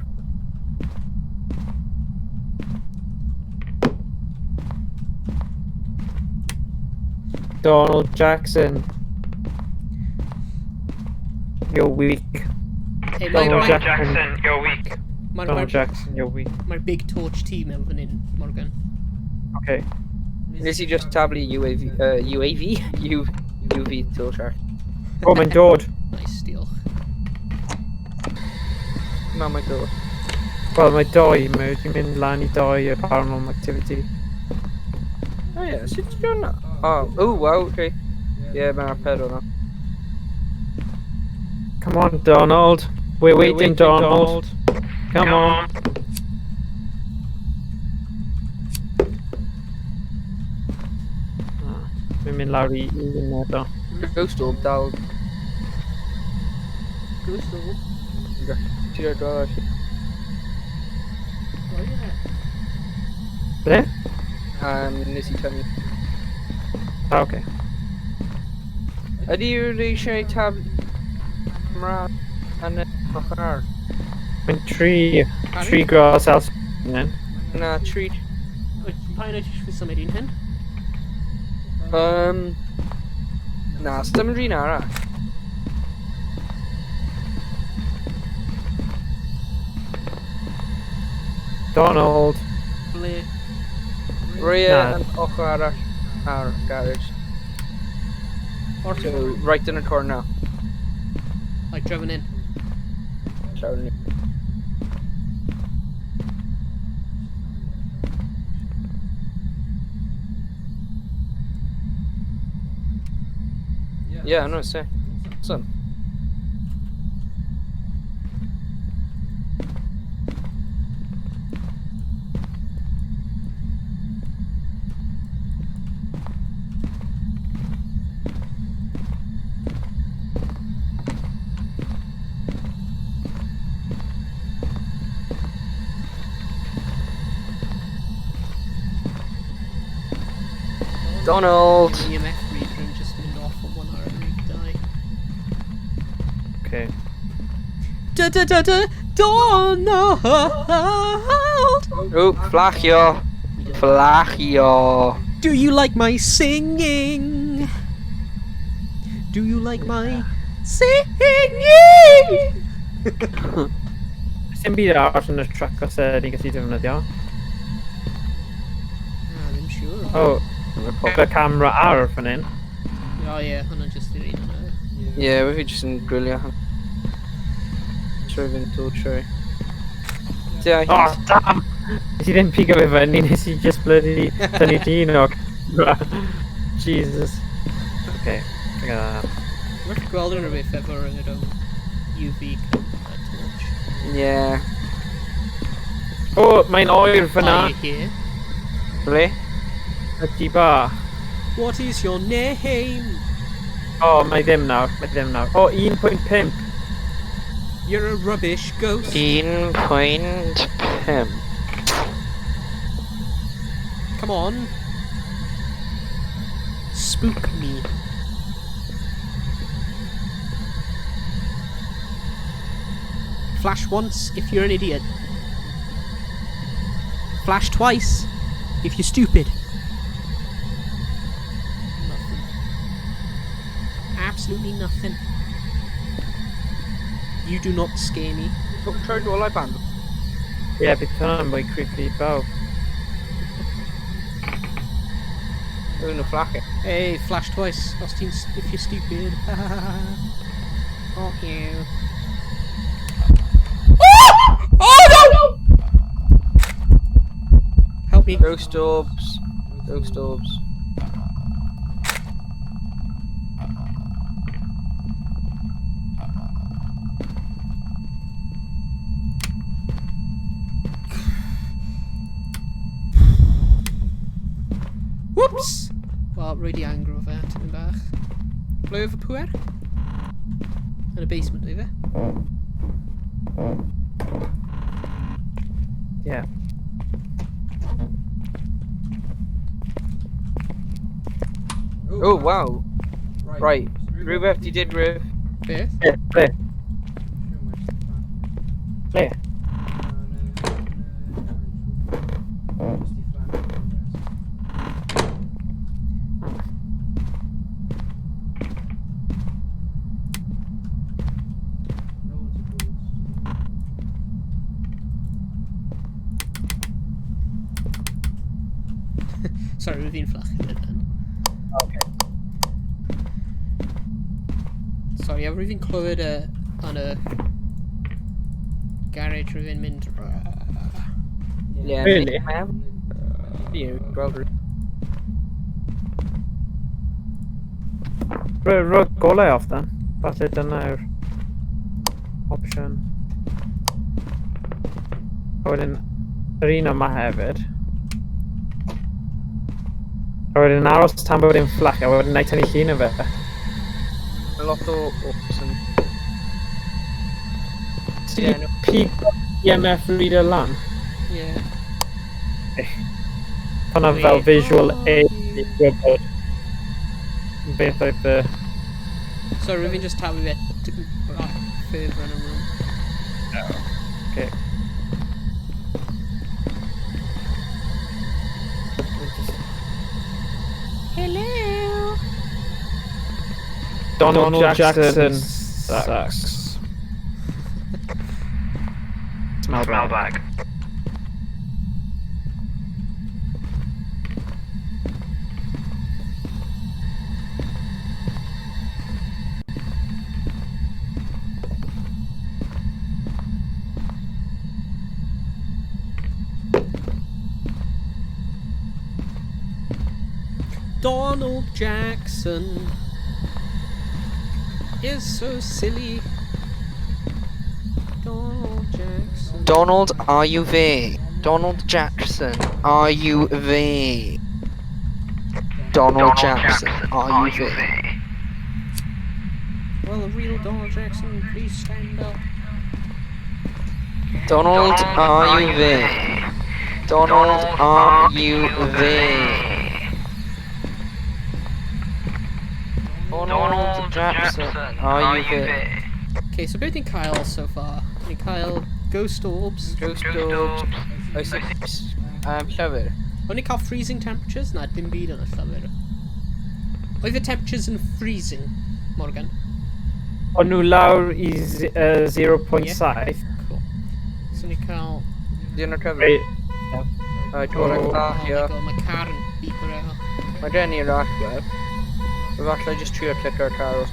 Donald Jackson. You're weak. Hey, mae, Donald mae, Donald Jackson. Jackson, you're weak. mae, Donald mae, Jackson, you're weak. mae'r big torch ti mewn fan hyn, Morgan. Okay. Nes i just taflu UAV, UAV? U, UV torch. O, mae'n dod. Nice, diolch. Na, mae'n dod. Wel, mae doi, mae wedi mynd lan i doi y paranormal activity. O ie, sut ti'n gwneud na? Oh, oh, wow, okay. Ie, mae'n pedwar na. Come on, Donald. We're waiting, Donald. Come on. Ah, Mae'n mynd lawr i un eto. Ghost orb dal. Ghost orb. Ti'n rhaid gweld. Oh, yeah. Ble? Nes i tynnu. Ah, oce. Ydy yw'r eisiau tab Mra yn y ochr ar? Mae'n 3 gradd Celsius. Na, 3. Wyt, pa un wyt ti eisiau fi symud un hyn? Na, sdim yn rhan arall. Donald. Ble? Rhoi e Na. yn ochr arall ar garage. Or So, right in the corner. Like, driving in. Llawn ni. Yeah, no, see. Awesome. Donald! EMF reader yn just mynd off am one hour and die. Okay. Da da da da Donald! Oh, fflachio! Fflachio! Do you like my singing? Do you like my singing? Dim byd arall yn y truck os ni'n gallu defnyddio. Ah, ddim siŵr. O, y camera ar fan hyn. O ie, hwnna just yr un yna. Ie, yeah, fi jyst yn gwylio hwn. Trwy fynd dod trwy. Ie, Oh, damn! Nes i ddim pigo fe fyny, nes i just bloody tynnu dyn o camera. Jesus. Okay, look at that. Mae'n gweld yn rhywbeth efo'r UV torch. Ie. O, mae'n oer fyna. Are you here? Ble? Ydy bach. What is your name? O, mae ddim nawr, mae ddim nawr. O, 1.5. You're a rubbish ghost. 1.5. Come on. Spook me. Flash once if you're an idiot. Flash twice if you're stupid. Nothing. Absolutely nothing. You do not scare me. Trwy dolau band. Ie, yeah, bydd hwnna'n mwy creepy i bawb. Yw'n y fflachio. Hey, flash twice. Os ti'n if you're stupid. Fuck you. Oh! Oh no! Help me. Ghost orbs. Ghost orbs. Whoops! Wel, rwy di angro fe, tipyn bach. Ble oedd y pwer? Yn y basement, oedd e? Ie. Oh, wow. Right. Rhywbeth di digwydd. Beth? Ble? Ble? Ble? Sorry, rwy fi'n fflachio fe then. Okay. Sorry, a rwy'n fi'n clywed y yn y garage rwy'n mynd... Yeah, Really? Fi'n gweld Rho golau off then. Falle dyna yw'r option. A wedyn, yr un yma hefyd. A wedyn aros tan bod e'n fflach, a wedyn na i tynnu llun o fe. Lot o ops yn... Ti di pigo EMF reader lan? Yeah. Hwna fel visual aid i gwybod beth oedd y... So rwy'n fi'n just taflu fe tipyn bach further yn y room. Okay. Hello! Donald Jackson sucks. Smell Smell bad. bag. Donald Jackson is so silly. Donald Jackson. Donald, are you there? Donald Jackson, are you there? Donald Jackson, are you there? Well, the real Donald Jackson, please stand up. Donald, are you there? Donald, are you there? Donald Jackson, are you there? Okay, so beth ni'n cael so far? Ni'n cael ghost orbs. Ghost orbs. Oes llyfr. O'n ni'n cael freezing temperatures? Na, dim byd yn y llyfr. Oedd y temperatures yn freezing, Morgan? O'n nhw lawr i 0.7. Cool. So ni'n cael... Di yn y llyfr? Reit. Right, dwi'n Oh my parcio. god, mae car yn beeper eto. Mae gen i'r allwedd. Efallai jyst trio clicio'r car os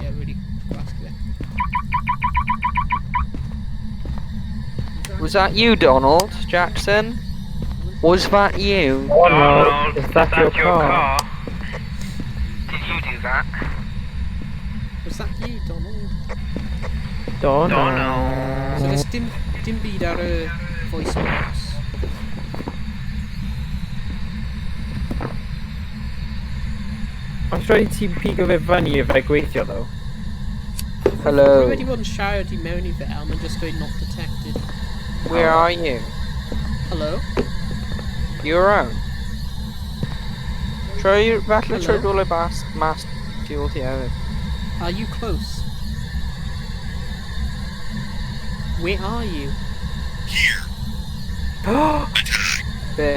Yeah, really gwasgu fe. Was that you, Donald Jackson? Was that you? Donald, is that your car? Did you do that? Was that you, Donald? Donald. So there's dim byd ar y voice box. Mae'n rhaid i ti pigo fe fyny i fe gweithio, though. Hello. Rwy wedi bod yn siarad i mewn i fe, a mae'n just dweud not detected. Where are you? Hello? You around? Trwy, falle trwy Hello? golau bas, mas tu ôl ti hefyd. Are you close? Where are you? Be?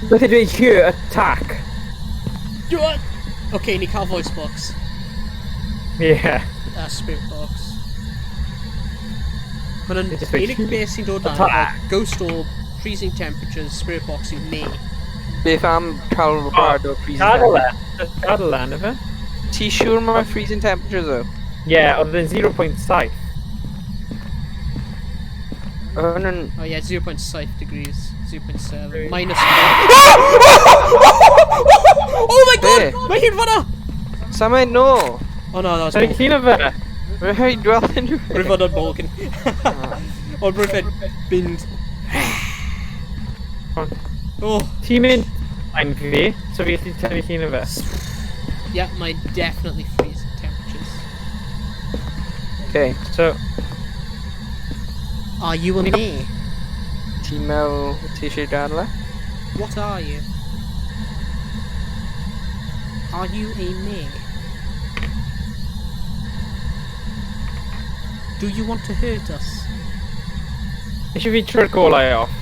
Beth yw dweud here, attack? Do what? Okay, ni cael voice box. Yeah. Spirit box. Hwn yn Just wait. unig beth sy'n dod lan, Attack. like ghost orb, freezing temperatures, spirit box yw me. Beth am cael rhywbeth o freezing Gadael temperatures? e. Gadael e, na fe? Ti siŵr mae freezing temperatures o? Yeah, oedd e'n 0.7. Hwn yn... Oh yeah, 0.7 degrees, 0.7, minus 4. Oh my god! Be? Mae hi'n fanna! Sa mae'n nôl? Oh no, that was Tynnu Morgan. llun o fe? Rhaid gweld unrhyw Rwy'n fod yn Morgan. Ond rwy'n fe'n mynd... Oh, Ti'n mynd ein fi, so fi gallu tynnu llun o fe. yeah, mae definitely freezing temperatures. Okay, So, Are you a me? ti'n meddwl ti eisiau gadael e? What are you? Are you a me? Do you want to hurt us? eisiau fi trwy'r golau off.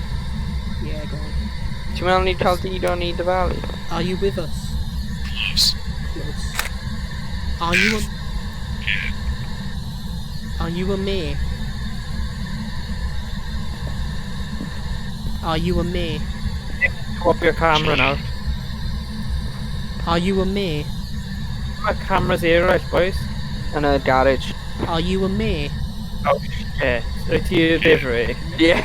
Yeah, go on. Ti'n meddwl ni cael digon i dyfalu? Are you with us? Close. Are you a... Are you a me? Are you a me? Swap your camera nawr. Are you a me? Mae cameras eraill, boys. Yn y garage. Are you a me? Oh, shit. Wyt ti y ddifri? Yeah,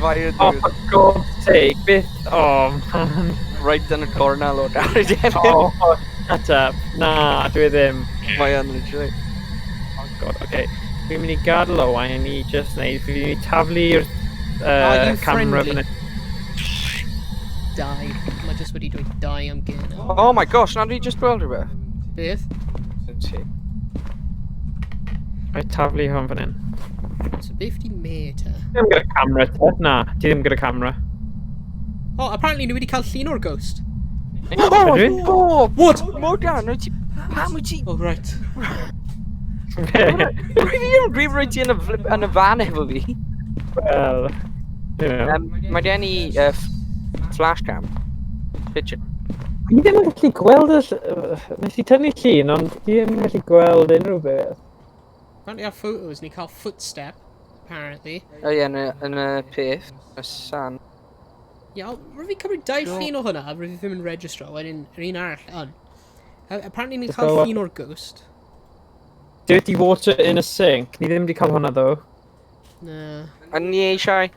fire Oh, for God's sake, beth... Oh, man. Right yn y cornel o'r garage hefyd. Oh, shut up. Na, dwi ddim. Mae yn literally. Oh, God, okay. Fi'n mynd i gadael Owain i just neud, fi'n mynd i taflu'r Are you camera friendly? fan hyn. Die. Mae just wedi dweud die am gyn. Oh my gosh, na dwi just gweld rhywbeth. Beth? Ti. Rhaid taflu hwn fan hyn. So beth di me te? Ti ddim gyda camera te? Na, ti ddim gyda camera. Oh, apparently ni wedi cael llun o'r ghost. Oh, Ydw i? oh, What? Morgan, wyt ti... Pam wyt ti... Oh, right. Rwy fi ddim yn gwybod rwyt ti yn y, flip, yn y fan efo fi. Wel, you know. Mae gen i flash cam. Picture. Fi ddim yn gallu gweld y... Nes i tynnu llun, ond fi ddim yn gallu gweld unrhyw beth. Apparently our photos, ni cael footstep, apparently. O ie, yn y peth. Y san. Ie, yeah, rwy fi cymryd dau llun o hwnna, a rwy fi ddim yn registro, wedyn yr un arall yn. Apparently ni'n Just cael go- llun o'r ghost. Dirty water in a sink. Ni ddim wedi cael hwnna, ddo. Na. A ni eisiau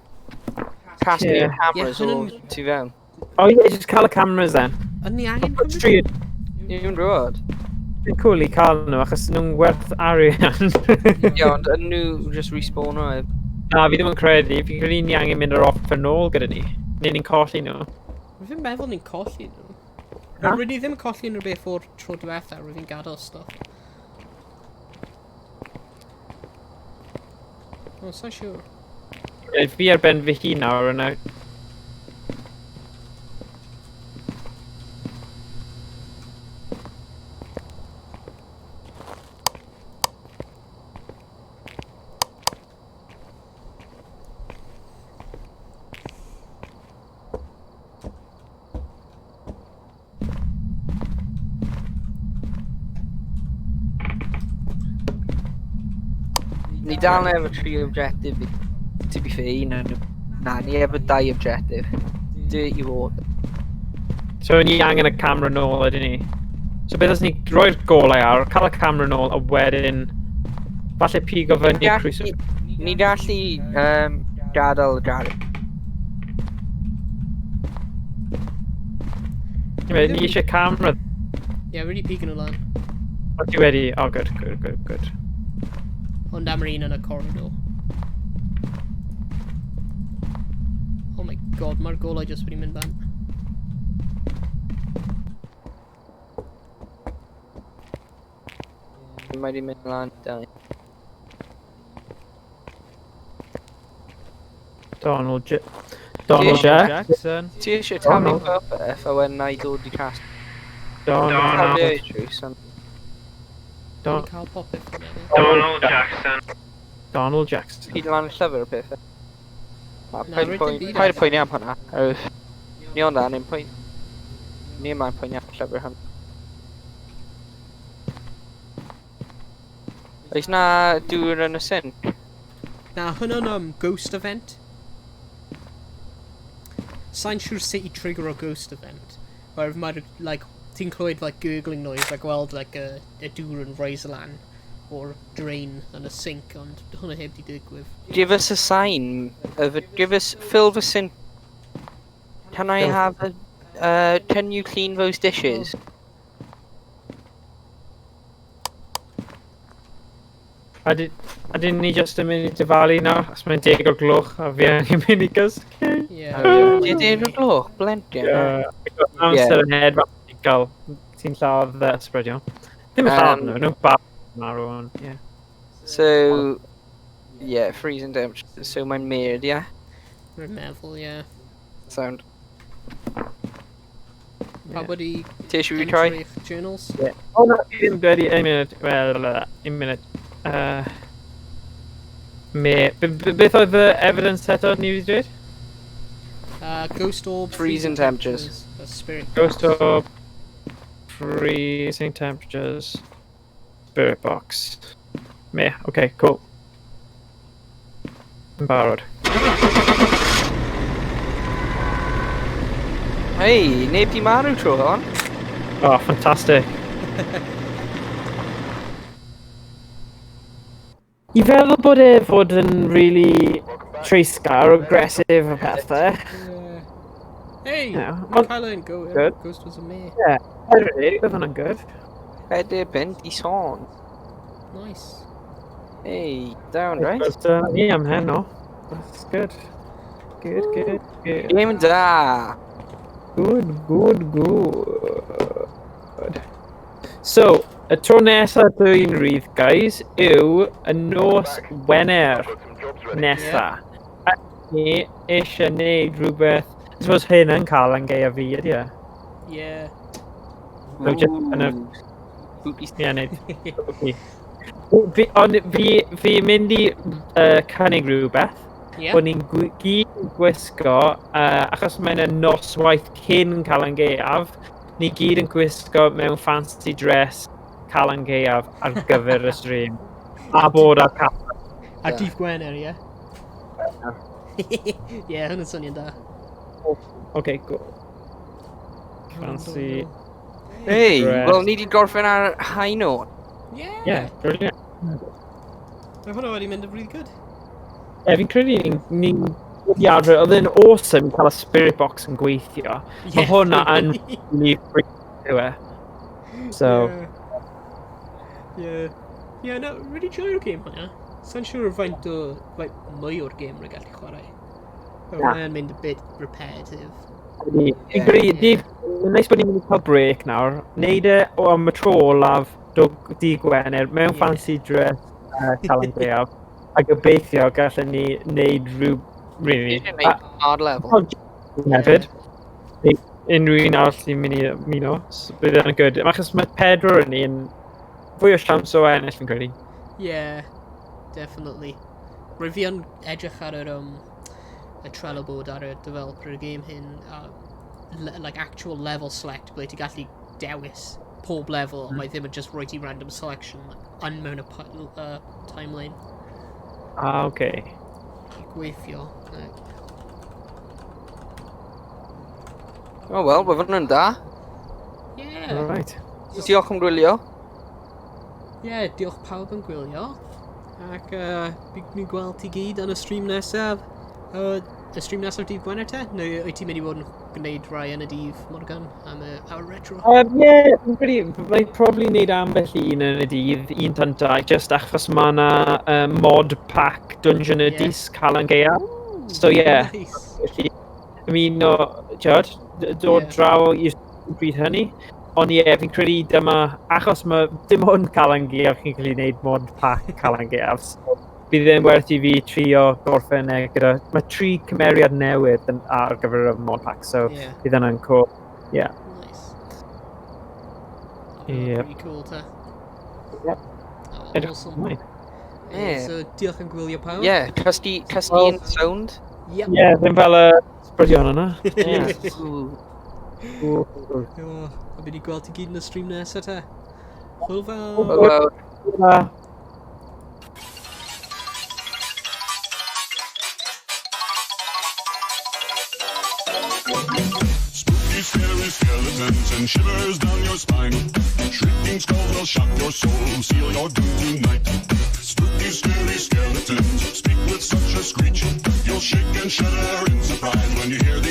casglu Ie. yeah. cameras Ie, o hwnna'n- tu fewn. Oh yeah, just cael y cameras then. Yn ni angen cymryd? Stryd. Ni'n rhywbeth. Dwi'n cool i cael nhw, achos nhw'n werth arian. Ie, ond yn nhw just respawn o. Na, fi ddim yn credu. Fi'n credu ni angen mynd ar offer nôl gyda ni. Neu ni'n colli nhw. Rwy fi'n meddwl ni'n colli nhw. Na? Rwy ni ddim yn colli unrhyw beth o'r tro diwetha, rwy fi'n gadael stuff. Oh, sa'n siŵr. Ie, fi ar ben fy hun nawr yna. Ni dal efo tri objective, to be fair, un o'n nhw. Na, ni efo dau objective. Dirty water. So ni angen y camera nôl ydyn ni. So beth os ni roi'r golau ar, cael y camera nôl, a wedyn falle pigo fyny Ni crucifix. Ni gallu gadael y garage. Ni eisiau camera. Ie, yeah, wedi pigo nhw lan. O, ti wedi? Oh, good, good, good, good. Ond am yr un yn y corridor. Oh my god, mae'r golau just wedi mynd bant. Mae wedi mynd lan dau. Donald J... Donald Ie. Jack. Jackson. Ti eisiau taflu Donald. popeth a wedyn na i dod i cast. Donald. Taflu o'i drws, ond Don Ni'n cael popeth yn meddwl. Donald Jackson. Donald Jackson. hyd lan y llyfr y peth. Na, Na, paid rwy'n poen- dim byd paid ar- poeni am hwnna. Oherwydd Ni ond angen poen... Ni yma'n poeni am y llyfr hwn. Oes na dŵr yn y sink? Na, hwnna'n ghost event. Sa'n siŵr sut i trigger o ghost event. Oherwydd mae'r, like, ti'n clywed, like, gurgling noise, like, gweld, like, y dŵr yn rise lan o'r drain yn y sink, ond hwnna heb di digwydd. Give us a sign. Of a, give us... Fill the sink. Can I Fill- have a... Can you clean those dishes? A dyn ni just yn mynd i dyfalu nawr, achos mae'n 10 o'r gloch a fi angen mynd i gysgu. Ie. Di deg o'r gloch? Blending. Ie. Amser yn head i gael, ti'n lladd ysbrydion. Ddim yn lladd nhw, nhw'n bad marw, ond ie. So... Yeah, freezing temperature. So mae'n made, yeah? Rwy'n meddwl, ie. Sound. Pawb wedi Ti eisiau fi try? entry eich journals? Ie. O na, fi ddim wedi, un munud, wel, un munud. Me, beth oedd y evidence eto ni wedi dweud? Ghost orb, Freezing temperatures. A spirit. Ghost orb, freezing temperatures, spirit box. Me, okay, cool. Yn barod. Hey, neb di marw tro hon. Oh, fantastic. I feddwl bod e fod yn really treisgar, aggressive a pethau. Yeah. Hey! Yeah, Mae Kylo yn go, Good. Ghost was a me. Yeah, really, bydd hwnna'n good. Peder ben di son. Nice. Hey, down, right? But, yeah, am heno. That's good. Good, good, good. Game da. Good, good, good. So, y tro nesaf dwi'n rhydd, guys, yw y nos Wener nesa. A ni eisiau gwneud rhywbeth... I suppose hyn yn cael yn gaeaf fi, ydy e? Yeah. So just kind of... Spooky. Yeah, neud. Spooky. Fi, ond fi mynd i cynnig rhywbeth. Yeah. Bod ni'n gyd yn gwisgo, achos mae'n y noswaith cyn Calan Gaeaf, ni gyd yn gwisgo mewn fancy dress Calan Gaeaf ar gyfer y stream. A bod ar cap. Ar dydd Gwener, ie? Ie, hwnna'n swnio'n da. Okay, cool. Fancy Hey, dress. wel, ni di gorffen ar high note. Yeah. Yeah, brilliant. Mae hwnna wedi mynd yn really good. Ie, fi'n credu ni'n wedi arfer, oedd e'n awesome cael y spirit box yn gweithio. Mae Yeah. hwnna yn really freaky yw e. So, Yeah. Yeah. Yeah, no, really joio'r game hwnna. Sa'n siŵr faint o, faint mwy o'r game rwy'n gallu chwarae. But Na. Mae'n mynd a bit repetitive. Fi'n credu, mae'n neis bod ni'n mynd i cael break nawr. Neud e o am y tro olaf, dydd Gwener, mewn fancy dress, Calan Gaeaf. A gobeithio gallwn ni wneud rhyw... Really. Ni eisiau gwneud hard level. Hefyd. Neu unrhyw un arall sy'n mynd i ymuno. So, bydd e'n good. Achos mae pedwar yn ni yn fwy o siawns o ennill, fi'n credu. Yeah, definitely. Rwy fi yn edrych ar yr, y Trello board ar y developer y game hyn, a like actual level select, ble ti gallu dewis pob level, ond mae ddim yn just rhoi ti random selection, like, yn mewn y timeline. Ah, okay. Gweithio. Like, Oh well, mae hwnna'n da. yeah. Alright. Diolch am gwylio. Yeah, diolch pawb yn gwylio. Ac bydd ni'n gweld ti gyd yn y stream nesaf. Y stream nesaf dydd Gwener te? Neu wyt ti'n mynd i fod yn gwneud rai yn y dydd, Morgan, am y awr retro? Yeah, fi'n credu, mae'n probably wneud ambell un yn y dydd, un tan dau, just achos mae yna mod pack Dungeon y Disc Calan Gaeaf. So yeah, Nice. felly, ymuno, ti'od, dod draw i'r bryd hynny. Ond ie, fi'n credu dyma, achos mae dim ond Calan Gaeaf chi'n gallu gwneud mod pack Calan Gaeaf. So, bydd e'n werth i fi trio gorffen e gyda... Mae 3 cymeriad newydd yn, ar gyfer y mod pack, so bydd hynna'n cool. Yeah. Nice. Yeah. Pretty cool te. Yep. Oh, Edrych awesome. ymlaen. Yeah. Yeah. So, diolch yn gwylio pawb. Yeah, trusty, trusty and sound. Yep. Yeah, ddim fel y sbrydion yna. Yeah. Cool. Oh, a bydd i gweld ti gyd yn y stream nesaf te. Hwyl fawr. Hwyl fawr. fawr. Spooky, scary skeletons and shivers down your spine. Shrieking skulls will shock your soul, seal your doom tonight. Spooky, scary skeletons speak with such a screech. You'll shake and shudder in surprise when you hear them.